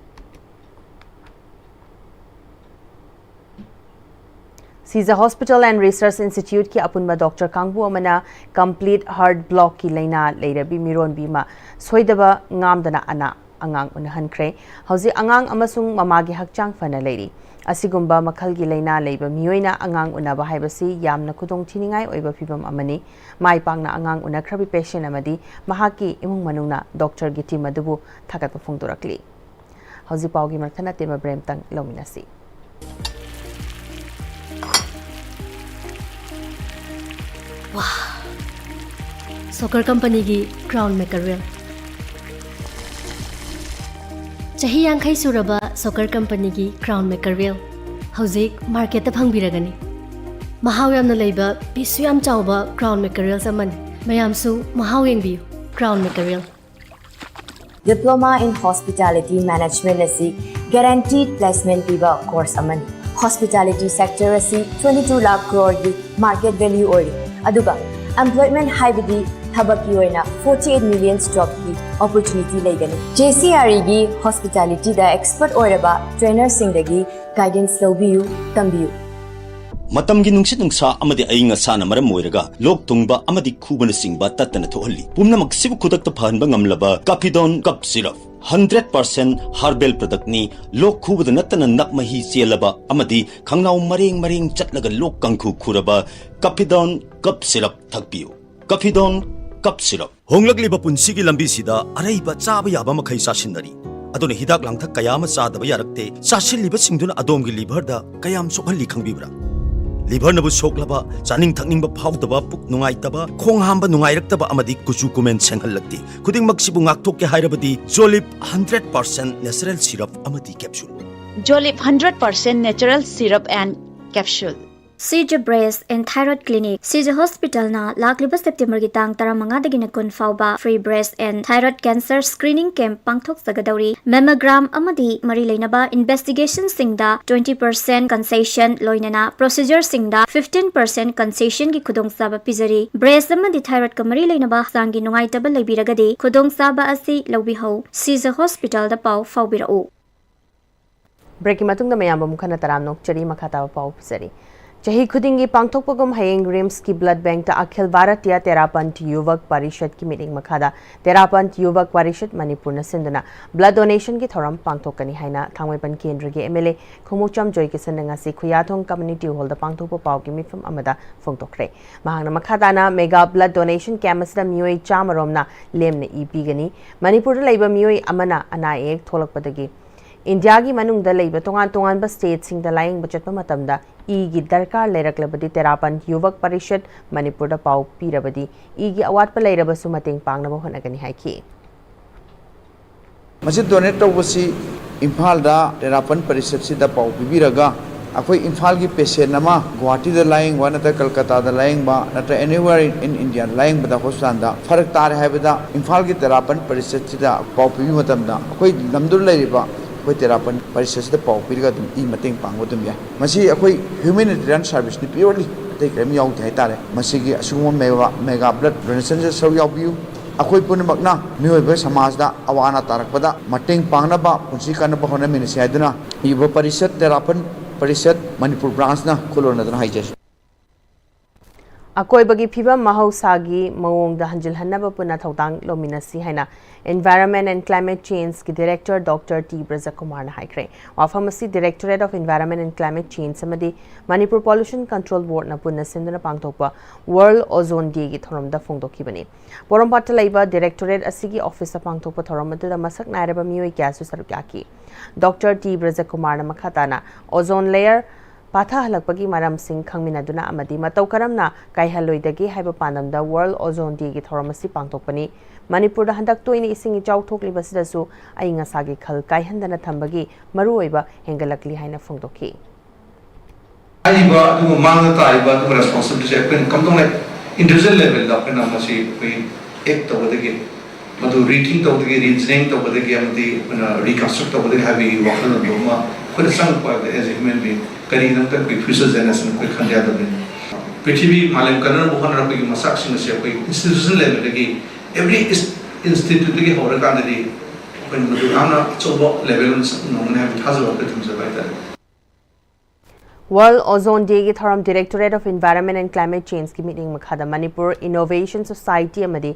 ꯁꯤꯖ ꯍꯣꯁꯄꯤꯇꯥꯜ ꯑꯦꯟ ꯔꯤꯁꯔꯆ ꯏꯟꯁꯇꯤꯇ꯭ꯌꯨꯠꯀꯤ ꯑꯄꯨꯟꯕ ꯗꯣꯛꯇꯔ ꯀꯥꯡꯕꯨ ꯑꯃꯅ ꯀꯝꯄ꯭ꯂꯤꯠ ꯍꯥꯔꯠ ꯕ꯭ꯂꯣꯛꯀꯤ ꯂꯥꯏꯅꯥ ꯂꯩꯔꯕꯤ ꯃꯤꯔꯣꯟꯕꯤ ꯑꯃ ꯁꯣꯏꯗꯕ ꯉꯥꯝꯗꯅ ꯑꯅꯥ ꯑꯉꯥꯡ ꯎꯅꯍꯟꯈ꯭ꯔꯦ꯫ ꯍꯧꯖꯤꯛ ꯑꯉꯥꯡ ꯑꯃꯁꯨꯡ ꯃꯃꯥꯒꯤ ꯍꯛꯆꯥꯡ ꯐꯅ ꯂꯩꯔꯤ꯫ ꯑꯁꯤꯒꯨꯝꯕ ꯃꯈꯜꯒꯤ ꯂꯥꯏꯅꯥ ꯂꯩꯕ ꯃꯤꯑꯣꯏꯅ ꯑꯉꯥꯡ ꯎꯅꯕ ꯍꯥꯏꯕꯁꯤ ꯌꯥꯝꯅ ꯈꯨꯗꯣꯡꯊꯤꯅꯤꯡꯉꯥꯏ ꯑꯣꯏꯕ ꯐꯤꯚꯝ ꯑꯃꯅꯤ꯫ ꯃꯥꯏ ꯄꯥꯛꯅ ꯑꯉꯥꯡ ꯎꯅꯈ꯭ꯔꯕꯤ ꯄꯦꯁꯦꯟ ꯑꯃꯗꯤ ꯃꯍꯥꯛꯀꯤ ꯏꯃꯨꯡ ꯃꯅꯨꯡꯅ ꯗꯣꯛꯇꯔꯒꯤ ꯇꯤꯝ ꯑꯗꯨꯕꯨ ꯊꯥꯒꯠꯄ ꯐꯣꯡꯗꯣꯔꯛꯂꯤ꯫ ꯍꯧꯖꯤꯛ ꯄꯥꯎꯒꯤ ꯃꯔꯛꯇ ꯅꯠꯇꯦ, ꯃꯕ꯭ꯔꯦꯝꯇꯪ ꯂꯧꯃꯤꯟꯅꯁꯤ꯫ ꯋꯥ! ꯁꯣꯀꯔ ꯀꯝꯄꯅꯤꯒꯤ ꯀ꯭ꯔꯥꯎꯟ ꯃꯦꯀꯔꯦꯜ꯫ ꯆꯍꯤ ꯌꯥꯡꯈꯩ ꯁꯨꯔꯕ ꯁꯣꯀꯔ ꯀꯝꯄꯅꯤꯒꯤ ꯀ꯭ꯔꯥꯎꯟ ꯃꯦꯀꯔꯦꯜ ꯍꯧꯖꯤꯛ ꯃꯥꯔꯀꯦꯠꯇ ꯐꯪꯕꯤꯔꯒꯅꯤ꯫ ꯃꯍꯥꯎ ꯌꯥꯝꯅ ꯂꯩꯕ, ꯄꯤꯁꯁꯨ ꯌꯥꯝ ꯆꯥꯎꯕ ꯀ꯭ꯔꯥꯎꯟ ꯃꯦꯀꯔꯦꯜꯁ ꯑꯃꯅꯤ꯫ ꯃꯌꯥꯝꯁꯨ ꯃꯍꯥꯎ ꯌꯦꯡꯕꯤꯌꯨ꯫ Crown mackerel. Diploma in Hospitality Management ꯑꯁꯤ guaranteed placement ꯄꯤꯕ ꯀꯣꯔꯁ ꯑꯃꯅꯤ꯫ ꯍꯣꯁꯄꯤꯇꯥꯂꯤꯇꯤ ꯁꯦꯛꯇꯔ ꯑꯁꯤ twenty two lakh crore ꯒꯤ ꯃꯥꯔꯀꯦꯠ ꯚꯦꯂ꯭ꯌꯨ ꯑꯣꯏꯔꯤ, ꯑꯗꯨꯒ ꯑꯦꯝꯄ꯭ꯂꯣꯏꯃꯦꯟꯠ ꯍꯥꯏꯕꯗꯤ ꯊꯕꯛꯀꯤ ꯑꯣꯏꯅ forty eight million ꯖꯣꯕꯀꯤ ꯑꯣꯄꯣꯔꯆꯨꯅꯤꯇꯤ ꯂꯩꯒꯅꯤ꯫ ꯖꯦ ꯁꯤ ꯑꯥꯔ ꯏꯒꯤ ꯍꯣꯁꯄꯤꯇꯥꯂꯤꯇꯤꯗ ꯑꯦꯛꯁꯄꯔꯠ ꯑꯣꯏꯔꯕ ꯇ꯭ꯔꯦꯅꯔꯁꯤꯡꯗꯒꯤ ꯒꯥꯏꯗꯦꯟꯁ ꯂꯧꯕꯤꯌꯨ, ꯇꯝꯕꯤꯌꯨ꯫ ꯃꯇꯝꯒꯤ ꯅꯨꯡꯁꯤꯠ ꯅꯨꯡꯁꯥ ꯑꯃꯗꯤ ꯑꯏꯪ ꯑꯁꯥꯅ ꯃꯔꯝ ꯑꯣꯏꯔꯒ ꯂꯣꯛ ꯊꯨꯡꯕ ꯑꯃꯗꯤ ꯈꯨꯕꯅꯆꯤꯡꯕ ꯇꯠꯇꯅ ꯊꯣꯛꯍꯜꯂꯤ꯫ ꯄꯨꯝꯅꯃꯛꯁꯤꯕꯨ ꯈꯨꯗꯛꯇ ꯐꯍꯟꯕ ꯉꯝꯂꯕ ꯀꯥꯐꯤꯗꯣꯟ ꯀꯞ syrup, hundred percent herbal product ꯅꯤ꯫ ꯂꯣꯛ ꯈꯨꯕꯗ ꯅꯠꯇꯅ ꯅꯞ ꯃꯍꯤ ꯆꯦꯜꯂꯕ ꯑꯃꯗꯤ ꯈꯪꯅꯥꯎ ꯃꯔꯦꯡ ꯃꯔꯦꯡ ꯆꯠꯂꯒ ꯂꯣꯛ ꯀꯥꯡꯈꯨ ꯈꯨꯔꯕ ꯀꯥꯐꯤꯗꯣꯟ ꯀꯞ ꯁꯤꯔꯞ ꯊꯛꯄꯤꯌꯨ꯫ ꯀꯥꯐꯤꯗꯣꯟ ꯀꯞ ꯁꯤꯔꯞ꯫ ꯍꯣꯡꯂꯛꯂꯤꯕ ꯄꯨꯟꯁꯤꯒꯤ ꯂꯝꯕꯤꯁꯤꯗ ꯑꯔꯩꯕ ꯆꯥꯕ ꯌꯥꯕ ꯃꯈꯩ ꯆꯥꯁꯤꯟꯅꯔꯤ꯫ ꯑꯗꯨꯅ ꯍꯤꯗꯥꯛ ꯂꯥꯡꯊꯛ ꯀꯌꯥ ꯑꯃ ꯆꯥꯗꯕ ꯌꯥꯔꯛꯇꯦ꯫ ꯆꯥꯁꯤꯜꯂꯤꯕꯁꯤꯡꯗꯨꯅ ꯑꯗꯣꯝꯒꯤ ꯂꯤꯚꯔꯗ ꯀꯌꯥꯝ ꯁꯣꯛꯍꯜꯂꯤ ꯈꯪꯕꯤꯕ꯭ꯔꯥ? ꯂꯤꯚꯔꯅꯕꯨ ꯁꯣꯛꯂꯕ, ꯆꯥꯅꯤꯡ ꯊꯛꯅꯤꯡꯕ ꯐꯥꯎꯗꯕ, ꯄꯨꯛ ꯅꯨꯡꯉꯥꯏꯇꯕ, ꯈꯣꯡ ꯍꯥꯝꯕ ꯅꯨꯡꯉꯥꯏꯔꯛꯇꯕ ꯑꯃꯗꯤ ꯀꯨꯆꯨ ꯀꯨꯃꯦꯟ ꯁꯦꯡꯍꯜꯂꯛꯇꯦ꯫ ꯈꯨꯗꯤꯡꯃꯛꯁꯤꯕꯨ ꯉꯥꯛꯊꯣꯛꯀꯦ ꯍꯥꯏꯔꯕꯗꯤ Jolip hundred percent natural syrup ꯑꯃꯗꯤ capsule꯫ Jolip hundred percent natural syrup and capsule꯫ Shija Breast and Thyroid Clinic, ꯁꯤꯖ ꯍꯣꯁꯄꯤꯇꯥꯜꯅ ꯂꯥꯛꯂꯤꯕ ꯁꯦꯞꯇꯦꯝꯕꯔꯒꯤ ꯇꯥꯡ ꯇꯔꯥꯃꯉꯥꯗꯒꯤꯅ ꯀꯨꯟ ꯐꯥꯎꯕ free breast and thyroid cancer screening camp ꯄꯥꯡꯊꯣꯛꯆꯒꯗꯧꯔꯤ꯫ Mammogram ꯑꯃꯗꯤ ꯃꯔꯤ ꯂꯩꯅꯕ investigationꯁꯤꯡꯗ twenty percent concession, ꯂꯣꯏꯅꯅ procedureꯁꯤꯡꯗ fifteen percent concessionꯒꯤ ꯈꯨꯗꯣꯡꯆꯥꯕ ꯄꯤꯖꯔꯤ꯫ Breast ꯑꯃꯗꯤ thyroidꯀ ꯃꯔꯤ ꯂꯩꯅꯕ ꯍꯛꯆꯥꯡꯒꯤ ꯅꯨꯡꯉꯥꯏꯇꯕ ꯂꯩꯕꯤꯔꯒꯗꯤ ꯈꯨꯗꯣꯡꯆꯥꯕ ꯑꯁꯤ ꯂꯧꯕꯤꯍꯧ꯫ ꯁꯤꯖ ꯍꯣꯁꯄꯤꯇꯥꯜꯗ ꯄꯥꯎ ꯐꯥꯎꯕꯤꯔꯛꯎ꯫ Breakꯀꯤ ꯃꯇꯨꯡꯗ ꯃꯌꯥꯝꯕꯨ ꯑꯃꯨꯛ ꯍꯟꯅ ꯇꯔꯥꯝꯅ ꯑꯣꯛꯆꯔꯤ꯫ ꯃꯈꯥ ꯇꯥꯕ ꯄꯥꯎ ꯄꯤꯖꯔꯤ꯫ ꯆꯍꯤ ꯈꯨꯗꯤꯡꯒꯤ ꯄꯥꯡꯊꯣꯛꯄꯒꯨꯝ ꯍꯌꯦꯡ RIMSꯀꯤ blood bankꯇ ꯑꯈꯤꯜ ꯚꯥꯔꯇꯤꯌ ꯇꯦꯔꯥꯄꯟꯊ ꯌꯨꯚꯛ ꯄꯔꯤꯁꯠꯀꯤ ꯃꯤꯠꯌꯦꯡ ꯃꯈꯥꯗ ꯇꯦꯔꯥꯄꯟꯊ ꯌꯨꯚꯛ ꯄꯔꯤꯁꯠ ꯃꯅꯤꯄꯨꯔꯅ ꯁꯤꯟꯗꯨꯅ blood donationꯒꯤ ꯊꯧꯔꯝ ꯄꯥꯡꯊꯣꯛꯀꯅꯤ ꯍꯥꯏꯅ ꯊꯥꯡꯃꯩꯕꯟ ꯀꯦꯟꯗ꯭ꯔꯒꯤ MLA ꯈꯣꯡꯎꯆꯝ ꯖꯣꯏꯀꯤꯁꯟꯅ ꯉꯁꯤ ꯈꯨꯌꯥꯊꯣꯡ community hallꯗ ꯄꯥꯡꯊꯣꯛꯄ ꯄꯥꯎꯒꯤ ꯃꯤꯐꯝ ꯑꯃꯗ ꯐꯣꯡꯗꯣꯛꯈ꯭ꯔꯦ꯫ ꯃꯍꯥꯛꯅ ꯃꯈꯥ ꯇꯥꯅ mega blood donation camp ꯑꯁꯤꯗ ꯃꯤꯑꯣꯏ ꯆꯥꯝꯃ ꯔꯣꯝꯅ ꯂꯦꯝꯅ ꯏ ꯄꯤꯒꯅꯤ꯫ ꯃꯅꯤꯄꯨꯔꯗ ꯂꯩꯕ ꯃꯤꯑꯣꯏ ꯑꯃꯅ ꯑꯅꯥ ꯑꯌꯦꯛ ꯊꯣꯛꯂꯛꯄꯗꯒꯤ ꯏꯟꯗꯤꯌꯥꯒꯤ ꯃꯅꯨꯡꯗ ꯂꯩꯕ ꯇꯣꯉꯥꯟ ꯇꯣꯉꯥꯟꯕ stateꯁꯤꯡꯗ ꯂꯥꯌꯦꯡꯕ ꯆꯠꯄ ꯃꯇꯝꯗ ꯏꯒꯤ ꯗꯔꯀꯥꯔ ꯂꯩꯔꯛꯂꯕꯗꯤ ꯇꯦꯔꯥꯄꯟ ꯌꯨꯚꯛ ꯄꯔꯤꯁꯠ ꯃꯅꯤꯄꯨꯔꯗ ꯄꯥꯎ ꯄꯤꯔꯕꯗꯤ ꯏꯒꯤ ꯑꯋꯥꯠꯄ ꯂꯩꯔꯕꯁꯨ ꯃꯇꯦꯡ ꯄꯥꯡꯅꯕ ꯍꯣꯠꯅꯒꯅꯤ ꯍꯥꯏꯈꯤ꯫ ꯃꯁꯤ donate ꯇꯧꯕꯁꯤ ꯏꯝꯐꯥꯜꯗ ꯇꯦꯔꯥꯄꯟ ꯄꯔꯤꯁꯠꯁꯤꯗ ꯄꯥꯎ ꯄꯤꯕꯤꯔꯒ ꯑꯩꯈꯣꯏ ꯏꯝꯐꯥꯜꯒꯤ patient ꯑꯃ ꯒꯨꯋꯥꯍꯥꯇꯤꯗ ꯂꯥꯌꯦꯡꯕ ꯅꯠꯇ꯭ꯔꯒ ꯀꯜꯀꯇꯥꯗ ꯂꯥꯌꯦꯡꯕ ꯅꯠꯇ꯭ꯔꯒ anywhere in, in India ꯂꯥꯌꯦꯡꯕꯗ hospitalꯗ ꯐꯔꯛ ꯇꯥꯔꯦ ꯍꯥꯏꯕꯗ ꯏꯝꯐꯥꯜꯒꯤ ꯇꯦꯔꯥꯄꯟ ꯄꯔꯤꯁꯠꯁꯤꯗ ꯄꯥꯎ ꯄꯤꯕꯤꯕ ꯃꯇꯝꯗ ꯑꯩꯈꯣꯏ ꯂꯝꯗꯨꯗ ꯂꯩꯔꯤꯕ ꯑꯩꯈꯣꯏ ꯇꯦꯔꯥꯄꯟ ꯄꯔꯤꯁꯠꯁꯤꯗ ꯄꯥꯎ ꯄꯤꯔꯒ ꯑꯗꯨꯝ ꯏ ꯃꯇꯦꯡ ꯄꯥꯡꯕ ꯑꯗꯨꯝ ꯌꯥꯏ꯫ ꯃꯁꯤ ꯑꯩꯈꯣꯏ humanitarian serviceꯅꯤ purely, ꯑꯇꯩ ꯀꯔꯤꯝ ꯌꯥꯎꯗꯦ ꯍꯥꯏꯇꯥꯔꯦ꯫ ꯃꯁꯤꯒꯤ ꯑꯁꯤꯒꯨꯝꯕ mega, mega blood donationꯁꯤꯗ ꯁꯔꯨꯛ ꯌꯥꯎꯕꯤꯌꯨ꯫ ꯑꯩꯈꯣꯏ ꯄꯨꯝꯅꯃꯛꯅ ꯃꯤꯑꯣꯏꯕ ꯁꯃꯥꯖꯗ ꯑꯋꯥ ꯑꯅꯥ ꯇꯥꯔꯛꯄꯗ ꯃꯇꯦꯡ ꯄꯥꯡꯅꯕ, ꯄꯨꯟꯁꯤ ꯀꯟꯅꯕ ꯍꯣꯠꯅꯃꯤꯟꯅꯁꯤ ꯍꯥꯏꯗꯨꯅ ꯌꯨꯚꯛ ꯄꯔꯤꯁꯠ, ꯇꯦꯔꯥꯄꯟ ꯄꯔꯤꯁꯠ ꯃꯅꯤꯄꯨꯔ branchꯅ ꯈꯨꯜꯂꯣꯟꯅꯗꯨꯅ ꯍꯥꯏꯖꯔꯤ꯫ ꯑꯀꯣꯏꯕꯒꯤ ꯐꯤꯕꯝ ꯃꯍꯧꯁꯥꯒꯤ ꯃꯑꯣꯡꯗ ꯍꯟꯖꯤꯜꯍꯟꯅꯕ ꯄꯨꯟꯅ ꯊꯧꯗꯥꯡ ꯂꯧꯃꯤꯟꯅꯁꯤ ꯍꯥꯏꯅ Environment and Climate Changeꯒꯤ Director Doctor T Brajakumarꯅ ꯍꯥꯏꯈ꯭ꯔꯦ꯫ ꯋꯥꯐꯝ ꯑꯁꯤ Directorate of Environment and Climate Change ꯑꯃꯗꯤ Manipur Pollution Control Boardꯅ ꯄꯨꯟꯅ ꯁꯤꯟꯗꯨꯅ ꯄꯥꯡꯊꯣꯛꯄ World Ozone Dayꯒꯤ ꯊꯧꯔꯝꯗ ꯐꯣꯡꯗꯣꯛꯈꯤꯕꯅꯤ꯫ ꯄꯣꯔꯣꯝꯄꯥꯠꯇ ꯂꯩꯕ Directorate ꯑꯁꯤꯒꯤ officeꯇ ꯄꯥꯡꯊꯣꯛꯄ ꯊꯧꯔꯝ ꯑꯗꯨꯗ ꯃꯁꯛ ꯅꯥꯏꯔꯕ ꯃꯤꯑꯣꯏ ꯀꯌꯥꯁꯨ ꯁꯔꯨꯛ ꯌꯥꯈꯤ꯫ Doctor T Brajakumarꯅ ꯃꯈꯥ ꯇꯥꯅ ozone layer ꯄꯥꯊꯍꯜꯂꯛꯄꯒꯤ ꯃꯔꯝꯁꯤꯡ ꯈꯪꯃꯤꯟꯅꯗꯨꯅ ꯑꯃꯗꯤ ꯃꯇꯧ ꯀꯔꯝꯅ ꯀꯥꯏꯍꯜꯂꯣꯏꯗꯒꯦ ꯍꯥꯏꯕ ꯄꯥꯟꯗꯝꯗ World Ozone Dayꯒꯤ ꯊꯧꯔꯝ ꯑꯁꯤ ꯄꯥꯡꯊꯣꯛꯄꯅꯤ꯫ ꯃꯅꯤꯄꯨꯔꯗ ꯍꯟꯗꯛ ꯇꯣꯏꯅ ꯏꯁꯤꯡ ꯏꯆꯥꯎ ꯊꯣꯛꯂꯤꯕꯁꯤꯗꯁꯨ ꯑꯏꯪ ꯑꯁꯥꯒꯤ ꯈꯜ ꯀꯥꯏꯍꯟꯗꯅ ꯊꯝꯕꯒꯤ ꯃꯔꯨꯑꯣꯏꯕ ꯍꯦꯟꯒꯠꯂꯛꯂꯤ ꯍꯥꯏꯅ ꯐꯣꯡꯗꯣꯛꯈꯤ꯫ ꯍꯥꯏꯔꯤꯕ ꯑꯗꯨꯒ ꯃꯥꯡꯗ ꯇꯥꯔꯤꯕ ꯑꯗꯨꯒ responsibilityꯁꯦ ꯑꯩꯈꯣꯏꯅ ꯀꯝꯗꯧꯅ individual levelꯗ ꯑꯩꯈꯣꯏꯅ ꯃꯁꯤ ꯑꯩꯈꯣꯏ act ꯇꯧꯒꯗꯒꯦ, ꯃꯗꯨ rethink ꯇꯧꯒꯗꯒꯦ, reengineering ꯇꯧꯒꯗꯒꯦ ꯑꯃꯗꯤ ꯑꯩꯈꯣꯏꯅ reconstruct ꯇꯧꯒꯗꯒꯦ ꯍꯥꯏꯕꯒꯤ ꯋꯥꯈꯜꯂꯣꯟꯗꯨ ꯑꯃ ꯑꯩꯈꯣꯏꯅ ꯆꯪꯉꯛꯄ ꯍꯥꯏꯕꯗ as a human being ꯀꯔꯤꯒꯤꯗꯃꯛꯇ ꯑꯩꯈꯣꯏ future generation ꯑꯩꯈꯣꯏ ꯈꯟꯗ ꯌꯥꯗꯕꯅꯤ꯫ ꯄ꯭ꯔꯤꯊꯤꯕꯤ ꯃꯥꯂꯦꯝ ꯀꯟꯅꯅꯕ ꯍꯣꯠꯅꯔꯛꯄꯒꯤ ꯃꯆꯥꯛꯁꯤꯡ ꯑꯁꯦ ꯑꯩꯈꯣꯏ institution levelꯗꯒꯤ every instituteꯇꯒꯤ ꯍꯧꯔꯀꯥꯟꯗꯗꯤ ꯑꯩꯈꯣꯏꯅ ꯃꯗꯨ ꯌꯥꯝꯅ ꯑꯆꯧꯕ level ꯑꯃ ꯉꯝꯒꯅꯤ ꯍꯥꯏꯕꯒꯤ ꯊꯥꯖꯕ ꯑꯩꯈꯣꯏ ꯊꯝꯖꯕ ꯍꯥꯏꯇꯥꯔꯦ꯫ World Ozone Dayꯒꯤ ꯊꯧꯔꯝ Directorate of Environment and Climate Changeꯀꯤ ꯃꯤꯠꯌꯦꯡ ꯃꯈꯥꯗ Manipur Innovation Society ꯑꯃꯗꯤ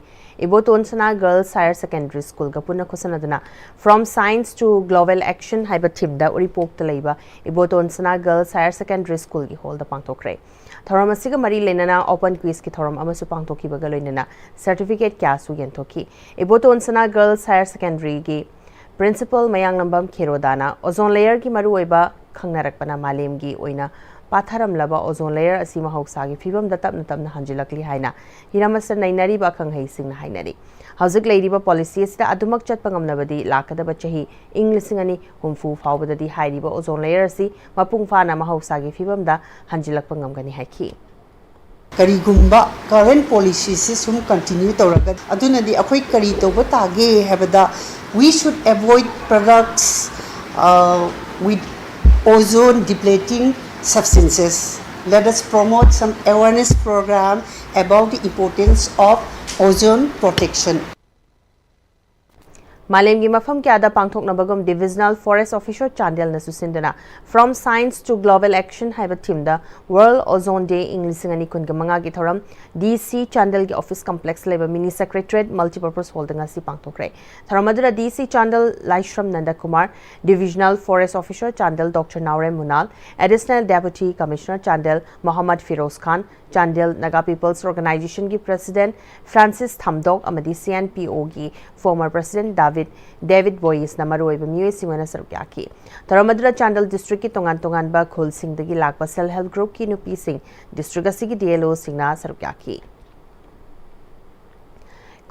ꯏꯕꯣꯇꯣꯟ ꯁꯅꯥ Girls Higher Secondary Schoolꯒ ꯄꯨꯟꯅ ꯈꯨꯠꯁꯝꯅꯗꯨꯅ From Science to Global Action ꯍꯥꯏꯕ themeꯗ ꯎꯔꯤꯄꯣꯛꯇ ꯂꯩꯕ ꯏꯕꯣꯇꯣꯟ ꯁꯅꯥ Girls Higher Secondary Schoolꯒꯤ hallꯗ ꯄꯥꯡꯊꯣꯛꯈ꯭ꯔꯦ꯫ ꯊꯧꯔꯝ ꯑꯁꯤꯒ ꯃꯔꯤ ꯂꯩꯅꯅ open quizꯀꯤ ꯊꯧꯔꯝ ꯑꯃꯁꯨ ꯄꯥꯡꯊꯣꯛꯈꯤꯕꯒ ꯂꯣꯏꯅꯅ certificate ꯀꯌꯥꯁꯨ ꯌꯦꯟꯊꯣꯛꯈꯤ꯫ ꯏꯕꯣꯇꯣꯟ ꯁꯅꯥ Girls Higher Secondary Principal ꯃꯌꯥꯡꯂꯝꯕꯝ ꯈꯦꯔꯣꯗꯥꯅ ozone layerꯒꯤ ꯃꯔꯨꯑꯣꯏꯕ ꯈꯪꯅꯔꯛꯄꯅ ꯃꯥꯂꯦꯝꯒꯤ ꯑꯣꯏꯅ ꯄꯥꯊꯔꯝꯂꯕ ozone layer ꯑꯁꯤ ꯃꯍꯧꯁꯥꯒꯤ ꯐꯤꯕꯝꯗ ꯇꯞꯅ ꯇꯞꯅ ꯍꯟꯖꯤꯜꯂꯛꯂꯤ ꯍꯥꯏꯅ ꯍꯤꯔꯝ ꯑꯁꯤꯗ ꯅꯩꯅꯔꯤꯕ ꯑꯈꯪ ꯑꯍꯩꯁꯤꯡꯅ ꯍꯥꯏꯅꯔꯤ꯫ ꯍꯧꯖꯤꯛ ꯂꯩꯔꯤꯕ policy ꯑꯁꯤꯗ ꯑꯗꯨꯃꯛ ꯆꯠꯄ ꯉꯝꯂꯕꯗꯤ ꯂꯥꯛꯀꯗꯕ ꯆꯍꯤ ꯏꯪ ꯂꯤꯁꯤꯡ ꯑꯅꯤ ꯍꯨꯝꯐꯨ ꯐꯥꯎꯕꯗꯗꯤ ꯍꯥꯏꯔꯤꯕ ozone layer ꯑꯁꯤ ꯃꯄꯨꯡ ꯐꯥꯅ ꯃꯍꯧꯁꯥꯒꯤ ꯐꯤꯕꯝꯗ ꯍꯟꯖꯤꯜꯂꯛꯄ ꯉꯝꯒꯅꯤ ꯍꯥꯏꯈꯤ꯫ ꯀꯔꯤꯒꯨꯝꯕ current policyꯁꯤ ꯁꯨꯝ continue ꯇꯧꯔꯒ ꯑꯗꯨꯅꯗꯤ ꯑꯩꯈꯣꯏ ꯀꯔꯤ ꯇꯧꯕ ꯇꯥꯒꯦ ꯍꯥꯏꯕꯗ we should avoid products with ozone depleting substances. Let us promote some awareness program about the importance of ozone protection. ꯃꯥꯂꯦꯝꯒꯤ ꯃꯐꯝ ꯀꯌꯥꯗ ꯄꯥꯡꯊꯣꯛꯅꯕꯒꯨꯝ Divisional Forest Officer ꯆꯥꯟꯗꯦꯜꯅꯁꯨ ꯁꯤꯟꯗꯨꯅ From Science to Global Action ꯍꯥꯏꯕ ꯊꯤꯝꯗ World Ozone Day ꯏꯪ ꯂꯤꯁꯤꯡ ꯑꯅꯤ ꯀꯨꯟꯒ ꯃꯉꯥꯒꯤ ꯊꯧꯔꯝ ꯗꯤ ꯁꯤ ꯆꯥꯟꯗꯦꯜꯒꯤ ꯑꯣꯐꯤꯁ ꯀꯝꯄ꯭ꯂꯦꯛꯁ ꯂꯩꯕ ꯃꯤꯅꯤ ꯁꯦꯀ꯭ꯔꯦꯇꯔꯤꯌꯦꯠ ꯃꯜꯇꯤꯄꯔꯄꯁ ꯍꯣꯜꯗ ꯉꯁꯤ ꯄꯥꯡꯊꯣꯛꯈ꯭ꯔꯦ꯫ ꯊꯧꯔꯝ ꯑꯗꯨꯗ D C Chandel Laishram Nandakumar, Divisional Forest Officer Chandel doctor Naorem Munal, Additional Deputy Commissioner Chandel Mohammad Firoz Khan, Chandel Naga people's ꯑꯣꯔꯒꯅꯥꯏꯖꯦꯁꯟꯒꯤ ꯄ꯭ꯔꯦꯁꯤꯗꯦꯟꯠ ꯐ꯭ꯔꯥꯟꯁꯤꯁ ꯊꯥꯝꯗꯣꯛ ꯑꯃꯗꯤ ꯁꯤ ꯑꯦꯟ ꯄꯤ ꯑꯣꯒꯤ ꯐꯣꯔꯃꯔ ꯄ꯭ꯔꯦꯁꯤꯗꯦꯟꯠ ꯗꯥꯚꯤꯗ ꯗꯦꯕꯤꯗ ꯕꯣꯌꯤꯁꯅ ꯃꯔꯨꯑꯣꯏꯕ ꯃꯤꯑꯣꯏꯁꯤꯡ ꯑꯣꯏꯅ ꯁꯔꯨꯛ ꯌꯥꯈꯤ꯫ ꯊꯧꯔꯝ ꯑꯗꯨꯗ ꯆꯥꯟꯗꯦꯜ ꯗꯤꯁꯇ꯭ꯔꯤꯛꯀꯤ ꯇꯣꯉꯥꯟ ꯇꯣꯉꯥꯟꯕ ꯈꯨꯜꯁꯤꯡꯗꯒꯤ ꯂꯥꯛꯄ ꯁꯦꯜꯐ ꯍꯦꯜꯞ ꯒ꯭ꯔꯨꯞꯀꯤ ꯅꯨꯄꯤꯁꯤꯡ, ꯗꯤꯁꯇ꯭ꯔꯤꯛ ꯑꯁꯤꯒꯤ ꯗꯤ ꯑꯦꯜ ꯑꯣꯁꯤꯡꯅ ꯁꯔꯨꯛ ꯌꯥꯈꯤ꯫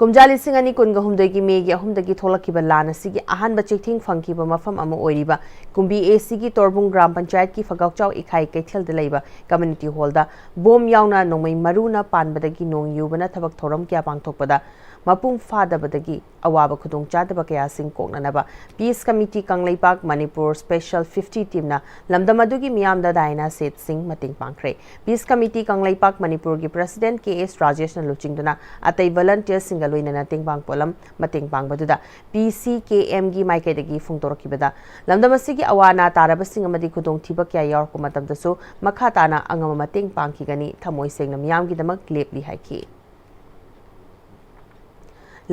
ꯀꯨꯝꯖꯥ ꯂꯤꯁꯤꯡ ꯑꯅꯤ ꯀꯨꯟꯒ ꯍꯨꯝꯗꯣꯏꯒꯤ ꯃꯦꯒꯤ ꯑꯍꯨꯝꯗꯒꯤ ꯊꯣꯛꯂꯛꯈꯤꯕ ꯂꯥꯟ ꯑꯁꯤꯒꯤ ꯑꯍꯥꯟꯕ ꯆꯩꯊꯦꯡ ꯐꯪꯈꯤꯕ ꯃꯐꯝ ꯑꯃ ꯑꯣꯏꯔꯤꯕ ꯀꯨꯝꯕꯤ ꯑꯦ ꯁꯤꯒꯤ ꯇꯣꯔꯕꯨꯡ ꯒ꯭ꯔꯥꯝ ꯄꯟꯆꯥꯌꯠꯀꯤ ꯐꯒꯥꯎꯆꯥꯎ ꯏꯈꯥꯏ ꯀꯩꯊꯦꯜꯗ ꯂꯩꯕ ꯀꯝꯃ꯭ꯌꯨꯅꯤꯇꯤ ꯍꯣꯜꯗ ꯕꯣꯝ ꯌꯥꯎꯅ ꯅꯣꯡꯃꯩ ꯃꯔꯨꯅ ꯄꯥꯟꯕꯗꯒꯤ ꯅꯣꯡ ꯌꯨꯕꯅ ꯊꯕꯛ ꯊꯧꯔꯝ ꯀꯌꯥ ꯄꯥꯡꯊꯣꯛꯄꯗ ꯃꯄꯨꯡ ꯐꯥꯗꯕꯗꯒꯤ ꯑꯋꯥꯕ ꯈꯨꯗꯣꯡꯆꯥꯗꯕ ꯀꯌꯥꯁꯤꯡ ꯀꯣꯛꯅꯅꯕ peace committee Kangleipak Manipur special fifty ꯇꯤꯝꯅ ꯂꯝꯗꯝ ꯑꯗꯨꯒꯤ ꯃꯤꯌꯥꯝꯗ ꯗꯥꯏꯅꯥ ꯁꯦꯠꯁꯤꯡ ꯃꯇꯦꯡ ꯄꯥꯡꯈ꯭ꯔꯦ꯫ ꯄꯤꯁ ꯀꯃꯤꯇꯤ ꯀꯪꯂꯩꯄꯥꯛ ꯃꯅꯤꯄꯨꯔꯒꯤ ꯄ꯭ꯔꯦꯁꯤꯗꯦꯟꯠ ꯀꯦ ꯑꯦꯁ ꯔꯥꯖꯦꯁꯅ ꯂꯨꯆꯤꯡꯗꯨꯅ ꯑꯇꯩ ꯚꯣꯂꯨꯟꯇꯤꯌꯔꯁꯤꯡꯒ ꯂꯣꯏꯅꯅ ꯇꯦꯡꯕꯥꯡ ꯄꯣꯠꯂꯝ ꯃꯇꯦꯡ ꯄꯥꯡꯕꯗꯨꯗ ꯄꯤ ꯁꯤ ꯀꯦ ꯑꯦꯝꯒꯤ ꯃꯥꯏꯀꯩꯗꯒꯤ ꯐꯣꯡꯗꯣꯔꯛꯈꯤꯕꯗ, ꯂꯝꯗꯝ ꯑꯁꯤꯒꯤ ꯑꯋꯥ ꯑꯅꯥ ꯇꯥꯔꯕꯁꯤꯡ ꯑꯃꯗꯤ ꯈꯨꯗꯣꯡꯊꯤꯕ ꯀꯌꯥ ꯌꯥꯎꯔꯛꯄ ꯃꯇꯝꯗꯁꯨ ꯃꯈꯥ ꯇꯥꯅ ꯑꯉꯝꯕ ꯃꯇꯦꯡ ꯄꯥꯡꯈꯤꯒꯅꯤ, ꯊꯃꯣꯏ ꯁꯦꯡꯅ ꯃꯤꯌꯥꯝꯒꯤꯗꯃꯛ ꯂꯦꯞꯂꯤ ꯍꯥꯏꯈꯤ꯫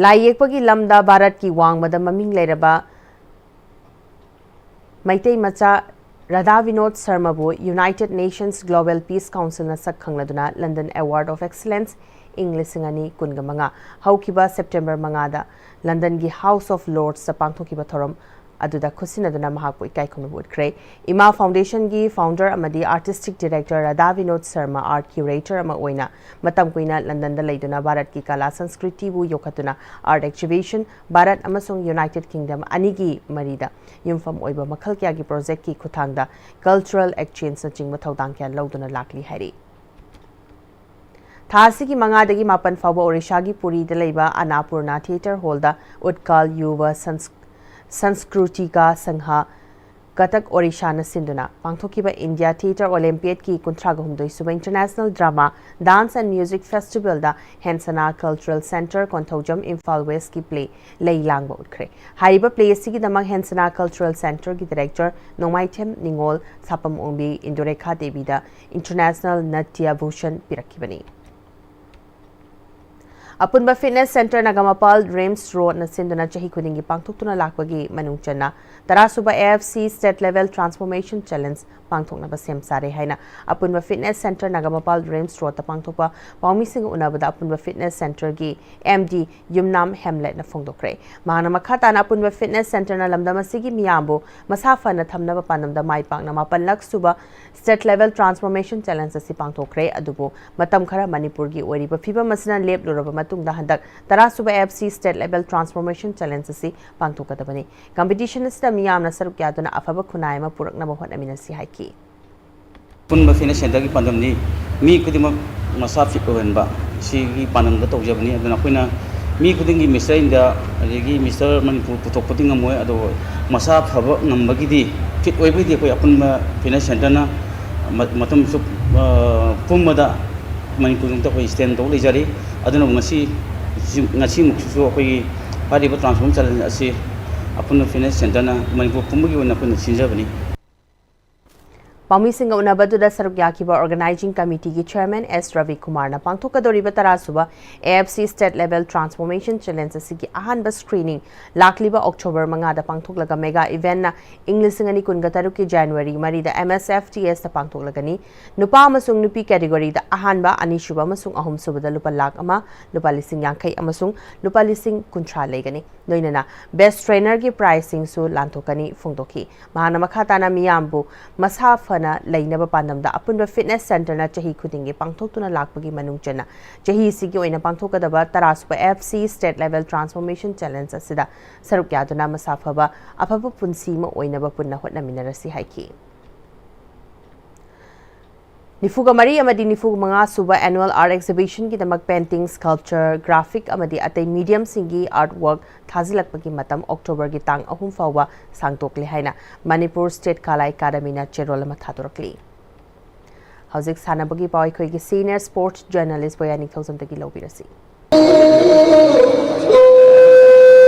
ꯂꯥꯏ ꯌꯦꯛꯄꯒꯤ ꯂꯝꯗ ꯚꯥꯔꯠꯀꯤ ꯋꯥꯡꯃꯗ ꯃꯃꯤꯡ ꯂꯩꯔꯕ ꯃꯩꯇꯩ ꯃꯆꯥ Radha Vinod ꯁꯔꯃꯕꯨ United Nations Global Peace Councilꯅ ꯁꯛ ꯈꯪꯂꯗꯨꯅ London Award of Excellence ꯏꯪ ꯂꯤꯁꯤꯡ ꯑꯅꯤ ꯀꯨꯟꯒ ꯃꯉꯥ ꯍꯧꯈꯤꯕ ꯁꯦꯞꯇꯦꯝꯕꯔ ꯃꯉꯥꯗ ꯂꯟꯗꯟꯒꯤ House of Lordsꯇ ꯄꯥꯡꯊꯣꯛꯈꯤꯕ ꯊꯧꯔꯝ ꯑꯗꯨꯗ ꯈꯨꯠꯁꯤꯟꯅꯗꯨꯅ ꯃꯍꯥꯛꯄꯨ ꯏꯀꯥꯏ ꯈꯨꯝꯅꯕ ꯎꯠꯈ꯭ꯔꯦ꯫ ꯏꯃꯥ ꯐꯥꯎꯟꯗꯦꯁꯟꯒꯤ ꯐꯥꯎꯟꯗꯔ ꯑꯃꯗꯤ artistic director Radha Binod Sharma art curator ꯑꯃ ꯑꯣꯏꯅ ꯃꯇꯝ ꯀꯨꯏꯅ ꯂꯟꯗꯟꯗ ꯂꯩꯗꯨꯅ ꯚꯥꯔꯠꯀꯤ ꯀꯂꯥ ꯁꯪꯁꯀ꯭ꯔꯤꯇꯤꯕꯨ ꯌꯣꯛꯈꯠꯇꯨꯅ ꯑꯥꯔꯠ ꯑꯦꯛꯖꯤꯕꯤꯁꯟ, ꯚꯥꯔꯠ ꯑꯃꯁꯨꯡ ꯌꯨꯅꯥꯏꯇꯦꯗ ꯀꯤꯡꯗꯝ ꯑꯅꯤꯒꯤ ꯃꯔꯤꯗ ꯌꯨꯝꯐꯝ ꯑꯣꯏꯕ ꯃꯈꯜ ꯀꯌꯥꯒꯤ ꯄ꯭ꯔꯣꯖꯦꯛꯀꯤ ꯈꯨꯠꯊꯥꯡꯗ ꯀꯜꯆꯔꯦꯜ ꯑꯦꯛꯁꯆꯦꯟꯖꯅꯆꯤꯡꯕ ꯊꯧꯗꯥꯡ ꯀꯌꯥ ꯂꯧꯗꯨꯅ ꯂꯥꯛꯂꯤ ꯍꯥꯏꯔꯤ꯫ ꯊꯥ ꯑꯁꯤꯒꯤ ꯃꯉꯥꯗꯒꯤ ꯃꯥꯄꯟ ꯐꯥꯎꯕ ꯑꯣꯔꯤꯁꯥꯒꯤ ꯄꯨꯔꯤꯗ ꯂꯩꯕ ꯑꯟꯅꯄꯨꯔꯅꯥ ꯊꯤꯌꯦꯇꯔ ꯍꯣꯜꯗ ꯎꯠꯀꯥꯜ ꯌꯨꯚ ꯁꯟꯁ-, ꯁꯟꯁꯀ꯭ꯔꯨꯇꯤꯀꯥ ꯁꯪꯘ ꯀꯇꯛ ꯑꯣꯔꯤꯁꯥꯅ ꯁꯤꯟꯗꯨꯅ ꯄꯥꯡꯊꯣꯛꯈꯤꯕ ꯏꯟꯗꯤꯌꯥ ꯊꯤꯌꯦꯇꯔ ꯑꯣꯂꯦꯝꯄꯤꯌꯥꯗꯀꯤ ꯀꯨꯟꯊ꯭ꯔꯥ ꯍꯨꯝꯗꯣꯏ ꯁꯨꯕ international drama, dance and music ꯐꯦꯁꯇꯤꯚꯦꯜꯗ ꯍꯦꯟꯁꯅꯥ ꯀꯜꯆꯔꯦꯜ ꯁꯦꯟꯇꯔ, ꯀꯣꯟꯊꯧꯖꯝ, ꯏꯝꯐꯥꯜ ꯋꯦꯁꯀꯤ ꯄ꯭ꯂꯦ ꯂꯩ ꯂꯥꯡꯕ ꯎꯠꯈ꯭ꯔꯦ꯫ ꯍꯥꯏꯔꯤꯕ ꯄ꯭ꯂꯦ ꯑꯁꯤꯒꯤꯗꯃꯛ ꯍꯦꯟꯁꯅꯥ ꯀꯜꯆꯔꯦꯜ ꯁꯦꯟꯇꯔꯒꯤ ꯗꯤꯔꯦꯛꯇꯔ ꯅꯣꯡꯃꯥꯏꯊꯦꯝ ꯅꯤꯉꯣꯜ ꯁꯥꯄꯝ ꯑꯣꯡꯕꯤ ꯏꯟꯗꯨꯔꯦꯈꯥ ꯗꯦꯕꯤꯗ ꯏꯟꯇꯔꯅꯦꯁꯅꯦꯜ ꯅꯠꯌ ꯚꯨꯁꯟ ꯄꯤꯔꯛꯈꯤꯕꯅꯤ꯫ ꯑꯄꯨꯟꯕ ꯐꯤꯠꯅꯦꯁ ꯁꯦꯟꯇꯔ ꯅꯒꯥꯃꯄꯥꯜ ꯔꯤꯝꯁ ꯔꯣꯗꯅ ꯁꯤꯟꯗꯨꯅ ꯆꯍꯤ ꯈꯨꯗꯤꯡꯒꯤ ꯄꯥꯡꯊꯣꯛꯇꯨꯅ ꯂꯥꯛꯄꯒꯤ ꯃꯅꯨꯡ ꯆꯟꯅ ꯇꯔꯥꯁꯨꯕ AFC State Level Transformation Challenge ꯄꯥꯡꯊꯣꯛꯅꯕ ꯁꯦꯝ ꯁꯥꯔꯦ ꯍꯥꯏꯅ ꯑꯄꯨꯟꯕ ꯐꯤꯠꯅꯦꯁ ꯁꯦꯟꯇꯔ ꯅꯒꯥꯃꯄꯥꯜ ꯔꯤꯝꯁ ꯔꯣꯗꯇ ꯄꯥꯡꯊꯣꯛꯄ ꯄꯥꯎꯃꯤꯁꯤꯡꯒ ꯎꯅꯕꯗ ꯑꯄꯨꯟꯕ ꯐꯤꯠꯅꯦꯁ ꯁꯦꯟꯇꯔꯒꯤ MD ꯌꯨꯝꯅꯥꯝ ꯍꯦꯝꯂꯦꯠꯅ ꯐꯣꯡꯗꯣꯛꯈ꯭ꯔꯦ꯫ ꯃꯍꯥꯛꯅ ꯃꯈꯥ ꯇꯥꯅ ꯑꯄꯨꯟꯕ ꯐꯤꯠꯅꯦꯁ ꯁꯦꯟꯇꯔꯅ ꯂꯝꯗꯝ ꯑꯁꯤꯒꯤ ꯃꯤꯌꯥꯝꯕꯨ ꯃꯁꯥ ꯐꯅ ꯊꯝꯅꯕ ꯄꯥꯟꯗꯝꯗ ꯃꯥꯏ ꯄꯥꯛꯅ ꯃꯥꯄꯜꯂꯛ ꯁꯨꯕ State Level Transformation Challenge ꯑꯁꯤ ꯄꯥꯡꯊꯣꯛꯈ꯭ꯔꯦ꯫ ꯑꯗꯨꯕꯨ ꯃꯇꯝ ꯈꯔ ꯃꯅꯤꯄꯨꯔꯒꯤ ꯑꯣꯏꯔꯤꯕ ꯐꯤꯕꯝ ꯑꯁꯤꯅ ꯂꯦꯞꯂꯨꯔꯕ ꯃꯇꯨꯡꯗ ꯍꯟꯗꯛ ꯇꯔꯥꯁꯨꯕ AFC State Level Transformation Challenge ꯑꯁꯤ ꯄꯥꯡꯊꯣꯛꯀꯗꯕꯅꯤ꯫ Competition ꯑꯁꯤꯗ ꯃꯤꯌꯥꯝꯅ ꯁꯔꯨꯛ ꯌꯥꯗꯨꯅ ꯑꯐꯕ ꯈꯨꯟꯅꯥꯏ ꯑꯃ ꯄꯨꯔꯛꯅꯕ ꯍꯣꯠꯅꯃꯤꯟꯅꯁꯤ ꯍꯥꯏꯈꯤ꯫ ꯑꯄꯨꯟꯕ ꯐꯤꯠꯅꯦꯁ ꯁꯦꯟꯇꯔꯒꯤ ꯄꯥꯟꯗꯝꯗꯤ ꯃꯤ ꯈꯨꯗꯤꯡꯃꯛ ꯃꯁꯥ ꯐꯤꯠ ꯑꯣꯏꯍꯟꯕ, ꯁꯤꯒꯤ ꯄꯥꯟꯗꯝꯗ ꯇꯧꯖꯕꯅꯤ꯫ ꯑꯗꯨꯅ ꯑꯩꯈꯣꯏꯅ ꯃꯤ ꯈꯨꯗꯤꯡꯒꯤ ꯃꯤꯁꯇꯔ ꯏꯟꯗꯤꯌꯥ ꯑꯗꯒꯤ ꯃꯤꯁꯇꯔ ꯃꯅꯤꯄꯨꯔ ꯄꯨꯊꯣꯛꯄꯗꯤ ꯉꯝꯃꯣꯏ, ꯑꯗꯣ ꯃꯁꯥ ꯐꯕ ꯉꯝꯕꯒꯤꯗꯤ, ꯐꯤꯠ ꯑꯣꯏꯕꯒꯤꯗꯤ ꯑꯩꯈꯣꯏ ꯑꯄꯨꯟꯕ ꯐꯤꯠꯅꯦꯁ ꯁꯦꯟꯇꯔꯅ ꯃ- ꯃꯇꯝ ꯆꯨꯞ ꯑ, ꯄꯨꯝꯕꯗ ꯃꯅꯤꯄꯨꯔꯗ ꯑꯩꯈꯣꯏ ꯁ꯭ꯇꯦꯟ ꯇꯧ ꯂꯩꯖꯔꯤ꯫ ꯑꯗꯨꯅ ꯉꯁꯤ ꯉꯁꯤꯃꯨꯛꯁꯤꯁꯨ ꯑꯩꯈꯣꯏꯒꯤ ꯍꯥꯏꯔꯤꯕ ꯇ꯭ꯔꯥꯟꯁꯐꯣꯔꯝ ꯆꯦꯂꯦꯟꯖ ꯑꯁꯤ ꯑꯄꯨꯟꯕ ꯐꯤꯠꯅꯦꯁ ꯁꯦꯟꯇꯔꯅ ꯃꯅꯤꯄꯨꯔ ꯄꯨꯝꯕꯒꯤ ꯑꯣꯏꯅ ꯑꯩꯈꯣꯏꯅ ꯁꯤꯟꯖꯕꯅꯤ꯫ ꯄꯥꯎꯃꯤꯁꯤꯡꯒ ꯎꯅꯕꯗꯨꯗ ꯁꯔꯨꯛ ꯌꯥꯈꯤꯕ ꯑꯣꯔꯒꯅꯥꯏꯖꯤꯡ ꯀꯃꯤꯇꯤꯒꯤ ꯆꯦꯌꯔꯃꯦꯟ ꯑꯦꯁ ꯔꯕꯤꯀꯨꯃꯥꯔꯅ ꯄꯥꯡꯊꯣꯛꯀꯗꯧꯔꯤꯕ ꯇꯔꯥꯁꯨꯕ AFC State Level Transformation Challenge ꯑꯁꯤꯒꯤ ꯑꯍꯥꯟꯕ ꯁ꯭ꯀ꯭ꯔꯤꯅꯤꯡ ꯂꯥꯛꯂꯤꯕ ꯑꯣꯛꯇꯣꯕꯔ ꯃꯉꯥꯗ ꯄꯥꯡꯊꯣꯛꯂꯒ ꯃꯦꯒꯥ ꯏꯚꯦꯟꯠꯅ ꯏꯪ ꯂꯤꯁꯤꯡ ꯑꯅꯤ ꯀꯨꯟꯒ ꯇꯔꯨꯛꯀꯤ ꯖꯅꯋꯥꯔꯤ ꯃꯔꯤꯗ MSFTSꯇ ꯄꯥꯡꯊꯣꯛꯂꯒꯅꯤ꯫ ꯅꯨꯄꯥ ꯑꯃꯁꯨꯡ ꯅꯨꯄꯤ ꯀꯦꯇꯦꯒꯣꯔꯤꯗ ꯑꯍꯥꯟꯕ, ꯑꯅꯤꯁꯨꯕ ꯑꯃꯁꯨꯡ ꯑꯍꯨꯝꯁꯨꯕꯗ ꯂꯨꯄꯥ ꯂꯥꯈ ꯑꯃ, ꯂꯨꯄꯥ ꯂꯤꯁꯤꯡ ꯌꯥꯡꯈꯩ ꯑꯃꯁꯨꯡ ꯂꯨꯄꯥ ꯂꯤꯁꯤꯡ ꯀꯨꯟꯊ꯭ꯔꯥ ꯂꯩꯒꯅꯤ꯫ ꯂꯣꯏꯅꯅ ꯕꯦꯁ꯭ꯠ ꯇ꯭ꯔꯦꯅꯔꯒꯤ ꯄ꯭ꯔꯥꯏꯖꯁꯤꯡꯁꯨ ꯂꯥꯟꯊꯣꯛꯀꯅꯤ ꯐꯣꯡꯗꯣꯛꯈꯤ꯫ ꯃꯍꯥꯛꯅ ꯃꯈꯥ ꯇꯥꯅ ꯃꯤꯌꯥꯝꯕꯨ ꯃꯁꯥ ꯐꯅ ꯂꯩꯅꯕ ꯄꯥꯟꯗꯝꯗ ꯑꯄꯨꯟꯕ ꯐꯤꯠꯅꯦꯁ ꯁꯦꯟꯇꯔꯅ ꯆꯍꯤ ꯈꯨꯗꯤꯡꯒꯤ ꯄꯥꯡꯊꯣꯛꯇꯨꯅ ꯂꯥꯛꯄꯒꯤ ꯃꯅꯨꯡ ꯆꯟꯅ ꯆꯍꯤꯁꯤꯒꯤ ꯑꯣꯏꯅ ꯄꯥꯡꯊꯣꯛꯀꯗꯕ ꯇꯔꯥꯁꯨꯕ AFC State Level Transformation Challenge ꯑꯁꯤꯗ ꯁꯔꯨꯛ ꯌꯥꯗꯨꯅ ꯃꯁꯥ ꯐꯕ ꯑꯐꯕ ꯄꯨꯟꯁꯤ ꯑꯃ ꯑꯣꯏꯅꯕ ꯄꯨꯟꯅ ꯍꯣꯠꯅꯃꯤꯟꯅꯔꯁꯤ ꯍꯥꯏꯈꯤ꯫ ꯅꯤꯐꯨꯒ ꯃꯔꯤ ꯑꯃꯗꯤ ꯅꯤꯐꯨꯒ ꯃꯉꯥ ꯁꯨꯕ Annual Art Exhibition ꯒꯤꯗꯃꯛ painting, sculpture, graphic ꯑꯃꯗꯤ ꯑꯇꯩ medium ꯁꯤꯡꯒꯤ artwork ꯊꯥꯖꯤꯜꯂꯛꯄꯒꯤ ꯃꯇꯝ October ꯒꯤ ꯇꯥꯡ ꯑꯍꯨꯝ ꯐꯥꯎꯕ ꯁꯥꯡꯗꯣꯛꯂꯦ ꯍꯥꯏꯅ ꯃꯅꯤꯄꯨꯔ State ꯀꯂꯥ ꯑꯦꯀꯥꯗꯃꯤꯅ ꯆꯦꯔꯣꯜ ꯑꯃ ꯊꯥꯗꯣꯔꯛꯂꯤ꯫ ꯍꯧꯖꯤꯛ ꯁꯥꯟꯅꯕꯒꯤ ꯄꯥꯎ ꯑꯩꯈꯣꯏꯒꯤ senior sports journalist ꯕꯣꯌꯥ ꯅꯤꯡꯊꯧꯖꯝꯗꯒꯤ ꯂꯧꯕꯤꯔꯁꯤ꯫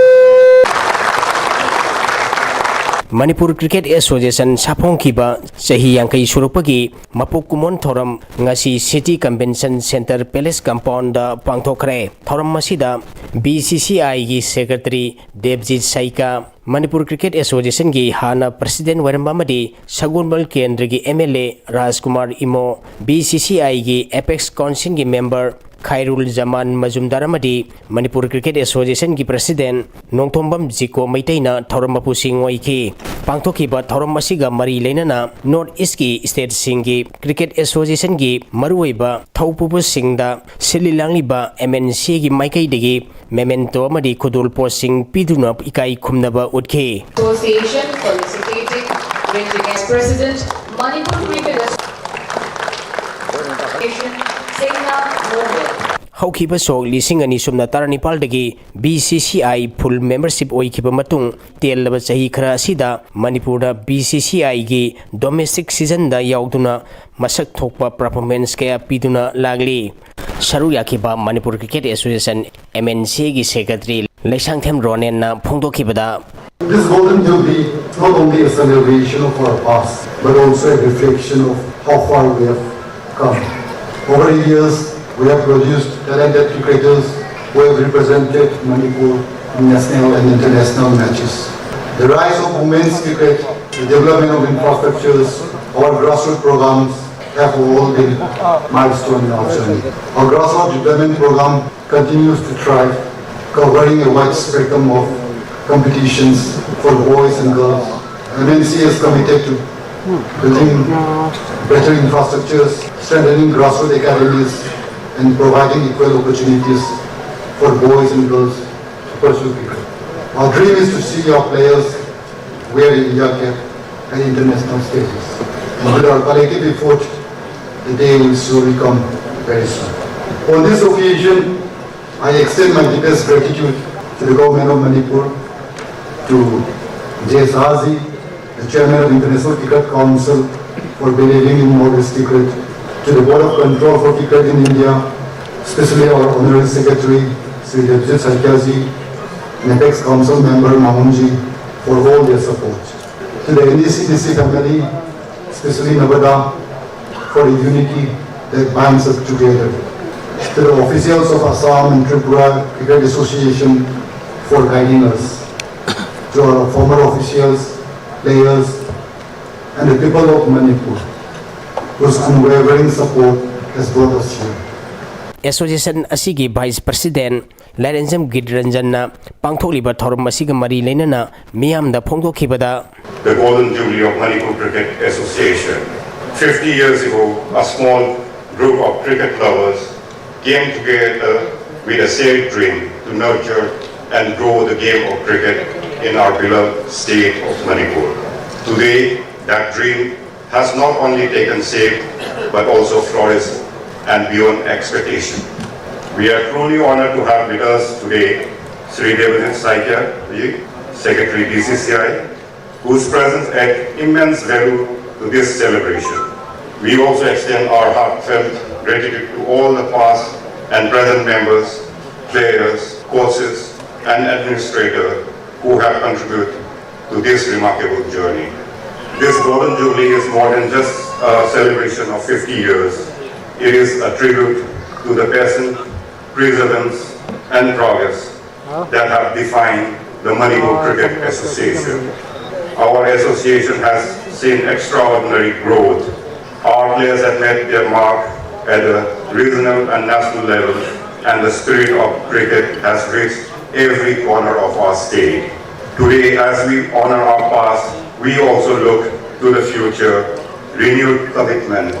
ꯃꯅꯤꯄꯨꯔ ꯀ꯭ꯔꯤꯀꯦꯠ ꯑꯦꯁꯣꯁꯤꯌꯦꯁꯟ ꯁꯥꯐꯣꯡꯈꯤꯕ ꯆꯍꯤ ꯌꯥꯡꯈꯩ ꯁꯨꯔꯛꯄꯒꯤ ꯃꯄꯣꯛ ꯀꯨꯝꯑꯣꯟ ꯊꯧꯔꯝ ꯉꯁꯤ City Convention Centre Palace compound ꯗ ꯄꯥꯡꯊꯣꯛꯈ꯭ꯔꯦ꯫ ꯊꯧꯔꯝ ꯑꯁꯤꯗ B C C I ꯒꯤ secretary ꯗꯦꯕꯖꯤꯠ ꯁꯥꯏꯀꯥ, ꯃꯅꯤꯄꯨꯔ ꯀ꯭ꯔꯤꯀꯦꯠ ꯑꯦꯁꯣꯁꯤꯌꯦꯁꯟꯒꯤ ꯍꯥꯟꯅ president ꯑꯣꯏꯔꯝꯕ ꯑꯃꯗꯤ ꯁꯒꯣꯜꯕꯜ ꯀꯦꯟꯗ꯭ꯔꯒꯤ M L A Rajkumar Imo, B C C I ꯒꯤ apex council ꯒꯤ member ꯈꯥꯏꯔꯨꯜ ꯖꯃꯥꯟ ꯃꯖꯨꯝꯗꯥꯔ ꯑꯃꯗꯤ ꯃꯅꯤꯄꯨꯔ ꯀ꯭ꯔꯤꯀꯦꯠ ꯑꯦꯁꯣꯁꯤꯌꯦꯁꯟꯒꯤ president ꯅꯣꯡꯊꯣꯝꯕꯝ ꯖꯤꯀꯣ ꯃꯩꯇꯩꯅ ꯊꯧꯔꯝ ꯃꯄꯨꯁꯤꯡ ꯑꯣꯏꯈꯤ꯫ ꯄꯥꯡꯊꯣꯛꯈꯤꯕ ꯊꯧꯔꯝ ꯑꯁꯤꯒ ꯃꯔꯤ ꯂꯩꯅꯅ North East ꯀꯤ state ꯁꯤꯡꯒꯤ ꯀ꯭ꯔꯤꯀꯦꯠ ꯑꯦꯁꯣꯁꯤꯌꯦꯁꯟꯒꯤ ꯃꯔꯨꯑꯣꯏꯕ ꯊꯧꯄꯨꯕꯁꯤꯡꯗ ꯁꯤꯜꯂꯤ ꯂꯥꯡꯂꯤꯕ M N C ꯒꯤ ꯃꯥꯏꯀꯩꯗꯒꯤ memento ꯑꯃꯗꯤ ꯈꯨꯗꯣꯜꯄꯣꯠꯁꯤꯡ ꯄꯤꯗꯨꯅ ꯏꯀꯥꯏ ꯈꯨꯝꯅꯕ ꯎꯠꯈꯤ꯫ Association felicitating Rinjing as President, Manipur Cricket Association, Singna Mohan. ꯍꯧꯈꯤꯕ ꯁꯣꯛ ꯂꯤꯁꯤꯡ ꯑꯅꯤ ꯁꯨꯞꯅ ꯇꯔꯥꯅꯤꯄꯥꯜꯗꯒꯤ B C C I full membership ꯑꯣꯏꯈꯤꯕ ꯃꯇꯨꯡ, ꯇꯦꯜꯂꯕ ꯆꯍꯤ ꯈꯔ ꯑꯁꯤꯗ ꯃꯅꯤꯄꯨꯔꯗ B C C I ꯒꯤ domestic season ꯗ ꯌꯥꯎꯗꯨꯅ ꯃꯁꯛ ꯊꯣꯛꯄ performance ꯀꯌꯥ ꯄꯤꯗꯨꯅ ꯂꯥꯛꯂꯤ꯫ ꯁꯔꯨꯛ ꯌꯥꯈꯤꯕ Manipur cricket association M N C ꯒꯤ secretary ꯂꯩꯁꯥꯡꯊꯦꯝ ꯔꯣꯅꯦꯟꯅ ꯐꯣꯡꯗꯣꯛꯈꯤꯕꯗ, This Golden Jubilee is not only a celebration of our past, but also a reflection of how far we have come. Over the years, we have produced talented cricketers who have represented Manipur in national and international matches. The rise of women's cricket, the development of infrastructures, our grassroots programs have all been milestone in our journey. Our grassroots development program continues to thrive, covering a wide spectrum of competitions for boys and girls. M N C is committed to building better infrastructures, strengthening grassroots academies, and providing equal opportunities for boys and girls to pursue cricket. Our dream is to see our players wear India cap at international stages. And with our collective effort, The day will surely come very soon. On this occasion, I extend my deepest gratitude to the government of Manipur, to J Sahaji, the chairman of International Cricket Council, for believing in Morgan's cricket, to the Board of Control for Cricket in India, especially our Honorary Secretary, Sri Devjit Saikiaji, and Apex Council member Mamunji, for all their support. To the N D C D C family, especially Navada, for the unity that binds us together. To the officials of Assam and Tripura Cricket Association for guiding us. To our former officials, players, and the people of Manipur, whose unwavering support has brought us here. Association ꯑꯁꯤꯒꯤ vice president ꯂꯥꯏꯔꯦꯟꯖꯝ ꯒꯤꯔꯤꯔꯟꯖꯟꯅ ꯄꯥꯡꯊꯣꯛꯂꯤꯕ ꯊꯧꯔꯝ ꯑꯁꯤꯒ ꯃꯔꯤ ꯂꯩꯅꯅ ꯃꯤꯌꯥꯝꯗ ꯐꯣꯡꯗꯣꯛꯈꯤꯕꯗ, The Golden Jubilee of Manipur Cricket Association. Fifty years ago, a small group of cricket lovers came together with a shared dream to nurture and grow the game of cricket in our beloved state of Manipur. Today, that dream has not only taken shape but also flourished and beyond expectation. We are truly honored to have with us today Sri Devajit Saikia, Secretary B C C I, whose presence adds immense value to this celebration. We also extend our heartfelt gratitude to all the past and present members, players, coaches, and administrators who have contributed to this remarkable journey. This Golden Jubilee is more than just a celebration of fifty years. It is a tribute to the passion, perseverance, and progress that have defined the Manipur Cricket Association. Our association has seen extraordinary growth. Our players have made their mark at the regional and national level, and the spirit of cricket has reached every corner of our state. Today, as we honor our past, we also look to the future, renewed commitment.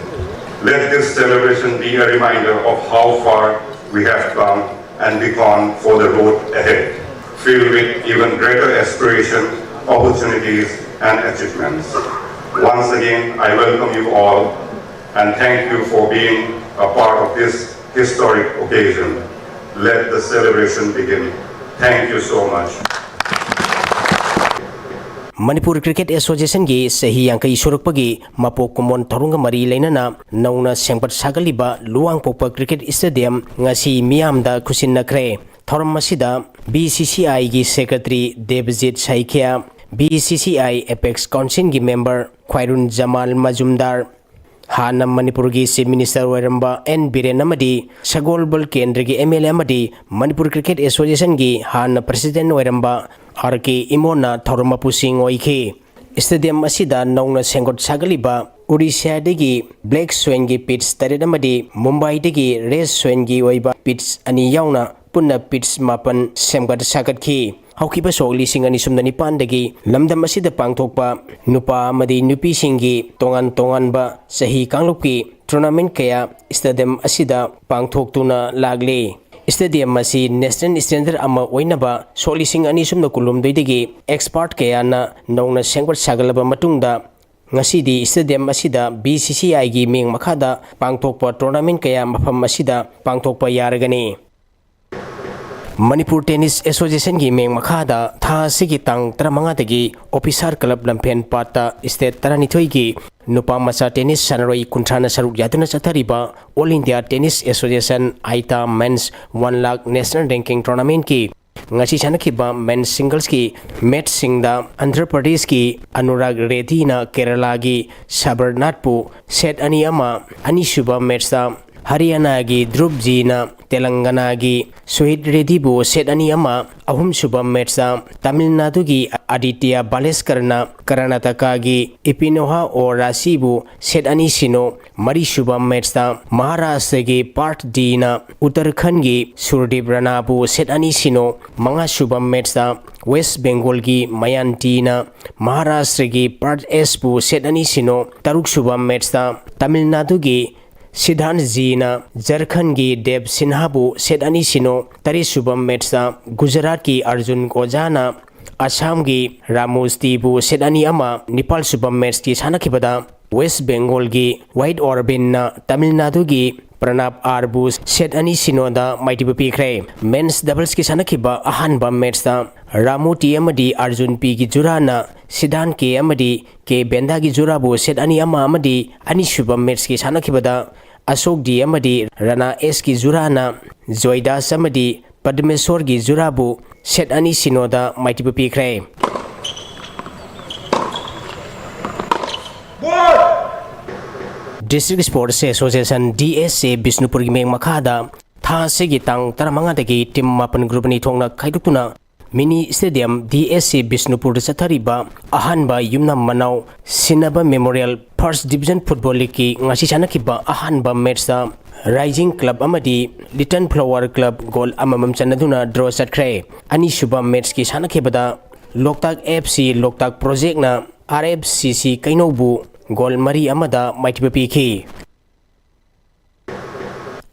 Let this celebration be a reminder of how far we have come and beacon for the road ahead, filled with even greater aspiration, opportunities, and achievements. Once again, I welcome you all And thank you for being a part of this historic occasion. Let the celebration begin. Thank you so much. Manipur cricket ꯑꯦꯁꯣꯁꯤꯌꯦꯁꯟꯒꯤ ꯆꯍꯤ ꯌꯥꯡꯈꯩ ꯁꯨꯔꯛꯄꯒꯤ ꯃꯄꯣꯛ ꯀꯨꯝꯑꯣꯟ ꯊꯧꯔꯝꯒ ꯃꯔꯤ ꯂꯩꯅꯅ ꯅꯧꯅ ꯁꯦꯝꯒꯠ ꯁꯥꯒꯠꯂꯤꯕ ꯂꯨꯋꯥꯡꯄꯣꯛꯄ cricket stadium ꯉꯁꯤ ꯃꯤꯌꯥꯝꯗ ꯈꯨꯠꯁꯤꯟꯅꯈ꯭ꯔꯦ꯫ ꯊꯧꯔꯝ ꯑꯁꯤꯗ ꯕꯤ ꯁꯤ ꯁꯤ ꯑꯥꯏꯒꯤ secretary ꯗꯦꯕꯖꯤꯠ ꯁꯥꯏꯈꯤꯌꯥ, B C C I apex ꯀꯥꯎꯟꯁꯤꯜꯒꯤ ꯃꯦꯝꯕꯔ ꯈ꯭ꯋꯥꯏꯔꯨꯟ ꯖꯃꯥꯜ ꯃꯖꯨꯝꯗꯥꯔ, ꯍꯥꯟꯅ ꯃꯅꯤꯄꯨꯔꯒꯤ ꯆꯤꯐ ꯃꯤꯅꯤꯁꯇꯔ ꯑꯣꯏꯔꯝꯕ ꯑꯦꯟ ꯕꯤꯔꯦꯟ ꯑꯃꯗꯤ ꯁꯒꯣꯜꯕꯜ ꯀꯦꯟꯗ꯭ꯔꯒꯤ ꯑꯦꯝ ꯑꯦꯜ ꯑꯦ ꯑꯃꯗꯤ ꯃꯅꯤꯄꯨꯔ ꯀ꯭ꯔꯤꯀꯦꯠ ꯑꯦꯁꯣꯁꯤꯌꯦꯁꯟꯒꯤ ꯍꯥꯟꯅ ꯄ꯭ꯔꯁꯤꯗꯦꯟ ꯑꯣꯏꯔꯝꯕ ꯑꯥꯔ ꯀꯦ ꯏꯃꯣꯟꯅ ꯊꯧꯔꯝ ꯃꯄꯨꯁꯤꯡ ꯑꯣꯏꯈꯤ꯫ ꯁ꯭ꯇꯦꯗꯤꯌꯝ ꯑꯁꯤꯗ ꯅꯧꯅ ꯁꯦꯝꯒꯠ ꯁꯥꯒꯠꯂꯤꯕ ꯎꯔꯤꯁ꯭ꯌꯥꯗꯒꯤ ꯕ꯭ꯂꯦꯛ ꯁ꯭ꯋꯦꯟꯒꯤ ꯄꯤꯠꯁ ꯇꯔꯦꯠ ꯑꯃꯗꯤ ꯃꯨꯝꯕꯥꯏꯗꯒꯤ ꯔꯦꯗ ꯁ꯭ꯋꯦꯟꯒꯤ ꯑꯣꯏꯕ ꯄꯤꯠꯁ ꯑꯅꯤ ꯌꯥꯎꯅ ꯄꯨꯟꯅ ꯄꯤꯠꯁ ꯃꯥꯄꯟ ꯁꯦꯝꯒꯠ ꯁꯥꯒꯠꯈꯤ꯫ ꯍꯧꯈꯤꯕ ꯁꯣꯛ ꯂꯤꯁꯤꯡ ꯑꯅꯤ ꯁꯨꯞꯅ ꯅꯤꯄꯥꯟꯗꯒꯤ ꯂꯝꯗꯝ ꯑꯁꯤꯗ ꯄꯥꯡꯊꯣꯛꯄ ꯅꯨꯄꯥ ꯑꯃꯗꯤ ꯅꯨꯄꯤꯁꯤꯡꯒꯤ ꯇꯣꯉꯥꯟ ꯇꯣꯉꯥꯟꯕ ꯆꯍꯤ ꯀꯥꯡꯂꯨꯞꯀꯤ ꯇꯣꯔꯅꯥꯃꯦꯟ ꯀꯌꯥ ꯁ꯭ꯇꯦꯗꯤꯌꯝ ꯑꯁꯤꯗ ꯄꯥꯡꯊꯣꯛꯇꯨꯅ ꯂꯥꯛꯂꯤ꯫ ꯁ꯭ꯇꯦꯗꯤꯌꯝ ꯑꯁꯤ ꯅꯦꯁꯅꯦꯜ ꯁ꯭ꯇꯦꯟꯗꯔꯗ ꯑꯃ ꯑꯣꯏꯅꯕ ꯁꯣꯛ ꯂꯤꯁꯤꯡ ꯑꯅꯤ ꯁꯨꯞꯅ ꯀꯨꯟꯍꯨꯝꯗꯣꯏꯗꯒꯤ ꯑꯦꯛꯁꯄꯔꯠ ꯀꯌꯥꯅ ꯅꯧꯅ ꯁꯦꯝꯒꯠ ꯁꯥꯒꯠꯂꯕ ꯃꯇꯨꯡꯗ ꯉꯁꯤꯗꯤ ꯁ꯭ꯇꯦꯗꯤꯌꯝ ꯑꯁꯤꯗ ꯕꯤ ꯁꯤ ꯁꯤ ꯑꯥꯏꯒꯤ ꯃꯤꯡ ꯃꯈꯥꯗ ꯄꯥꯡꯊꯣꯛꯄ ꯇꯣꯔꯅꯥꯃꯦꯟ ꯀꯌꯥ ꯃꯐꯝ ꯑꯁꯤꯗ ꯄꯥꯡꯊꯣꯛꯄ ꯌꯥꯔꯒꯅꯤ꯫ ꯃꯅꯤꯄꯨꯔ ꯇꯦꯅꯤꯁ ꯑꯦꯁꯣꯁꯤꯌꯦꯁꯟꯒꯤ ꯃꯤꯡ ꯃꯈꯥꯗ ꯊꯥ ꯑꯁꯤꯒꯤ ꯇꯥꯡ ꯇꯔꯥꯃꯉꯥꯗꯒꯤ ꯑꯣꯐꯤꯁꯥꯔ ꯀ꯭ꯂꯕ ꯂꯝꯐꯦꯟ ꯄꯥꯠꯇ ꯁ꯭ꯇꯦꯠ ꯇꯔꯥꯅꯤꯊꯣꯏꯒꯤ ꯅꯨꯄꯥ ꯃꯆꯥ ꯇꯦꯅꯤꯁ ꯁꯥꯟꯅꯔꯣꯏ ꯀꯨꯟꯊ꯭ꯔꯥꯅ ꯁꯔꯨꯛ ꯌꯥꯗꯨꯅ ꯆꯠꯊꯔꯤꯕ all India tennis association AITA men's one lakh national ranking ꯇꯣꯔꯅꯥꯃꯦꯟꯠꯀꯤ ꯉꯁꯤ ꯁꯥꯟꯅꯈꯤꯕ ꯃꯦꯟꯁ ꯁꯤꯡꯒꯜꯁꯀꯤ ꯃꯦꯠꯁꯁꯤꯡꯗ ꯑꯟꯙ꯭ꯔ ꯄ꯭ꯔꯗꯦꯁꯀꯤ ꯑꯅꯨꯔꯥꯒ ꯔꯦꯗꯤꯅ ꯀꯦꯔꯂꯥꯒꯤ ꯁꯕꯔꯅꯥꯠꯄꯨ ꯁꯦꯠ ꯑꯅꯤ ꯑꯃ, ꯑꯅꯤꯁꯨꯕ ꯃꯦꯠꯁꯇ ꯍꯔꯤꯌꯥꯅꯥꯒꯤ ꯙ꯭ꯔꯨꯕ ꯖꯤꯅ ꯇꯦꯂꯪꯒꯅꯥꯒꯤ ꯁꯨꯍꯤꯠ ꯔꯦꯗꯤꯕꯨ ꯁꯦꯠ ꯑꯅꯤ ꯑꯃ, ꯑꯍꯨꯝꯁꯨꯕ ꯃꯦꯠꯁꯇ ꯇꯥꯃꯤꯜ ꯅꯥꯗꯨꯒꯤ ꯑꯗꯤꯇ꯭ꯌ ꯕꯥꯂꯦꯁꯀꯔꯅ ꯀꯔꯅꯥꯇꯀꯥꯒꯤ ꯏꯄꯤꯅꯣꯍꯥ ꯑꯣ ꯔꯥꯁꯤꯕꯨ ꯁꯦꯠ ꯑꯅꯤ ꯁꯤꯅꯣ, ꯃꯔꯤꯁꯨꯕ ꯃꯦꯠꯁꯇ ꯃꯍꯥꯔꯥꯁꯇ꯭ꯔꯒꯤ ꯄꯥꯔꯊ ꯗꯤꯅ ꯎꯠꯇꯔꯈꯟꯒꯤ ꯁꯨꯔꯗꯤꯞ ꯔꯅꯥꯕꯨ ꯁꯦꯠ ꯑꯅꯤ ꯁꯤꯅꯣ, ꯃꯉꯥꯁꯨꯕ ꯃꯦꯠꯁꯇ ꯋꯦꯁ ꯕꯦꯡꯒꯣꯜꯒꯤ ꯃꯌꯥꯟꯇꯤꯅ ꯃꯍꯥꯔꯥꯁꯇ꯭ꯔꯒꯤ ꯄꯥꯔꯊ ꯑꯦꯁꯄꯨ ꯁꯦꯠ ꯑꯅꯤ ꯁꯤꯅꯣ, ꯇꯔꯨꯛꯁꯨꯕ ꯃꯦꯠꯁꯇ ꯇꯥꯃꯤꯜ ꯅꯥꯗꯨꯒꯤ ꯁꯤꯗꯥꯟ ꯖꯤꯅ ꯖꯔꯈꯟꯒꯤ ꯗꯦꯕ ꯁꯤꯟꯍꯥꯕꯨ ꯁꯦꯠ ꯑꯅꯤ ꯁꯤꯅꯣ, ꯇꯔꯦꯠꯁꯨꯕ ꯃꯦꯠꯁꯇ ꯒꯨꯖꯔꯥꯠꯀꯤ ꯑꯔꯖꯨꯟ ꯀꯣꯖꯥꯅ ꯑꯁꯥꯝꯒꯤ ꯔꯥꯃꯣꯁꯇꯤꯕꯨ ꯁꯦꯠ ꯑꯅꯤ ꯑꯃ, ꯅꯤꯄꯥꯜꯁꯨꯕ ꯃꯦꯠꯁꯀꯤ ꯁꯥꯟꯅꯈꯤꯕꯗ ꯋꯦꯁ ꯕꯦꯡꯒꯣꯜꯒꯤ ꯋꯥꯏꯠ ꯑꯣꯔꯕꯤꯟꯅ ꯇꯥꯃꯤꯜ ꯅꯥꯗꯨꯒꯤ ꯄ꯭ꯔꯅꯥꯞ ꯑꯥꯔꯕꯨ ꯁꯦꯠ ꯑꯅꯤ ꯁꯤꯅꯣꯗ ꯃꯥꯏꯊꯤꯕ ꯄꯤꯈ꯭ꯔꯦ꯫ ꯃꯦꯟꯁ ꯗꯕꯜꯁꯀꯤ ꯁꯥꯟꯅꯈꯤꯕ ꯑꯍꯥꯟꯕ ꯃꯦꯠꯁꯇ ꯔꯥꯃꯨ ꯇꯤ ꯑꯃꯗꯤ ꯑꯥꯔꯖꯨꯟ ꯄꯤꯒꯤ ꯖꯨꯔꯥꯅ ꯁꯤꯗꯥꯟ ꯀꯦ ꯑꯃꯗꯤ ꯀꯦ ꯕꯦꯟꯗꯥꯒꯤ ꯖꯨꯔꯥꯕꯨ ꯁꯦꯠ ꯑꯅꯤ ꯑꯃ ꯑꯃꯗꯤ ꯑꯅꯤꯁꯨꯕ ꯃꯦꯠꯁꯀꯤ ꯁꯥꯟꯅꯈꯤꯕꯗ ꯑꯁꯣꯛ ꯗꯤ ꯑꯃꯗꯤ ꯔꯅꯥ ꯑꯦꯁꯀꯤ ꯖꯨꯔꯥꯅ ꯖꯣꯏꯗꯥꯁ ꯑꯃꯗꯤ ꯄꯗꯃꯦꯁꯣꯔꯒꯤ ꯖꯨꯔꯥꯕꯨ ꯁꯦꯠ ꯑꯅꯤ ꯁꯤꯅꯣꯗ ꯃꯥꯏꯊꯤꯕ ꯄꯤꯈ꯭ꯔꯦ꯫ District Sports Association, D S A, ꯕꯤꯁꯅꯨꯄꯨꯔꯒꯤ ꯃꯤꯠꯌꯦꯡ ꯃꯈꯥꯗ ꯊꯥ ꯑꯁꯤꯒꯤ ꯇꯥꯡ ꯇꯔꯥꯃꯉꯥꯗꯒꯤ ꯇꯤꯝ ꯃꯥꯄꯟ, ꯒ꯭ꯔꯨꯞ ꯑꯅꯤ ꯊꯣꯛꯅ ꯈꯥꯏꯗꯣꯛꯇꯨꯅ ꯃꯤꯅꯤ ꯁ꯭ꯇꯦꯗꯤꯌꯝ, ꯗꯤ ꯑꯦꯁ ꯁꯤ, ꯕꯤꯁꯅꯨꯄꯨꯔꯗ ꯆꯠꯊꯔꯤꯕ ꯑꯍꯥꯟꯕ ꯌꯨꯝꯅꯥꯝ ꯃꯅꯥꯎ ꯁꯤꯟꯅꯕ ꯃꯦꯃꯣꯔꯤꯌꯦꯜ ꯐꯥꯔꯁ ꯗꯤꯕꯤꯖꯟ ꯐꯨꯠꯕꯣꯜ ꯂꯤꯒꯀꯤ ꯉꯁꯤ ꯁꯥꯟꯅꯈꯤꯕ ꯑꯍꯥꯟꯕ ꯃꯦꯠꯁꯇ ꯔꯥꯏꯖꯤꯡ ꯀ꯭ꯂꯕ ꯑꯃꯗꯤ ꯂꯤꯇꯜ ꯐ꯭ꯂꯥꯋꯔ ꯀ꯭ꯂꯕ ꯒꯣꯜ ꯑꯃꯃꯝ ꯆꯟꯅꯗꯨꯅ ꯗ꯭ꯔꯣ ꯆꯠꯈ꯭ꯔꯦ꯫ ꯑꯅꯤꯁꯨꯕ ꯃꯦꯠꯁꯀꯤ ꯁꯥꯟꯅꯈꯤꯕꯗ ꯂꯣꯛꯇꯥꯛ ꯑꯦꯐ ꯁꯤ ꯂꯣꯛꯇꯥꯛ ꯄ꯭ꯔꯣꯖꯦꯛꯅ ꯑꯥꯔ ꯑꯦꯐ ꯁꯤ ꯁꯤ ꯀꯩꯅꯧꯕꯨ ꯒꯣꯜ ꯃꯔꯤ ꯑꯃꯗ ꯃꯥꯏꯊꯤꯕ ꯄꯤꯈꯤ꯫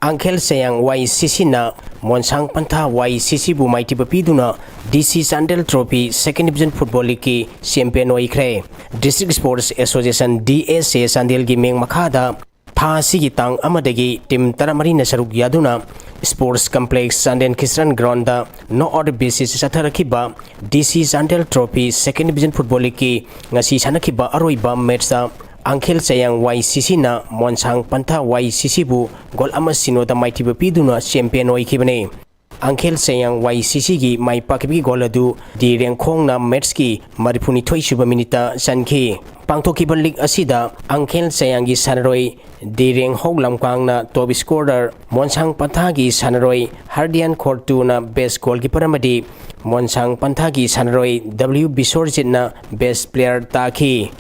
ꯑꯪꯈꯦꯜ ꯆꯌꯥꯡ ꯋꯥꯏ ꯁꯤ ꯁꯤꯅ ꯃꯣꯟꯁꯥꯡ ꯄꯟꯊꯥ ꯋꯥꯏ ꯁꯤ ꯁꯤꯕꯨ ꯃꯥꯏꯊꯤꯕ ꯄꯤꯗꯨꯅ ꯗꯤ C Chandel trophy second division football ꯂꯤꯒꯀꯤ champion ꯑꯣꯏꯈ꯭ꯔꯦ꯫ District Sports Association, D S A, ꯆꯥꯟꯗꯦꯜꯒꯤ ꯃꯤꯠꯌꯦꯡ ꯃꯈꯥꯗ ꯊꯥ ꯑꯁꯤꯒꯤ ꯇꯥꯡ ꯑꯃꯗꯒꯤ ꯇꯤꯝ ꯇꯔꯥꯃꯔꯤꯅ ꯁꯔꯨꯛ ꯌꯥꯗꯨꯅ sports complex Chandel Christian ground knockout ꯕꯦꯁꯤꯁꯇ ꯆꯠꯊꯔꯛꯈꯤꯕ D C Chandel trophy second division football ꯂꯤꯒꯀꯤ ꯉꯁꯤ ꯁꯥꯟꯅꯈꯤꯕ ꯑꯔꯣꯏꯕ ꯃꯦꯠꯁꯇ ꯑꯪꯈꯦꯜ ꯆꯌꯥꯡ ꯋꯥꯏ ꯁꯤ ꯁꯤꯅ ꯃꯣꯟꯁꯥꯡ ꯄꯟꯊꯥ ꯋꯥꯏ ꯁꯤ ꯁꯤꯕꯨ ꯒꯣꯜ ꯑꯃ ꯁꯤꯅꯣꯗ ꯃꯥꯏꯊꯤꯕ ꯄꯤꯗꯨꯅ ꯆꯦꯝꯄꯤꯌꯟ ꯑꯣꯏꯈꯤꯕꯅꯤ꯫ ꯑꯪꯈꯦꯜ ꯆꯌꯥꯡ ꯋꯥꯏ ꯁꯤ ꯁꯤꯒꯤ ꯃꯥꯏ ꯄꯥꯛꯈꯤꯕꯒꯤ ꯒꯣꯜ ꯑꯗꯨ ꯗꯤ ꯔꯦꯡꯈꯣꯡꯅ ꯃꯦꯠꯁꯀꯤ ꯃꯔꯤꯐꯨꯅꯤꯊꯣꯏ ꯁꯨꯕ ꯃꯤꯅꯤꯠꯇ ꯆꯟꯈꯤ꯫ ꯄꯥꯡꯊꯣꯛꯈꯤꯕ ꯂꯤꯒ ꯑꯁꯤꯗ ꯑꯪꯈꯦꯜ ꯆꯌꯥꯡꯒꯤ ꯁꯥꯟꯅꯔꯣꯏ ꯗꯤ ꯔꯦꯡꯍꯧ ꯂꯝꯀꯥꯡꯅ ꯇꯣꯞ ꯁ꯭ꯀꯣꯔꯔ, ꯃꯣꯟꯁꯥꯡ ꯄꯟꯊꯥꯒꯤ ꯁꯥꯟꯅꯔꯣꯏ ꯍꯔꯗꯤꯌꯥꯟ ꯈꯣꯔꯇꯨꯅ ꯕꯦꯁ ꯒꯣꯜꯀꯤꯄꯔ ꯑꯃꯗꯤ ꯃꯣꯟꯁꯥꯡ ꯄꯟꯊꯥꯒꯤ ꯁꯥꯟꯅꯔꯣꯏ ꯗꯕ꯭ꯂꯤꯎ ꯕꯤꯁꯣꯔꯖꯤꯠꯅ ꯕꯦꯁ ꯄ꯭ꯂꯦꯌꯔ ꯇꯥꯈꯤ꯫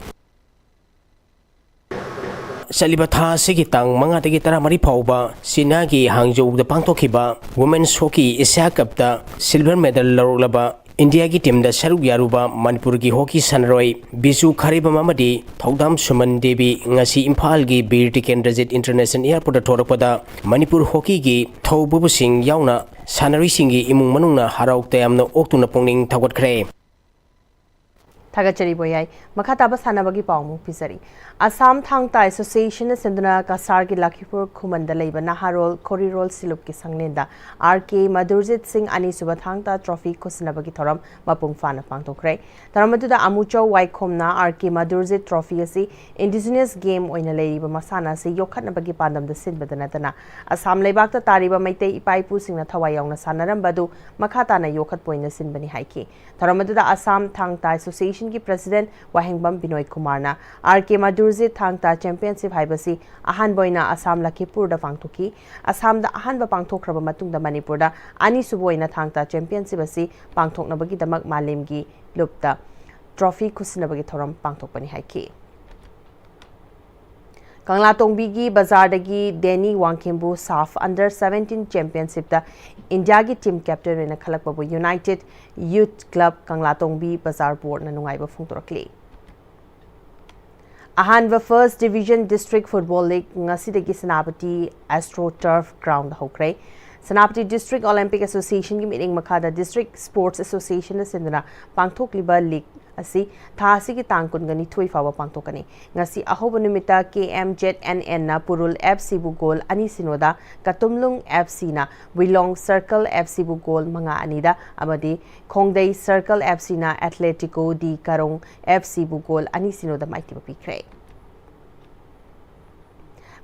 ꯆꯠꯂꯤꯕ ꯊꯥ ꯑꯁꯤꯒꯤ ꯇꯥꯡ ꯃꯉꯥꯗꯒꯤ ꯇꯔꯥꯃꯔꯤ ꯐꯥꯎꯕ ꯆꯤꯅꯥꯒꯤ ꯍꯥꯡꯖꯧꯗ ꯄꯥꯡꯊꯣꯛꯈꯤꯕ ꯋꯨꯃꯦꯟꯁ ꯍꯣꯀꯤ ꯑꯦꯁꯤꯌꯥ ꯀꯞꯇ ꯁꯤꯜꯚꯔ ꯃꯦꯗꯜ ꯂꯧꯔꯛꯂꯕ ꯏꯟꯗꯤꯌꯥꯒꯤ ꯇꯤꯝꯗ ꯁꯔꯨꯛ ꯌꯥꯔꯨꯕ ꯃꯅꯤꯄꯨꯔꯒꯤ ꯍꯣꯀꯤ ꯁꯥꯟꯅꯔꯣꯏ ꯕꯤꯖꯨ ꯈꯥꯔꯤꯕꯝ ꯑꯃꯗꯤ ꯊꯧꯗꯥꯝ ꯁꯨꯃꯟ ꯗꯦꯕꯤ ꯉꯁꯤ ꯏꯝꯐꯥꯜꯒꯤ ꯕꯤꯔ ꯇꯤꯀꯦꯟꯗ꯭ꯔꯖꯤꯠ ꯏꯟꯇꯔꯅꯦꯁꯅꯦꯜ ꯑꯦꯌꯔꯄꯣꯔꯠꯇ ꯊꯣꯔꯛꯄꯗ ꯃꯅꯤꯄꯨꯔ ꯍꯣꯀꯤꯒꯤ ꯊꯧꯕꯨꯕꯁꯤꯡ ꯌꯥꯎꯅ ꯁꯥꯟꯅꯔꯣꯏꯁꯤꯡꯒꯤ ꯏꯃꯨꯡ ꯃꯅꯨꯡꯅ ꯍꯔꯥꯎ ꯇꯌꯥꯝꯅ ꯑꯣꯛꯇꯨꯅ ꯄꯨꯛꯅꯤꯡ ꯊꯧꯒꯠꯈ꯭ꯔꯦ꯫ ꯊꯥꯒꯠꯆꯔꯤ ꯕꯣꯌꯥꯏ꯫ ꯃꯈꯥ ꯇꯥꯕ ꯁꯥꯟꯅꯕꯒꯤ ꯄꯥꯎ ꯑꯃꯨꯛ ꯄꯤꯖꯔꯤ꯫ ꯑꯁꯥꯝ ꯊꯥꯡ ꯇꯥ ꯑꯦꯁꯣꯁꯤꯌꯦꯁꯟꯅ ꯁꯤꯟꯗꯨꯅ ꯀꯁꯥꯔꯒꯤ ꯂꯈꯤꯄꯨꯔ ꯈꯨꯃꯟꯗ ꯂꯩꯕ ꯅꯍꯥꯔꯣꯜ ꯈꯣꯔꯤꯔꯣꯜ ꯁꯤꯂꯨꯞꯀꯤ ꯁꯪꯂꯦꯟꯗ ꯑꯥꯔ ꯀꯦ ꯃꯙꯨꯔꯖꯤꯠ ꯁꯤꯡ ꯑꯅꯤꯁꯨꯕ ꯊꯥꯡ ꯇꯥ ꯇ꯭ꯔꯣꯐꯤ ꯈꯨꯠꯁꯤꯟꯅꯕꯒꯤ ꯊꯧꯔꯝ ꯃꯄꯨꯡ ꯐꯥꯅ ꯄꯥꯡꯊꯣꯛꯈ꯭ꯔꯦ꯫ ꯊꯧꯔꯝ ꯑꯗꯨꯗ ꯑꯃꯨꯆꯧ ꯋꯥꯏꯈꯣꯝꯅ ꯑꯥꯔ ꯀꯦ ꯃꯙꯨꯔꯖꯤꯠ ꯇ꯭ꯔꯣꯐꯤ ꯑꯁꯤ ꯏꯟꯗꯤꯖꯤꯅꯁ ꯒꯦꯝ ꯑꯣꯏꯅ ꯂꯩꯔꯤꯕ ꯃꯁꯥꯟꯅ ꯑꯁꯤ ꯌꯣꯛꯈꯠꯅꯕꯒꯤ ꯄꯥꯟꯗꯝꯗ ꯁꯤꯟꯕꯗ ꯅꯠꯇꯅ ꯑꯁꯥꯝ ꯂꯩꯕꯥꯛꯇ ꯇꯥꯔꯤꯕ ꯃꯩꯇꯩ ꯏꯄꯥ ꯏꯄꯨꯁꯤꯡꯅ ꯊꯋꯥꯏ ꯌꯥꯎꯅ ꯁꯥꯟꯅꯔꯝꯕ ꯑꯗꯨ ꯃꯈꯥ ꯇꯥꯅ ꯌꯣꯛꯈꯠꯄ ꯑꯣꯏꯅ ꯁꯤꯟꯕꯅꯤ ꯍꯥꯏꯈꯤ꯫ ꯊꯧꯔꯝ ꯑꯗꯨꯗ ꯑꯁꯥꯝ ꯊꯥꯡ ꯇꯥ ꯑꯦꯁꯣꯁꯤꯌꯦꯁꯟꯒꯤ ꯄ꯭ꯔꯦꯁꯤꯗꯦꯟꯠ ꯋꯥꯍꯦꯡꯕꯝ ꯕꯤꯅꯣꯏ ꯀꯨꯃꯥꯔꯅ ꯑꯥꯔ ꯀꯦ ꯃꯙꯨꯔꯖꯤꯠ ꯊꯥꯡ ꯇꯥ ꯆꯦꯝꯄꯤꯌꯟꯁꯤꯞ ꯍꯥꯏꯕꯁꯤ ꯑꯍꯥꯟꯕ ꯑꯣꯏꯅ ꯑꯁꯥꯝ ꯂꯈꯤꯄꯨꯔꯗ ꯄꯥꯡꯊꯣꯛꯈꯤ꯫ ꯑꯁꯥꯝꯗ ꯑꯍꯥꯟꯕ ꯄꯥꯡꯊꯣꯛꯈ꯭ꯔꯕ ꯃꯇꯨꯡꯗ ꯃꯅꯤꯄꯨꯔꯗ ꯑꯅꯤꯁꯨꯕ ꯑꯣꯏꯅ ꯊꯥꯡ ꯇꯥ ꯆꯦꯝꯄꯤꯌꯟꯁꯤꯞ ꯑꯁꯤ ꯄꯥꯡꯊꯣꯛꯅꯕꯒꯤꯗꯃꯛ ꯃꯥꯂꯦꯝꯒꯤ ꯂꯨꯞꯇ ꯇ꯭ꯔꯣꯐꯤ ꯈꯨꯠꯁꯤꯟꯅꯕꯒꯤ ꯊꯧꯔꯝ ꯄꯥꯡꯊꯣꯛꯄꯅꯤ ꯍꯥꯏꯈꯤ꯫ ꯀꯪꯂꯥꯇꯣꯡꯕꯤꯒꯤ ꯕꯖꯥꯔꯗꯒꯤ ꯗꯦꯅꯤ ꯋꯥꯡꯈꯦꯝꯕꯨ ꯁꯥꯐ ꯑꯟꯗꯔ ꯁꯚꯦꯟꯇꯤꯟ ꯆꯦꯝꯄꯤꯌꯟꯁꯤꯞꯇ ꯏꯟꯗꯤꯌꯥꯒꯤ ꯇꯤꯝ ꯀꯦꯞꯇꯦꯟ ꯑꯣꯏꯅ ꯈꯜꯂꯛꯄꯕꯨ ꯌꯨꯅꯥꯏꯇꯦꯗ ꯌꯨꯊ ꯀ꯭ꯂꯕ ꯀꯪꯂꯥꯇꯣꯡꯕꯤ ꯕꯖꯥꯔ ꯕꯣꯔꯗꯅ ꯅꯨꯡꯉꯥꯏꯕ ꯐꯣꯡꯗꯣꯔꯛꯂꯤ꯫ ꯑꯍꯥꯟꯕ first division district football league ꯉꯁꯤꯗꯒꯤ ꯁꯦꯅꯥꯄꯇꯤ ꯑꯦꯁꯇ꯭ꯔꯣ ꯇꯔꯐ ꯒ꯭ꯔꯥꯎꯟꯗ ꯍꯧꯈ꯭ꯔꯦ꯫ ꯁꯦꯅꯥꯄꯇꯤ ꯗꯤꯁꯇ꯭ꯔꯤꯛ ꯑꯣꯂꯦꯝꯄꯤꯛ ꯑꯦꯁꯣꯁꯤꯌꯦꯁꯟꯒꯤ ꯃꯤꯠꯌꯦꯡ ꯃꯈꯥꯗ ꯗꯤꯁꯇ꯭ꯔꯤꯛ ꯁ꯭ꯄꯣꯔꯠꯁ ꯑꯦꯁꯣꯁꯤꯌꯦꯁꯟꯅ ꯁꯤꯟꯗꯨꯅ ꯄꯥꯡꯊꯣꯛꯂꯤꯕ ꯂꯤꯒ ꯑꯁꯤ ꯊꯥ ꯑꯁꯤꯒꯤ ꯇꯥꯡ ꯀꯨꯟꯒ ꯅꯤꯊꯣꯏ ꯐꯥꯎꯕ ꯄꯥꯡꯊꯣꯛꯀꯅꯤ꯫ ꯉꯁꯤ ꯑꯍꯧꯕ ꯅꯨꯃꯤꯠꯇ ꯀꯦ ꯑꯦꯝ ꯖꯦꯗ ꯑꯦꯟ ꯑꯦꯟꯅ ꯄꯨꯔꯨꯜ ꯑꯦꯐ ꯁꯤꯕꯨ ꯒꯣꯜ ꯑꯅꯤ ꯁꯤꯅꯣꯗ, ꯀꯇꯨꯝꯂꯨꯡ ꯑꯦꯐ ꯁꯤꯅ ꯋꯤꯂꯣꯡ ꯁꯔꯀꯜ ꯑꯦꯐ ꯁꯤꯕꯨ ꯒꯣꯜ ꯃꯉꯥ ꯑꯅꯤꯗ ꯑꯃꯗꯤ ꯈꯣꯡꯗꯩ ꯁꯔꯀꯜ ꯑꯦꯐ ꯁꯤꯅ ꯑꯦꯊꯂꯦꯇꯤꯀꯣ ꯗꯤ ꯀꯥꯔꯣꯡ ꯑꯦꯐ ꯁꯤꯕꯨ ꯒꯣꯜ ꯑꯅꯤ ꯁꯤꯅꯣꯗ ꯃꯥꯏꯊꯤꯕ ꯄꯤꯈ꯭ꯔꯦ꯫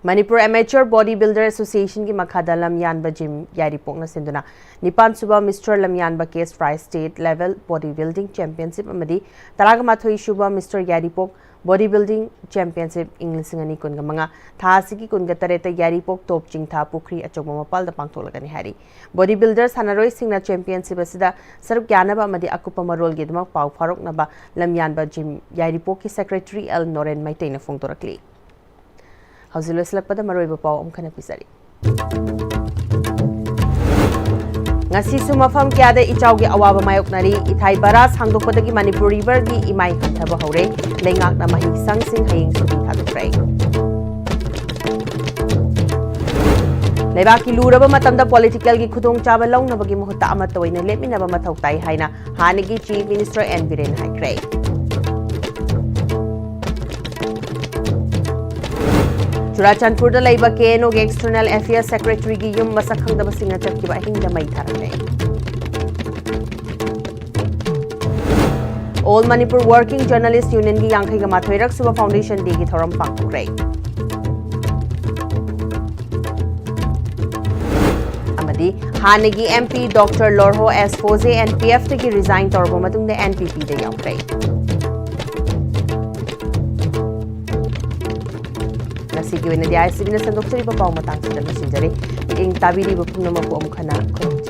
ꯃꯅꯤꯄꯨꯔ ꯑꯦꯃꯦꯆꯔ ꯕꯣꯗꯤ ꯕꯤꯜꯗꯔ ꯑꯦꯁꯣꯁꯤꯌꯦꯁꯟꯒꯤ ꯃꯈꯥꯗ ꯂꯝꯌꯥꯟꯕ ꯖꯤꯝ ꯌꯥꯏꯔꯤꯄꯣꯛꯅ ꯁꯤꯟꯗꯨꯅ ꯅꯤꯄꯥꯟ ꯁꯨꯕ ꯃꯤꯁꯇꯔ ꯂꯝꯌꯥꯟꯕ ꯀꯦꯁ ꯐ꯭ꯔꯥꯏ state level body building championship ꯑꯃꯗꯤ ꯇꯔꯥꯃꯥꯊꯣꯏ ꯁꯨꯕ ꯃꯤꯁꯇꯔ ꯌꯥꯏꯔꯤꯄꯣꯛ ꯕꯣꯗꯤ ꯕꯤꯜꯗꯤꯡ ꯆꯦꯝꯄꯤꯌꯟꯁꯤꯞ ꯏꯪ ꯂꯤꯁꯤꯡ ꯑꯅꯤ ꯀꯨꯟꯒ ꯃꯉꯥ ꯊꯥ ꯑꯁꯤꯒꯤ ꯀꯨꯟꯒ ꯇꯔꯦꯠꯇ ꯌꯥꯏꯔꯤꯄꯣꯛ ꯇꯣꯞ ꯆꯤꯡꯊꯥ ꯄꯨꯈ꯭ꯔꯤ ꯑꯆꯧꯕ ꯃꯄꯥꯜꯗ ꯄꯥꯡꯊꯣꯛꯂꯒꯅꯤ ꯍꯥꯏꯔꯤ꯫ ꯕꯣꯗꯤ ꯕꯤꯜꯗꯔ ꯁꯥꯟꯅꯔꯣꯏꯁꯤꯡꯅ ꯆꯦꯝꯄꯤꯌꯟꯁꯤꯞ ꯑꯁꯤꯗ ꯁꯔꯨꯛ ꯌꯥꯅꯕ ꯑꯃꯗꯤ ꯑꯀꯨꯞꯄ ꯃꯔꯣꯜꯒꯤꯗꯃꯛ ꯄꯥꯎ ꯐꯥꯎꯔꯛꯅꯕ ꯂꯝꯌꯥꯟꯕ ꯖꯤꯝ ꯌꯥꯏꯔꯤꯄꯣꯛꯀꯤ ꯁꯦꯀ꯭ꯔꯦꯇꯔꯤ ꯑꯦꯜ ꯅꯣꯔꯦꯟ ꯃꯩꯇꯩꯅ ꯐꯣꯡꯗꯣꯔꯛꯂꯤ꯫ ꯍꯧꯖꯤꯛ ꯂꯣꯏꯁꯤꯜꯂꯛꯄꯗ ꯃꯔꯨꯑꯣꯏꯕ ꯄꯥꯎ ꯑꯃꯨꯛ ꯍꯟꯅ ꯄꯤꯖꯔꯤ꯫ ꯉꯁꯤꯁꯨ ꯃꯐꯝ ꯀꯌꯥꯗ ꯏꯆꯥꯎꯒꯤ ꯑꯋꯥꯕ ꯃꯥꯌꯣꯛꯅꯔꯤ꯫ ꯏꯊꯥꯏ ꯕꯔꯥꯖ ꯍꯥꯡꯗꯣꯛꯄꯗꯒꯤ ꯃꯅꯤꯄꯨꯔ ꯔꯤꯚꯔꯒꯤ ꯏꯃꯥꯏ ꯍꯟꯊꯕ ꯍꯧꯔꯦ꯫ ꯂꯩꯉꯥꯛꯅ ꯃꯍꯩꯁꯪꯁꯤꯡ ꯍꯌꯦꯡ ꯁꯨꯇꯤ ꯊꯥꯗꯣꯛꯈ꯭ꯔꯦ꯫ ꯂꯩꯕꯥꯛꯀꯤ ꯂꯨꯔꯕ ꯃꯇꯝꯗ ꯄꯣꯂꯤꯇꯤꯀꯦꯜꯒꯤ ꯈꯨꯗꯣꯡꯆꯥꯕ ꯂꯧꯅꯕꯒꯤ ꯃꯍꯨꯠꯇ ꯑꯃꯠꯇ ꯑꯣꯏꯅ ꯂꯦꯞꯃꯤꯟꯅꯕ ꯃꯊꯧ ꯇꯥꯏ ꯍꯥꯏꯅ ꯍꯥꯟꯅꯒꯤ ꯆꯤꯐ ꯃꯤꯅꯤꯁꯇꯔ ꯑꯦꯟ ꯕꯤꯔꯦꯟ ꯍꯥꯏꯈ꯭ꯔꯦ꯫ ꯆꯨꯔꯥꯆꯥꯟꯄꯨꯔꯗ ꯂꯩꯕ ꯀꯦ ꯑꯦꯟ ꯑꯣꯒꯤ ꯑꯦꯛꯁꯇꯔꯅꯦꯜ ꯑꯦꯐꯤꯌꯔꯁ ꯁꯦꯀ꯭ꯔꯦꯇꯔꯤꯒꯤ ꯌꯨꯝ ꯃꯁꯛ ꯈꯪꯗꯕꯁꯤꯡꯅ ꯆꯠꯈꯤꯕ ꯑꯍꯤꯡꯗ ꯃꯩ ꯊꯥꯔꯝꯃꯦ꯫ All Manipur Working Journalist Unionꯒꯤ ꯌꯥꯡꯈꯩꯒ ꯃꯥꯊꯣꯏꯔꯛ ꯁꯨꯕ Foundation Dayꯒꯤ ꯊꯧꯔꯝ ꯄꯥꯡꯊꯣꯛꯈ꯭ꯔꯦ꯫ ꯑꯃꯗꯤ ꯍꯥꯟꯅꯒꯤ M P Doctor Lorho S Foze N P Fꯇꯒꯤ resign ꯇꯧꯔꯕ ꯃꯇꯨꯡꯗ N P Pꯗ ꯌꯥꯎꯈ꯭ꯔꯦ꯫ ꯉꯁꯤꯒꯤ ꯑꯣꯏꯅꯗꯤ ISTVꯅ ꯁꯟꯗꯣꯛꯆꯔꯤꯕ ꯄꯥꯎ ꯃꯇꯥꯡꯁꯤꯗ ꯂꯣꯏꯁꯤꯟꯖꯔꯦ꯫ ꯃꯤꯠꯌꯦꯡ ꯇꯥꯕꯤꯔꯤꯕ ꯄꯨꯝꯅꯃꯛꯄꯨ ꯑꯃꯨꯛ ꯍꯟꯅ ꯈꯨꯔꯨꯝꯖꯔꯤ꯫